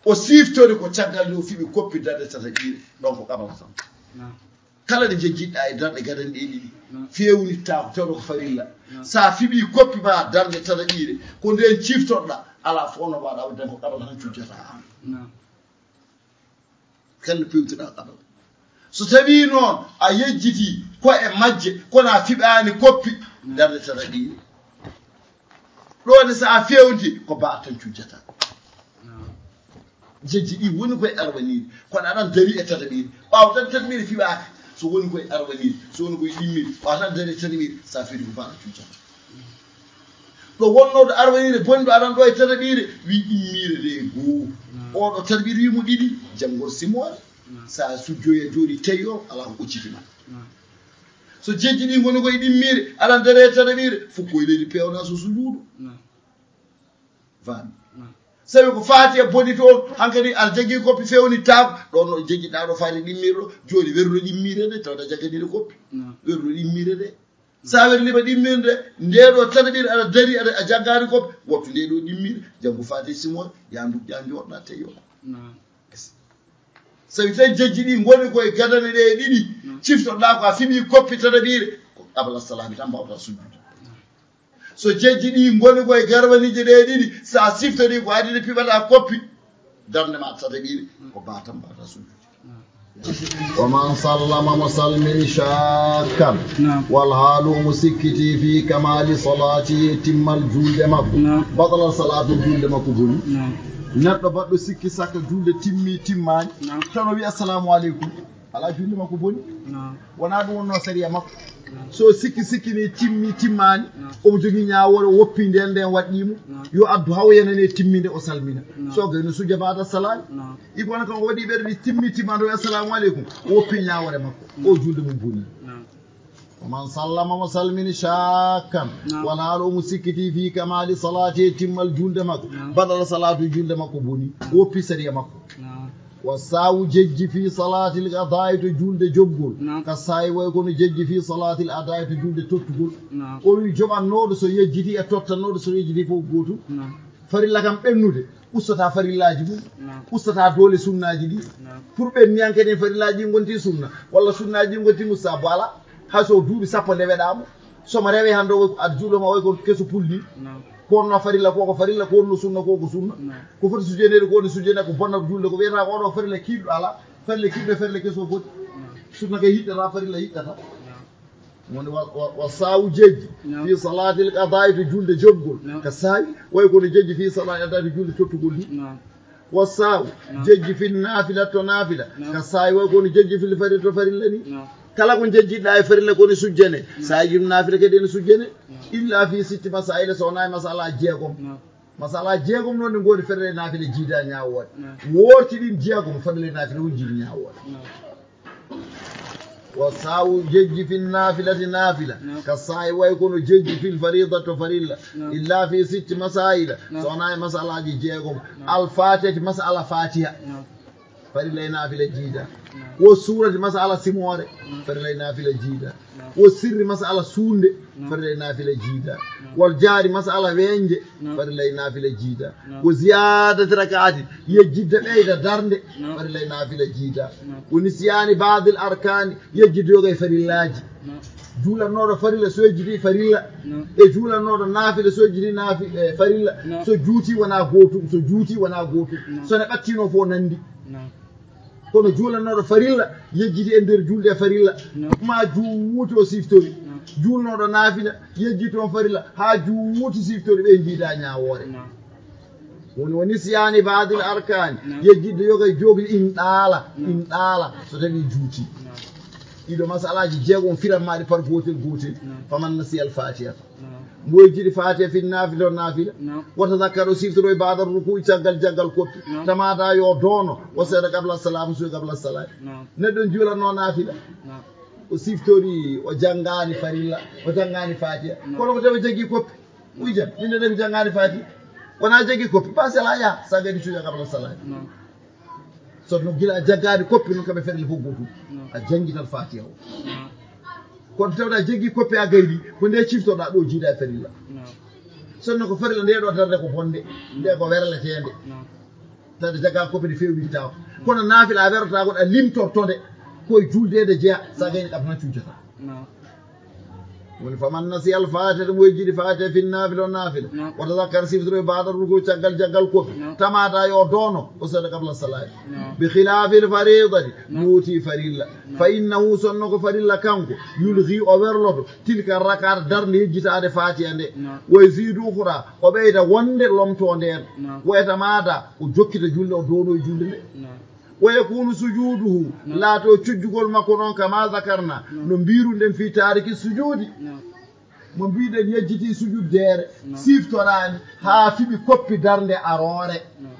O siftori ko caggal nde o fiɓi koppi darde tataɓire, ɗon ko qabla tan. Naam. Kala ɗe jejjitɗa e darɗe gadane ɗe ɗiɗi, naam, fewnitta ko tawɗo ko farilla. Naam. Sa fiɓi koppi ma darde tataɓire, ko nden ciftoɗɗa, ala fof no mbaɗa wadde ko qabla tan cujjata an. Naam. Kala pewtuɗa qabla. So tawi noon a yejjiti ko e majje, kono a fiɓaani koppi, naam, darde tataɓire. Ɗo ne so a fewnti ko ba tan cujjata. Naam. Jejji ɗi woni koye arwaniiri, kono aɗan dari e tataɓiiri. Ɓaawo tan tataɓiiri fiɓaaka, so woni koye arwaniiri, so woni koye ɗimmiiri, ɓaawo tan dari e tataɓiiri, so a fewnti ko ba tan cujjata. Ɗo wonnooɗo arwaniire bonɗo aɗan ɗo e tataɓiire, wi ɗimmiire nde e goo. Naam. Oɗo tataɓiire wi mo ɗiɗi, janngol simoore. Naam. So a sujjoyi a jooɗi tawi o, alaa ko ɓocciti ma. Naam. So jejji ɗi ngoni koye ɗimmiire, aɗa dare e tataɓiire, fof koye leydi peewna so sujuudu. Naam. Faami? Naam. Sabi ko faati e boni toon, hankadi aɗa jaggi koppi fewnittaako, ɗoon no jejjiɗaa ɗo faati ɗimmiire ɗo, jooni werlude ɗimmiire nde, tawde a jagganiino koppi. Naam. Werlude ɗimmiire nde. So a werliima ɗimmiire nde, ndee ɗo tataɓiire aɗa dari, aɗa, a jaggaani koppi, wattu ndee ɗo ɗimmiire, janngu faati simoore, yaa nduƴƴaa njooɗɗaa tawi o. Naam. Sabi tawi jejji ɗi ngoni koye gadane ɗe ɗiɗi, naam, ciftoɗaa ko a fiɓi koppi tataɓiire, ko qabla salaami tan mbawɗaa sujjude. Naam. So jejji ɗi ngoni koye garwaniije ɗe ɗiɗi, so a siftori ko adii nde piɓataa koppi, darnde ma tataɓiire, ko ba tan mbawɗaa sujjude. Naam. ومن سلم مسلم شاكا Naam. والحال omo sikkiti في كمال صلاته timmal julde makko Naam. بطل صلاته julde makko boni Naam. Neɗɗo baɗɗo sikki sakka julde timmi timmaani Naam. Tan o wi assalamu aleykum ala julde makko boni Naam. Wona ɗum wonno sariya makko Naam. So sikki sikki ni timmi timmaani Naam. Omo jogii ñaawoore o woppi nden nden waɗɗimo Naam. Yo addu haw yenane timminde o salmina Naam. So gayno sujja baada salami Naam. Iko wona kanko waɗi ɓerɗi timmi timma ɗo assalamu aleykum woppi ñaawore makko o julde mum boni ومن سلم مسلم شاكا والحال omo sikkiti في كمال صلاته timmal julde makko بطل صلاته julde makko boni woppi sariya makko والسهو jejji في صلاة القضاء to julde joɓgol كالسهو way kono jejji في صلاة الأداء to julde tottugol o wi joɓannooɗo so yejjiti e tottannooɗo so yejjiti fof gootum Farilla kam ɓennude ustata farillaaji mum, ustata doole sunnaaji ɗi. Pour ɓenniyanke ɗin farillaaji ɗi ngonti sunna, walla sunnaaji ɗi ngonti mustahabu, alaa. Hay so duuɓi sappo ndeweɗaamo, so mo rewe hannde o, aɗa juuloo ma oy ko keso pulli. Ko wonno farilla ko ko farilla, ko wonno sunna ko ko sunna. Ko foti sujjaneede ko woni sujjane, ko bonnata juulde, ko wiyata ko oɗo farilla kiiɗɗo alaa, farilla kiiɗɗo e farilla keso foti. Sunna kay yiɗɗata, farilla yiɗɗata. Woni wa- wa- wa sawu jejji Naam. Fi salatil qada'i to julde joɓgol Naam. Ka sawi way kono jejji fi salatil qada'i to julde tottugol ni Naam. Wa sawu Naam. Jejji fi nafila to nafila Naam. Ka sawi way kono jejji fi farilla to farilla ni Naam. Kala ko jejjiɗa e farilla kono sujjane Naam. Sawi jim nafila kadi ene sujjane Naam. Illa fi sitti masaila so wona e masala jeegom Naam. Masala jeegom noon ne ngoodi farilla e nafila jiida ñawoode Naam. Woorti ɗin jeegom farilla e nafila won jiidi ñawoode Naam. Wa sawu jejji fi nafilati nafila Naam. Ka sawi way kono jejji fil farida to farilla Naam. Illa fi sitti masaila Naam. So wona e masalaji jeegom Naam. Al fatihati masala fatiha Naam. Farilla e nafila jiida Naam. Wo surati masala simore Naam. Farilla e nafila jiida Naam. Wo sirri masala sunde Naam. Farilla e nafila jiida Naam. Wal jaari masala wenje Naam. Farilla e nafila jiida Naam. Wo ziyadati raka'ati yejjidde ɓeyda darnde Naam. Farilla e nafila jiida Naam. Wo nisyani baadil arkani yejjidde yoga e farillaaji Naam. Juulannooɗo farilla so yejjiti farilla Naam. E juulannooɗo naafila so yejjiti naafi e farilla Naam. So juuti wona gootum so juuti wona gootum Naam. So ne ɓattino fof nandi Naam. Kono juulannooɗo farilla yejjiti e nder julde farilla Naam. Ma juuti o siftori Naam. Juulnooɗo naafila yejjiti on farilla haa juuti siftori ɓe jiida ñaawoore Naam. Woni woni siyani baadil arkani Naam. Yejjidde yoga e joogli in ɗaala Naam. In ɗaala so tawi juuti Naam. Ɗiɗo masalaji jeegom firan maɗi par gootel gootel Naam. Faman nasiyal fatiha Naam. Mboy jiɗi fatiha fi nafila o nafila Naam. Wata zakkar o siftoro e baadar ruku caggal jaggal koppi Naam. Tamata yo doono o seeɗa qabla salam suy qabla salam Naam. Neɗɗo juulanno nafila Naam. O siftori o janngani farilla o janngani fatiha Naam. Kono ko tawi jaggi koppi Uy jam, min de mi janngaani faati. Wona jaggi koppi, ba sela ya, sa gadi cuya kabla salati. Sonno gila a jaggaani koppi noon kam e ferle fof gootum. A janngi tan faatiya o. Kono tawde a jaggi koppi a gayni, ko nde ciftoɗa ɗo jiida e ferilla. Sonno ko ferilla nde ɗo darde ko bonde, nde ko werleteende. Tawde jagga koppi ne feewnittaako. Kono naafila a werata ko a limtortode ko e juldeede jeya, sa gayni kam tan cujjata. Woni faman nasiya al fatiha mo yejjidi fatiha fi nafila o nafila Naam. Wata zakkar siftoro e baada ruku caggal jaggal kofi Naam. Tamata yo doono o sada qabla salati Naam. Bi khilafil faridati Naam. Nuuti farilla Naam. Fa innahu sonno ko farilla kanko yulghi o werloto tilka rakat darnde yejjitaade fatiha nde Naam. Wa yazidu ukhra o ɓeyda wonde lomto nden Naam. Wa yatamada o jokkita julde o doono e julde nde Naam. Wa yakunu sujuduhu Naam. Laato cujjugol makko noon kama zakarna Naam. No mbiruɗen fi tariki sujudi Naam. Mo mbiɗen yejjiti sujuddeere Naam. Siftoraani haa fiɓi koppi darnde aroore Naam.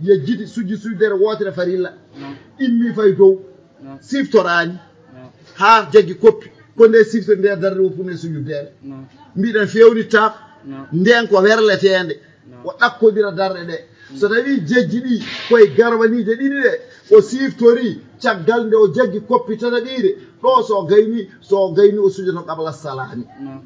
Yejjiti sujji sujuddeere wootere farilla Naam. Immi fay dow Naam. Siftoraani Naam. Haa jaggi koppi ko nde sifto nde darnde woppu nde sujuddeere Naam. Mbiɗen fewnittaako Naam. Nden ko werleteende Naam. O ɗakkodira darɗe ɗe so tawi jejji ɗi koye garwaniije ɗiɗi ɗe o siftori caggal nde o jaggi koppi tataɓiire ɗo so gayni so gayni o sujoto qabla salami Naam.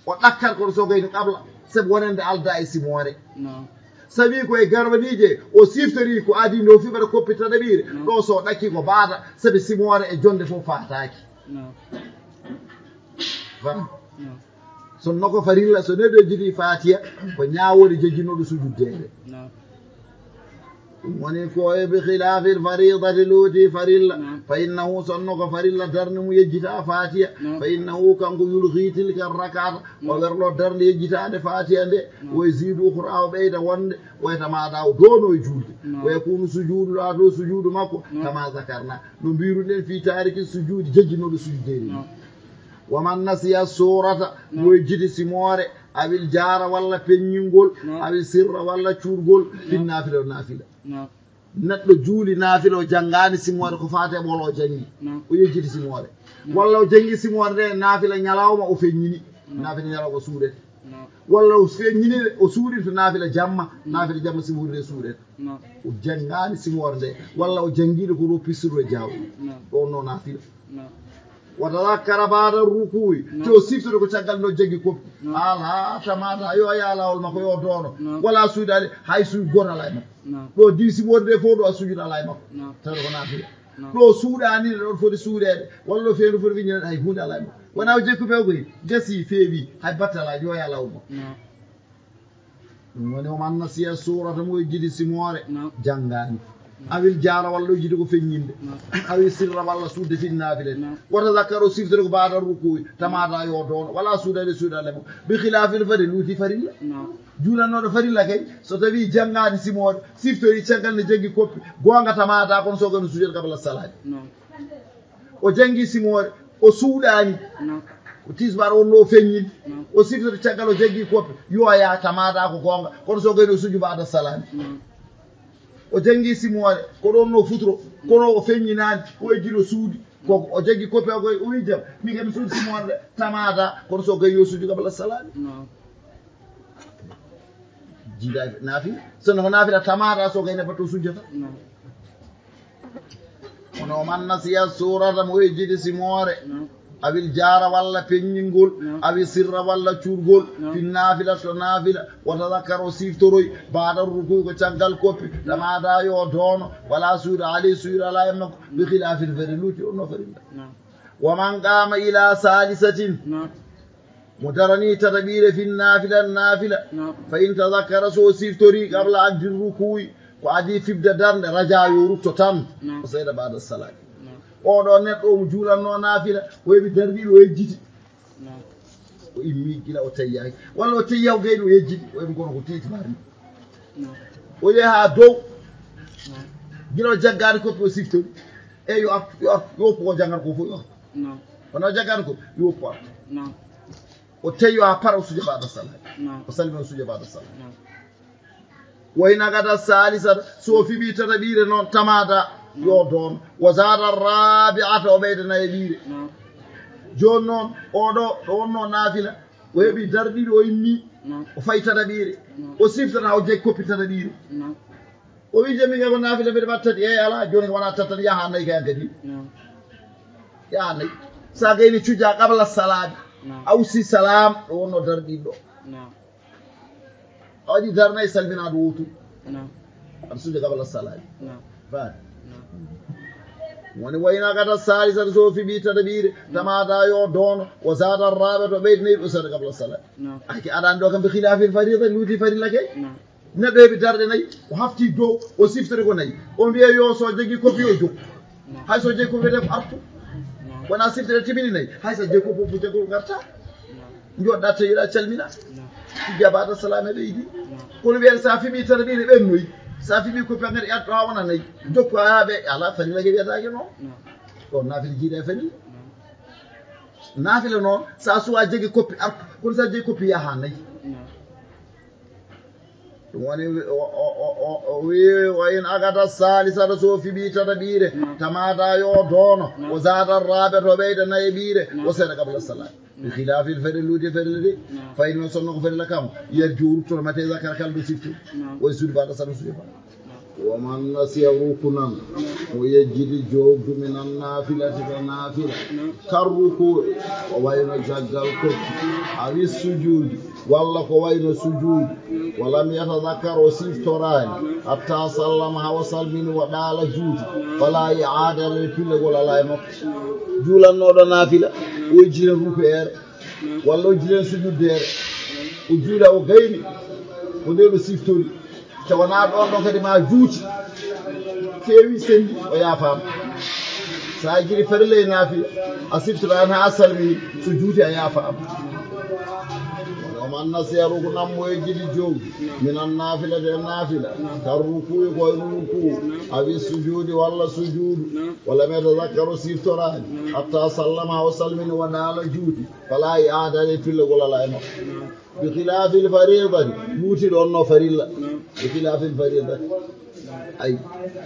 O ɗakkat kono so gayni qabla sabu wonande alda e simoore Naam. Sabi koye garwaniije o siftori ko adi nde o fiɓata koppi tataɓiire Naam. Ɗo so ɗakki ko baata sabi simoore e jonde fof faataaki Naam. Voilà. Naam. Sonno ko farilla so neɗɗo jogii fatiha ko ñaawoore jejjinooɗo sujuddeede Naam. Ɗum woni ko e bi khilaafil fariidati luuti farilla. Naam. Fa innahu sonno ko farilla darnde mum yejjita faatiya. Naam. Fa innahu kanko yulghi tilka rak'ata. O werlo darnde yejjitaande faatiya nde. Naam. Wa yaziidu ukhra o ɓeyda wonde. Wa yatamada o doono e juulde. Naam. Wa yakunu sujuudu laato sujuudu makko. Naam. Kama zakarna. No mbiruɗen fi taariki sujuudi jejjinooɗo sujuudeede. Naam. Wa man nasiya suurata. Naam. Mo yejjiti simoore. Awil jaara walla peññingol. Naam. Awil sirra walla cuurgol. Naam. Fin naafila o naafila. Naam. Neɗɗo juuli naafila o janngaani simoore ko faate ɓolo o janngi. Naam. O yejjiti simoore. Naam. Walla o janngi simoore nde naafila ñalawma o feññini. Naam. Naafila ñalawma suuɗete. Naam. Walla o feññini o suuɗinto naafila jamma. Naam. Naafila jamma simoore nde suuɗete. Naam. O janngaani simoore nde. Walla o janngiino ko ɗo pistirɗo e jaawo. Naam. Ɗo no naafila. Naam. Wa tadhakkara ba'da ruku'i. Naam. Te o siftoto ko caggal no jaggi koppi. Naam. Ala tamata yo a yaa laawol makko yo doono. Naam. Wala suudaali hay suudu gooto alaa e makko. Naam. Ɗo diisi wonde fof ɗo a sujuda alaa e makko. Naam. Tawi ko naafila. Naam. Ɗo suuɗaani ɗon foti suuɗeede. Walla ɗo feewi foti wiññeede hay huunde alaa e makko. Wona o jekku few koy gasi feewi hay batte alaa yo a yaa laawol makko. Naam. Ɗum woni o man nasiya suurata mo yejjiti simoore. Naam. Janngaani. Awil jaara walla o yejjiti ko feññinde. Naam. Awil sirra walla suuɗde fin naafila. Naam. Wa tadhakkara o siftoto ko ba'da ruku'i tamata yo doono wala suudaade suudaade mo bi khilaafil fari luuti farilla. Naam. Juulannooɗo farilla kay so tawii janngaani simoore siftori caggal ne jaggi koppi goonga tamata kono so gano sujuud qabla salaati. Naam. O janngi simoore o suuɗaani. Naam. Ko tisbaar wonno o feññini. Naam. O siftoto caggal o jaggi koppi yo a yaa tamata ko goonga kono so gayno suju ba'da salaami. Naam. O janngi simoore ko ɗon no futuro kono o feññinaani o yejjiti o suuɗi ko o jaggi koppi o koy o wi jam min kam mi suuɗi simoore de tamata kono so gayno suju qabla salaami. Naam. Jiida naafila sonno ko naafila tamata so gayno batto sujjata. Naam. Kono man nasiya suurata mo yejjiti simoore. Naam. Awil jaara walla peññingol. Naam. Awil sirra walla cuurgol. Naam. Fin naafila to naafila wa tadhakkara o siftoroy ba'da ruku'i ko caggal koppi. Naam. Tamata yo doono wala suuda alay suuda alaa e makko bi khilaafil fari luuti on no farilla. Naam. Wa man qaama ila saalisatin. Naam. Mo daranii tataɓiire fin naafila naafila. Naam. Fa in tadhakkara so siftori qabla aqdi ruku'i ko adii fibde darnde raja yo rutto tan. Naam. O seeda ba'da salaati. Naam. Oɗo neɗɗo omo juulanno naafila o heɓi darɗiiɗo o yejjiti. Naam. O immi gila o teyyaaki walla o teyyaw gayni o yejjiti o heɓi kono ko teyti mari. Naam. O yehi haa dow. Naam. Gila o jaggaani koppi o siftori e yo artu yo artu yo woppu ko janngata ko fof yo artu. Naam. Kono o jaggaani ko yo woppu artu. Naam. O teyo haa para o suja ba'da salaati. Naam. O salmina o suja ba'da salaati. Naam. Wa in aqada saalisata so o fiɓi tataɓiire noon tamata yo doono wa zaada rabi'ata o ɓeyda nayaɓiire. Naam. Jooni noon oɗo ɗo wonno naafila o heɓi darɗiiɗo o immi. Naam. O fayi tataɓiire. Naam. O siftata o jaggi koppi tataɓiire. Naam. O wi jami kay ko naafila mbeɗa waɗa tati eyi alaa jooni ko wona tati tan yaha nayi kay an kadi. Naam. Yaha nayi sa gayni cujja qabla salaami. Naam. A usti salaam ɗo wonno darɗiiɗo. Naam. A waɗi darnay salminaɗo wootu. Naam. Aɗa suja qabla salaami. Naam. Faati. Naam. Woni wayna gata saalisata so fiɓi tataɓiire tamata yo doono o zaada raɓe to ɓeydi nayi ɗo sada qabla salaami. Naam. Ay ke aɗani ɗo kam ɓe khilaafil farida luuti farilla kay. Naam. Neɗɗo heɓi darɗe nayi o hafti dow o siftore ko nayi o mbiya yo so joggi koppi o jokku. Hay so joggi koppi de ko artu. Wona siftore timini nayi hay so joggi koppi o joggi garta. Joɗɗa tawiɗa calmina. Jabaɗa salame ɓeydi. Kono wiyata sa fiɓi tataɓiire ɓennoyi sa fiɓi koppi a ngati artu ha wona nayi jokku ha ɓe ala farilla ke wiyatake noon. Ɗon nafila jiiɗa e farilla. Nafila noon sa suwa joggi koppi artu kono sa joggi koppi yaha nayi. Ɗum woni o wi wa in aqada salisata so fiɓi tataɓiire tamata yo doono o zada raɓe to ɓeyda nayeɓiire o seeɗa qabla salat. Bi khilafil farilla luuti farilla de. Fa inno sonno ko farilla kam yarju ruttoto mate zakara kala ɗo siftu. Way suudu baɗa sanu suudu baɗa. Wa man nasiya rukunan mo yejjiti jogdu minan nafilati ka nafila. Karruku o wayno jaggal koppi awi sujudi walla ko wayno sujudi. Walam yatadakkar o siftoraani hatta sallama hawa salmini wa ɗaala juuti. Fala i'ada lel pillagol ala e makko. Juulannoɗo nafila o yejjiti ruku ere walla o yejjiti sujudde ere o juula o gayni ko nde ɗo siftori. Te wona ɗon ɗon kadi ma juuti. Feewi selli, o yaafaama. So a jiɗi farilla e naafila, a siftoraani haa a salmini, so juuti a yaafaama. Wa man nasiya ruknan, mo yejjiti jowdi, minan naafilati e naafila, kar rukuu'i ko e rukuu, awi sujuudi walla sujuudu, wa lam yatazakkar o siftoraani, hatta sallama o salmini wonaa Alla juuti, falaa i'aadata e fillagol alaa e makko. Bi khilaafil fariidati, juuti ɗoon no farilla. Bi khilaafil fariidati. Ay,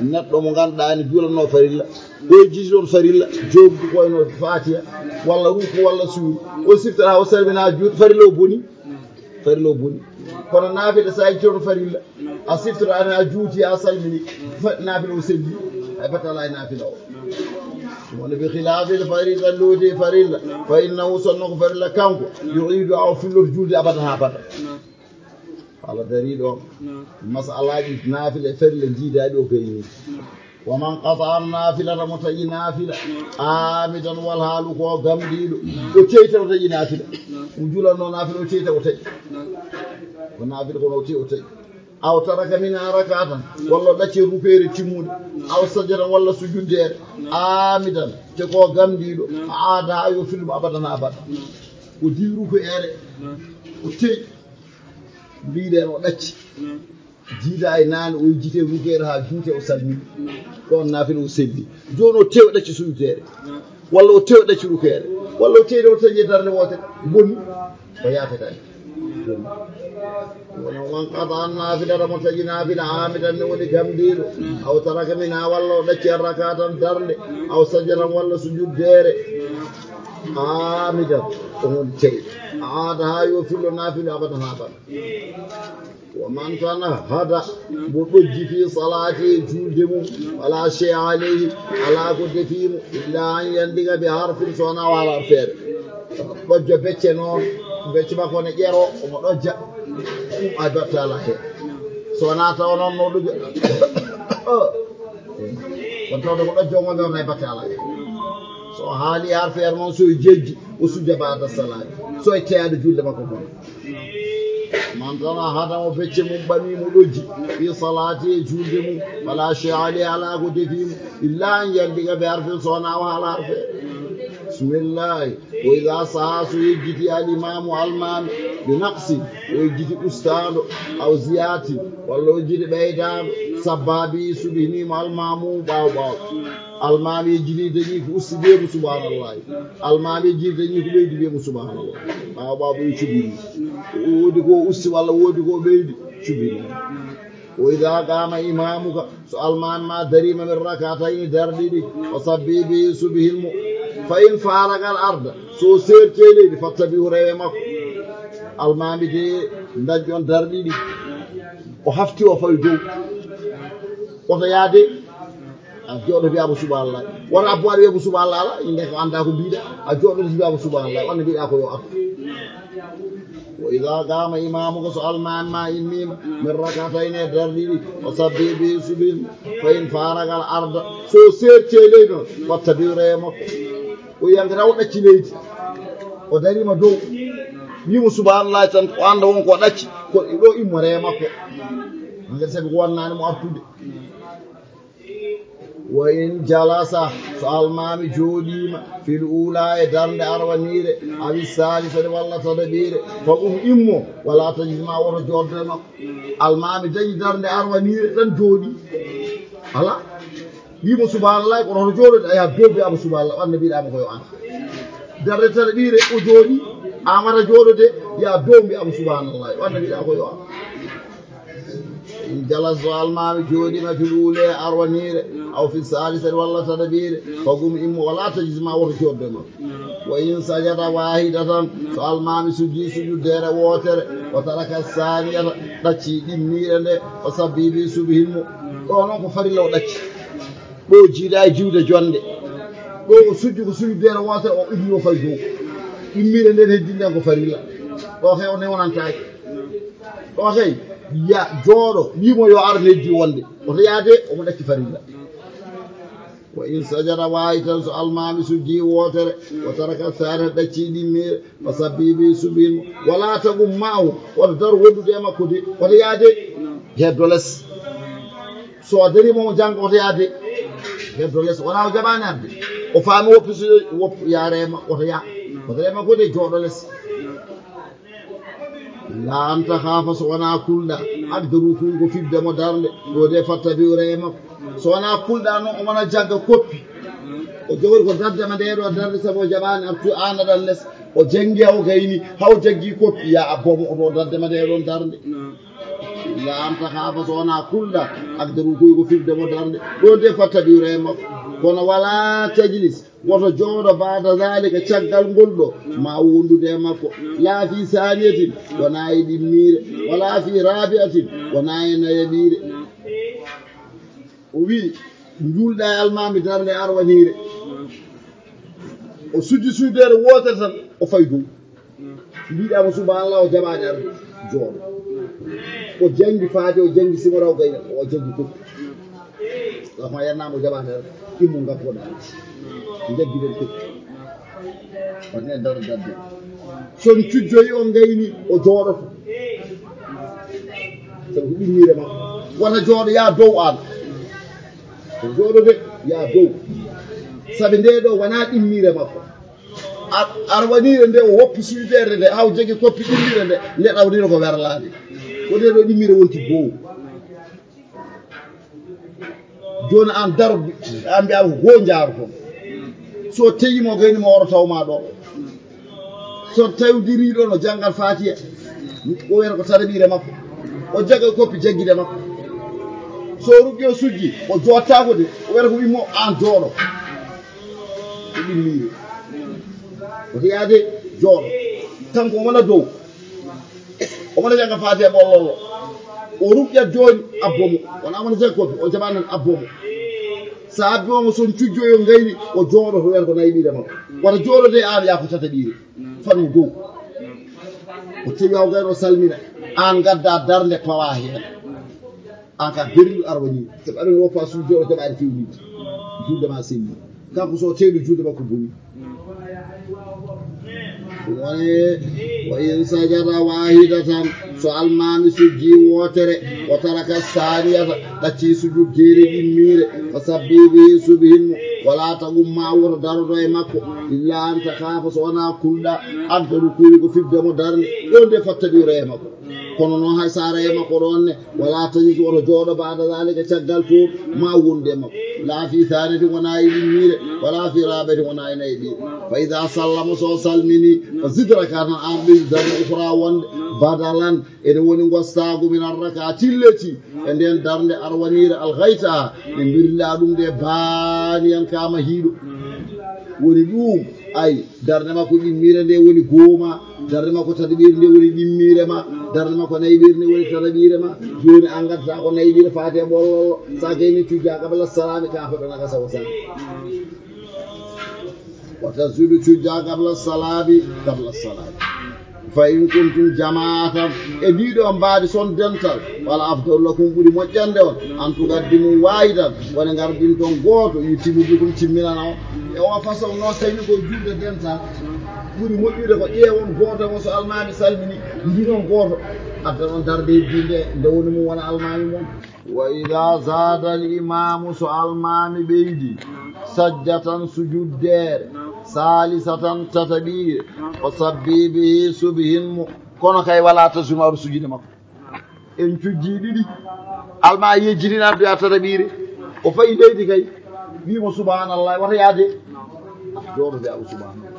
neɗɗo mo ngannduɗaa ene juulatnoo farilla, o yejjiti ɗoon farilla, jowdi ko wayno Faatiha, walla ruku, walla suudu, o siftora, o salmina juuɗe, farilla o boni, farilla o boni. Kono naafila, so a yejjiti ɗoon farilla, a siftoraani, a juuti, a salmini, fa-, naafila o selli, hay batte alaa e naafila o. Woni bi khilaafil fariida, luuti farilla, fa innahu, sinno ko farilla kanko, yu'iidu, o filloto juulde abada haa abada. Alla darii ɗoon. Naam. Masalaaji naafila e farilla njiidaaɗi o gayni. Naam. Wa man qata'a naafilata, mo taƴi naafila, naam, aamidan, wal haalu ko gamɗiiɗo, naam, o teyta o taƴi naafila. Naam. Mo juulatnoo naafila o teyta o taƴi. Naam. Ko naafila kono o tey o taƴi. Aw taraka minha rak'atan, naam, walla o ɗacci rukeere timmude. Naam. Aw sajadatan walla sujuddeere. Naam. Aamidan, te ko gamɗiiɗo. Naam. A'aadahaa yo fillu mo abadan abada. Naam. O diwi rukeere. Naam. O tey. Mbiɗen o ɗacci. Naam. Jiida e naane, o yejjiti rukeere haa juuti, o salmini. Naam. Ɗoon naafila o selli. Jooni o tey o ɗacci sujuddeere. Naam. Walla o tey o ɗacci rukeere. Walla o tey o taƴi e darnde wootere. Boni. O yaafetaake. Boni. Woni wa man qata'a naafilata, mo taƴi naafila, aamidan ne woni gamɗiiɗo. Naam. Aw taraka minha, walla o ɗacci rak'atan darnde. Naam. Aw sajadatan walla sujuddeere. Naam. Aamidan, o woni tey. A'aadahaa yo fillo naafila abadan haa abada. Wa man tanahhada, mo ɗojji fii salaati e juulde mum, falaa shay'a alayhi, alaa ko defii mo, illaa an yantiqa bi harfin, so wonaa o haala harfeere. Ɗojjo becce noon, becce makko ne ƴero, omo ɗojja, ɗum hay batte alaa heen. So wonaa tawa noon no ɗojja, on tawde ko ɗojjo ngon, on hay batte alaa heen. So o haali harfeere noon, so o jejji, o sujja ba'da salaati. So e teyaade juulde makko noon. Man tanahhada, mo becce mum ɓamii, mo ɗojji, fii salaati e juulde mum, falaa shay'a alayhi, alaa ko defii mo, illaa an yantiqa bi harfin, so wonaa o haala harfeere. Bismillaahi. Wa idaa sahaa, so yejjiti al imaamu, almaami, bi naqsin, o yejjiti ustaaɗo, aw ziyaadatin, walla o yejjiti ɓeydaanɗo, sabbaa bihi, subinii mo almaamu ɓaawo ɓaawo. Almaami yejjiti dañi ko usti, ɓiye mo subhaanallaahi. Almaami yejjiti dañi ko ɓeydi, ɓiye mo subhaanallaahi. Ɓaawo ɓaawo ɓe cubini. Woodi ko usti walla woodi ko ɓeydi, cubini. Wa idaa qaama imaamuka, so almaami ma dariima, min rak'atayni, darɗe ɗiɗi, fasabbih bihi, subhil mo. Fa in faaraqal arda, so o seerti e leydi, fattabi'hu, rewe makko. Almaami de, dañƴon darɗe ɗiɗi. O hafti o fawi dow. Oto yaade. A jooɗo mbiyaa mo subhaanallaahi. Wota a buwaɗo wiya mo subhaanallaahi, ala, innde ko anndaa ko mbiɗa. A jooɗo mbiyaa mo subhaanallaahi, wonde mbiɗa ko yo artu. Wa idaa qaama imaamuka, so almaami ma immiima, min rak'atayni, e darɗe ɗiɗi, fasabbih bihi, subhil mo. Fa in faaraqal arda, so o seerti e leydi noon, fattabi'hu, rewe makko. O yiyii hankadi o ɗacci leydi. O dariima dow. Wii mo subhaanallaahi tan, o annda won ko o ɗacci, ko ɗo immo rewe makko. Hankadi sabi ko wonnaani mo artude. Wa in jalasa, so almaami jooɗiima, fil uulaa, e darnde arwaniire, awi saalisati, walla tataɓiire, fa qum, immo, wala tajlis ma'a, woto jooɗodu e makko. Almaami dañi darnde arwaniire tan jooɗii. Alaa. Wii mo subhaanallaahi, kono hoto jooɗodu, a yaha dow mbiyaa mo subhaanallaahi, wonde mbiɗaa mo ko yo ar. Darnde tataɓiire o jooɗii, a wata jooɗodu, yaha dow mbiyaa mo subhaanallaahi, wonde mbiɗaa ko yo ar. In jalasa, so almaami jooɗiima, fil uulaa, arwaniire, aw fi saalisati, walla tataɓiire, fa qum, immo, wala tajlis ma'a, woto jooɗodu e makko. Wa in sajada waahidatan, so almaami sujjii sujuddeere wootere, wa taraka saaniyata, ɗacci ɗimmiire nde, fasabbih bihi, subhil mo. Ɗo noon ko farilla o ɗacci. Ɗo o jiidaa e jiwde jonnde. Ɗo o sujji ko sujuddeere wootere, o immii o fawi dow. Ɗimmiire nden heddii nden ko farilla. Ɗo kay o newnantaake. Ɗo kay, ya jooɗo, wii mo yo ar, heddii wonde. Oto yaade, omo ɗacci farilla. Wa in sajada waahidatan, so almaami sujjii wootere, wa taraka saaniyata, ɗacci ɗimmiire, fasabbih bihi, subhil mo. Wala taqum ma'ahu, woto dar wondude e makko de, woto yaade heddo les. So a dariima mo janngo, oto yaade heddo les, wonaa o jaɓaani arde. O faami woppi, so woppi yaare ma, oto yaa. Oto yaa ma ko de jooɗo les. Illa an takhaafa, so wonaa kulɗa, aqda rukuu'i, ko fibde mo darnde, ɗo de fattabi'u, rewa e makko. So wonaa kulɗa noon, o wona jagga koppi. O jogori ko darde ma nde ɗo darnde, sabu o jaɓaani artu aan aɗa les. O janngi haa o gayni, haa o jaggi koppi, yaa a bomo o ɗo darde ma nde ɗon darnde. Illa an takhaafa, so wonaa kulɗa, aqda rukuu'i, ko fibde mo darnde, ɗo de fattabi'u, rewa e makko. Kono wala tajlis, woto jooɗo, ba'da zaalika, caggal ngol ɗo, ma'a wondude e makko. Laa fii saaniyatin, wonaa e ɗimmiire, walaa fii raabi'atin, wonaa e nayaɓiire. O wi'i, njuulɗa e almaami darnde arwaniire. O sujji sujjoore wootere tan, o fayi dow. Mbiɗa mo subhanallah, o jaɓaani arde jooɗo. O janngi faade, o janngi simoraw gayna, o janngi koppi. Rahma yannaama, o jaɓaani arde. Immo ngam ko ɗaani. Njaggi ɗen koppi. Wonde daro darde. So on cujjoyi, on gayni, o jooɗoto. Sabu ko ɗimmiire makko. Wona jooɗo, yaa dow aan. Ko jooɗo de, yaa dow. Sabi nde ɗo wonaa ɗimmiire makko. Ar-, arwaniire nde o woppi sujdeede nde, haa o jogii koppi ɗimmiire nde, nde ɗawnino ko werlaade. Ko nde ɗo ɗimmiire wonti bow. Jooni aan daro, aan mbiyaa ko goo njaaroton. So tawii mo gayni mo oro taw ma ɗo. So tawdiriiɗo no janngal Faatiha, o wiyata ko tataɓiire makko. O jaga koppi jaggude makko. So rukkii o sujji, o jooɗtaako de, o wiyata ko immo aan jooɗo. Ko ɗimmiire. Ko yaade jooɗo. Kanko o wona dow. O wona jannga Faatiha ɓollollo. O rukkii jooni abbo mo. Wona wona jagga koppi, o jaɓanan abbo mo. So abbi mo, so on cujjoyi o gayni, o jooɗoto, o wiyata ko nayaɓiire makko. Wata jooɗode aan yaa ko tataɓiire. Fano dow. O tawi o gayno salmina. Aan ngadda darnde pawa heen. Aan ka berri arwani. Sabu aɗa woppa suudu o jaɓaani fewniide. Juulde ma selli. Kanko so tewde juulde makko boni. Ɗum woni, wa in sajada wahidatan, so almaami sujji wootere, wa taraka saaniyata, ɗacci sujuddeere ɗimmiire, fa sabbi bihi, subhin mo, wala taqum, ma woto darodo e makko, illa an takhaafa, so wonaa kulɗa, an rukuu'i, ko fibde mo darnde, ɗon de fattaɓi rewa e makko. Kono noon hay so a rewa e makko ɗon ne, wala tajlis, woto jooɗo ba'da zaalika, caggal toon, ma wondu e makko. Laa fii saaniyatin, wonaa e ɗimmiire, wala fii raabi'atin, wonaa e nayaɓiire. Fa idaa sallama, so o salmini, fa zid rak'atan, aan ɓeydu darnde, ukhraa wonde, badalan, ene woni ngostaagu, min arrak'ati llati, e nden darnde arwaniire, alghaytaha, nde mbirlaa ɗum nde, baaniyan, ka mahiiɗo. Woni ɗum, ay, darnde makko ɗimmiire nde woni goo ma, darnde makko tataɓiire nde woni ɗimmiire ma, darnde makko nayaɓiire nde woni tataɓiire ma. Jooni aan ngaddataa ko nayaɓiire faati e ɓollollo, so a gayni cujja qabla salaami, ka faɗɗo naka sawo sa. Wa tasjudu, cujja qabla salaami, qabla salaami. Fa in kuntum jamaatan, e ndii ɗoo mbaadi so on dental, wal afdalu lakum, ɓuri moƴƴande on, an tuqaddimu waahidan, woni ngardinton gooto, yutimmu bikum, timminana on. E oo façon noon, tawi ko juulde dental, ɓuri moƴƴude ko ƴeewon gooto mo so almaami salmini, ndinon gooto, addanon darnde heddiinde nde woni mum wona almaami mon. Wa idaa zaada al imaamu, so almaami ɓeydi, sajjatan, sujuddeere, saalisatan, tataɓiire, fa sabbi bihi, subhin mo. Kono kay wala tasuma, oto sujude makko. En cujji ɗiɗi. Almaami yejjitini addoya tataɓiire. O fayi leydi kay. Wii mo subhanallah, wata yaade. Jooɗo de Abu subhanallah.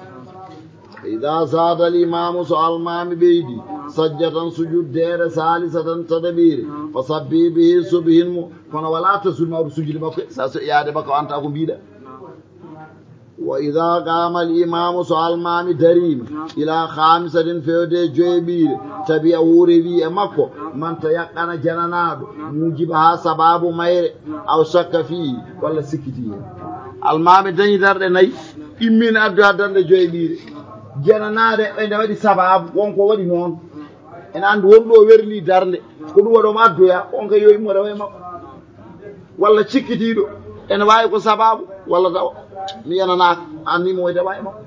Idaa zaada al imaamu, so almaami ɓeydi, sajjatan, sujuddeere, saalisatan, tataɓiire, fa sabbi bihi, subhin mo, kono wala tasuma, oto sujude makko, sa so yaade makko, anta ko mbiɗa. Wa idaa qaama al imaamu, so almaami dariima, ilaa khaamisatin, fewde joyaɓiire, tabi'ahu, rewi e makko, man tayaqqana, jananaaɗo, muujibaha, sabaabu mayre, aw shakka fii, walla sikkiti heen. Almaami dañi darɗe nayi, immini addoya darnde joyaɓiire. Jananaaɗo ɓe nde waɗi sabaabu, won ko waɗi noon. Ene anndi won ɗo werli darnde, ko ɗum waɗi omo addoya, on kay yo immo rewa e makko. Walla cikkitiiɗo, ene waawi ko sabaabu, walla tawa mi yananaaka, anni mo o rewa e makko.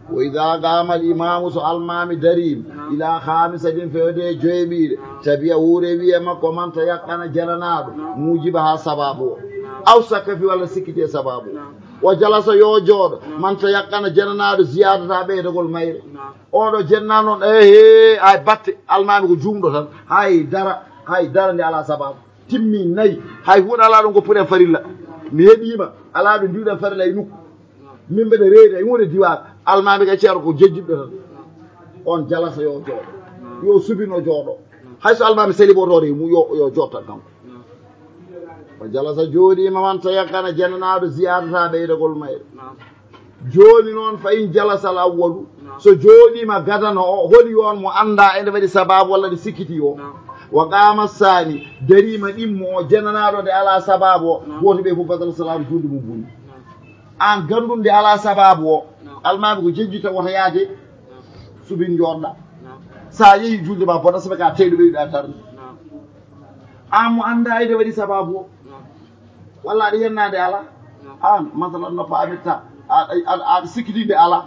Wa ida qama al imamu, so almami darima, ila khamisatin, fewde e joyɓiire, tabiya hure wiye makko, man tayaqqana, jananaɗo, mujiba ha sababu o, aw sakka fi, walla sikkiti e sababu o. Wa jalasa, yo jooɗo, man tayaqqana, jananaɗo, ziyadata, ɓeydagol mayre. Oɗo jenna noon, ehe, ay batte, almami ko jumɗo tan, hay dara, hay dara nde ala sababu. Timmi nayi, hay huunde alaa ɗo ngoppuɗen farilla. Mi heɓiima, alaa ɗo ndiwɗen farilla e nokku. Min mbeɗa reedi, hay huunde diwaaka. Almaami ka ceero ko jejjitɗo tan. On jalasa yo jooɗo. Yo subino jooɗo. Hay so almaami seli ɓotoore e mum, yo, yo jooɗo tan kanko. O jalasa jooɗiima, man tayaqqana, jananaaɗo ziyadata ɓeydagol mayre. Jooni noon, fa in jalasa al awwalu, so jooɗiima gadano o, holi yoon mo anndaa ene waɗi sabaabu walla ene sikkiti o. Wa qaama saani, dariima ɗimmo o, jananaaɗo nde alaa sabaabu o, gooto ɓe fof badala salaamu juulde mum boni. Aan ganndunde alaa sabaabu o, almaami ko jejjita wota yaade, subin njooɗɗa. So a yehi juulde ma bona, sabi ka teyɗo ɓeyɗa darnde. Aan mo anndaa ene waɗi sabaabu o, walla aɗa yennaade alaa. Aan, masalan, no paamirta, a, a, a, aɗa sikkiti nde alaa.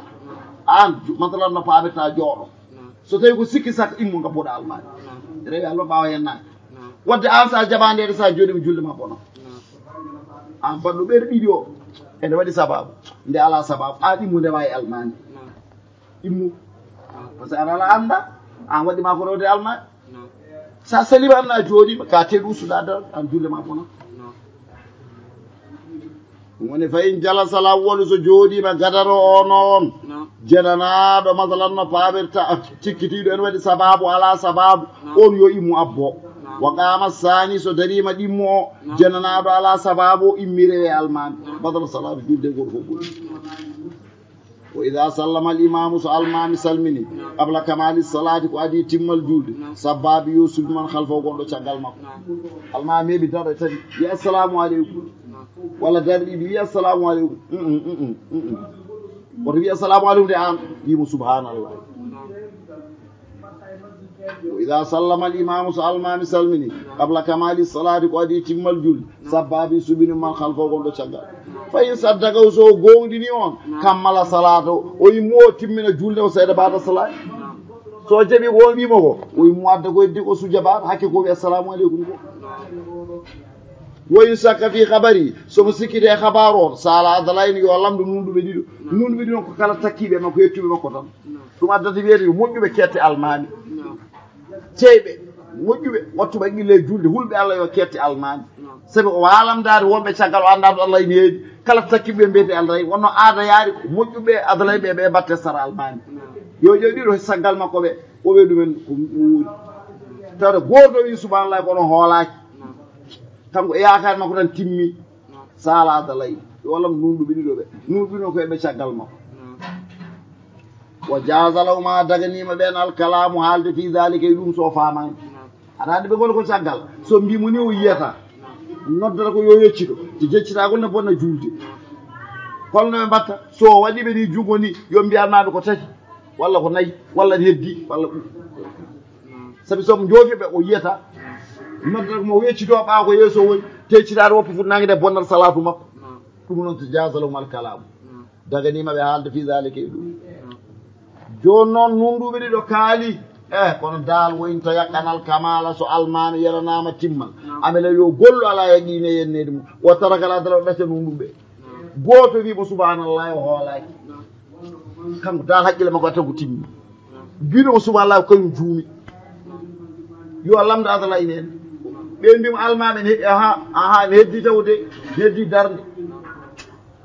Aan, ju-, masalan, no paamirta jooɗo. So tawi ko sikki saka, immo ngabboɗo almaami. Rewi Allah ɓaawa yennaade. Wadde aan, so a jaɓaande, so a jooɗiima, juulde ma bona. Aan baɗɗo ɓeere ɗiɗi o, ene waɗi sabaabu. Nde alaa sabaabu, aan immo ndewa e almaami. Immo. Par ce que aɗa ala annda, aan waɗi ma ko rewde almaami. Sa salima, anna jooɗiima, ka teɗu suɗa dal, aan juulde ma bona. Ɗum woni, fa in jalasa al awwalu, so jooɗiima gadano o noon, jananaaɗo, masalan, no paamirta, cikkitiiɗo ene waɗi sabaabu, alaa sabaabu, on yo immo abbo. Wa qaama saani, so dariima ɗimmo o, jananaaɗo alaa sabaabu, o immi rewe almaami. Badala salaamu, juulde gooto fof ɓuri. Wa ida sallama al imamu, so almaami salmini, qabla kamali salati, ko adii timmal juulde, sabba bi, yo subi man khalfahu, gonɗo caggal makko. Almaami heɓi daro e tati, wiya assalamu aleykum, walla daro ɗiɗi, wiya assalamu aleykum. Mm, mm, mm, mm, mm. Woto wiya assalamu aleykum de, aan wiimo subhanallah. Wa ida sallama al imamu, so almaami salmini, qabla kamali salati, ko adii timmal juulde, sabba bi, subini man khalfahu, gonɗo caggal. Fa in saddaqahu, so o goongɗini on, kammala salata, o immo o timmina juulde o seeɗa bada salati. So o jaɓi ko on wiimo ko, o immo adda ko heddi ko, suja bada, hakke ko wi assalamu aleykum ko. Wa in sakka fi khabari, so mo sikkiti e khabaaru on, sala adlayni, yo lamndo nunɗuɓe ɗiɗo. Nunɗuɓe ɗiɗo ko kala takkiiɓe makko, yettuɓe makko tan. Ɗum addata wiyeede yo moƴƴuɓe kette almaami. Teyɓe, moƴƴuɓe, wattuɓe haqqille e juulde, hulɓe Allah yo kette almaami. Sabi o waawaa lamndaade wonɓe caggal, o anndaa to Allah ina heedi. Kala takkiiɓe mbiyete adlay, wonno aada yaari, moƴƴuɓe adlayɓe ɓe mbatte sara almaami. Yo ƴeew ɗiɗo he caggal makko ɓe, o wiya ɗumen ko ɗum woni. Tawde gooto wi subhanallah kono hoolaaki. Kanko e yaakaare makko tan timmi. Sala adlay. Yo lam nunɗuɓe ɗiɗo ɓe. Nunɗuɓe ɗiɗo ko e ɓe caggal makko. Wa jaaza lahuma, daganiima ɓeen alkalaamu, haalde fii daalika e ɗum so o faamaani. Aɗa anndi ɓe ngoni ko caggal. So mbii mo ni o yiyata. Noddata ko yo yeccito. Te jeccitaagol ne bonna juulde. Holno ɓe mbatta? So o waɗi ɓe ni junngo ni, yo mbiya almaami ko tati. Walla ko nayi. Walla ne heddi. Walla ɗum. Sabi so mo joofi ɓe o yiyata. Noddata ko mo o yeccito ɓaawo ko yeeso woni. Te yeccitaade woppa fof nangi de bonnal salaatu makko. Ɗum noon to jaaza lahum alkalaamu. Daganiima ɓe haalde fii daalika e ɗum. Jooni noon, nunɗuɓe ɗiɗo kaali. Eh, kono daal, wa in tayaqqana al kamala, so almaami yaranaama timmal. Amila yo gollu ala yaqiini e yenneede mum. Wa taraka al adla, o ɗacca nunɗuɓe. Gooto wii mo subhanallah, o hoolaaki. Kanko daal haqqille makko tan ko timmi. Mbiɗo mo subhanallah, ko kañum juumi. Yo lamdo adla inen. Ɓe mbii mo almaami ne, aha, aha, ne heddi tawde, ne heddi darnde.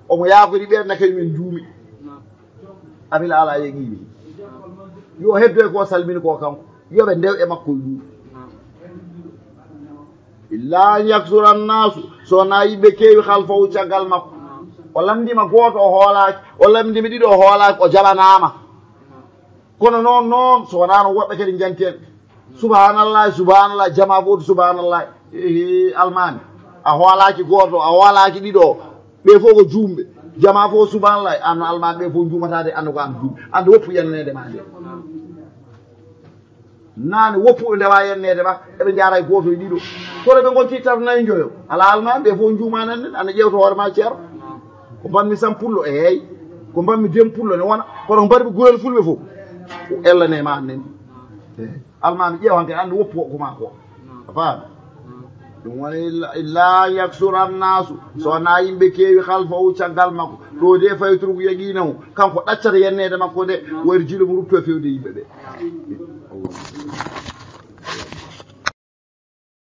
Omo yaafori ɓeen na kañum en njuumi. Amila ala yaqiini. Yo heddo e ko salmini ko kanko. Yo ɓe ndew e makko e ɗum. Illa an yaksura annaasu, so wonaa yimɓe keewi khalfahu caggal makko. O lamndiima gooto o hoolaaki, o lamndiima ɗiɗo o hoolaaki, o jaɓanaama. Kono noon, noon, so wonaa no woɓɓe kadi njanti en. Subhanallah, subhanallah, jamaa fof subhanallah. Ehe, almaami. A hoolaaki gooto, a hoolaaki ɗiɗo. Ɓe fof ko juumɓe. Jamaa fof subhanallah. Aan no almaami ɓe fof njuumata de, aan ko aan juum. Aan woppu yenneede ma nde. Naane woppu ɓe ndewa yenneede ma. Eɓe njaara e gooto e ɗiɗo. Kono ɓe ngonti tato nayi njoyo. Alaa almaami ɓe fof njuuma nan nen. Ana ƴeewta hoore ma ceerno. Ko mbanmi sam pullo. Eey. Ko mbaɗmi dem pullo ne wona, kono mbaɗmi gurel fulɓe fof. O ellane ma annen. Almaami ƴeewa hanke ande woppu ko ma ko. A faami? Ɗum woni illa, illa an yaksura annaasu, so wonaa yimɓe keewi khalfahu caggal makko. Ɗo de fayturu ko yaqina o, kanko ɗaccata yennede makko de, wayri juuɗe mum rutto e fewde yimɓe ɓe.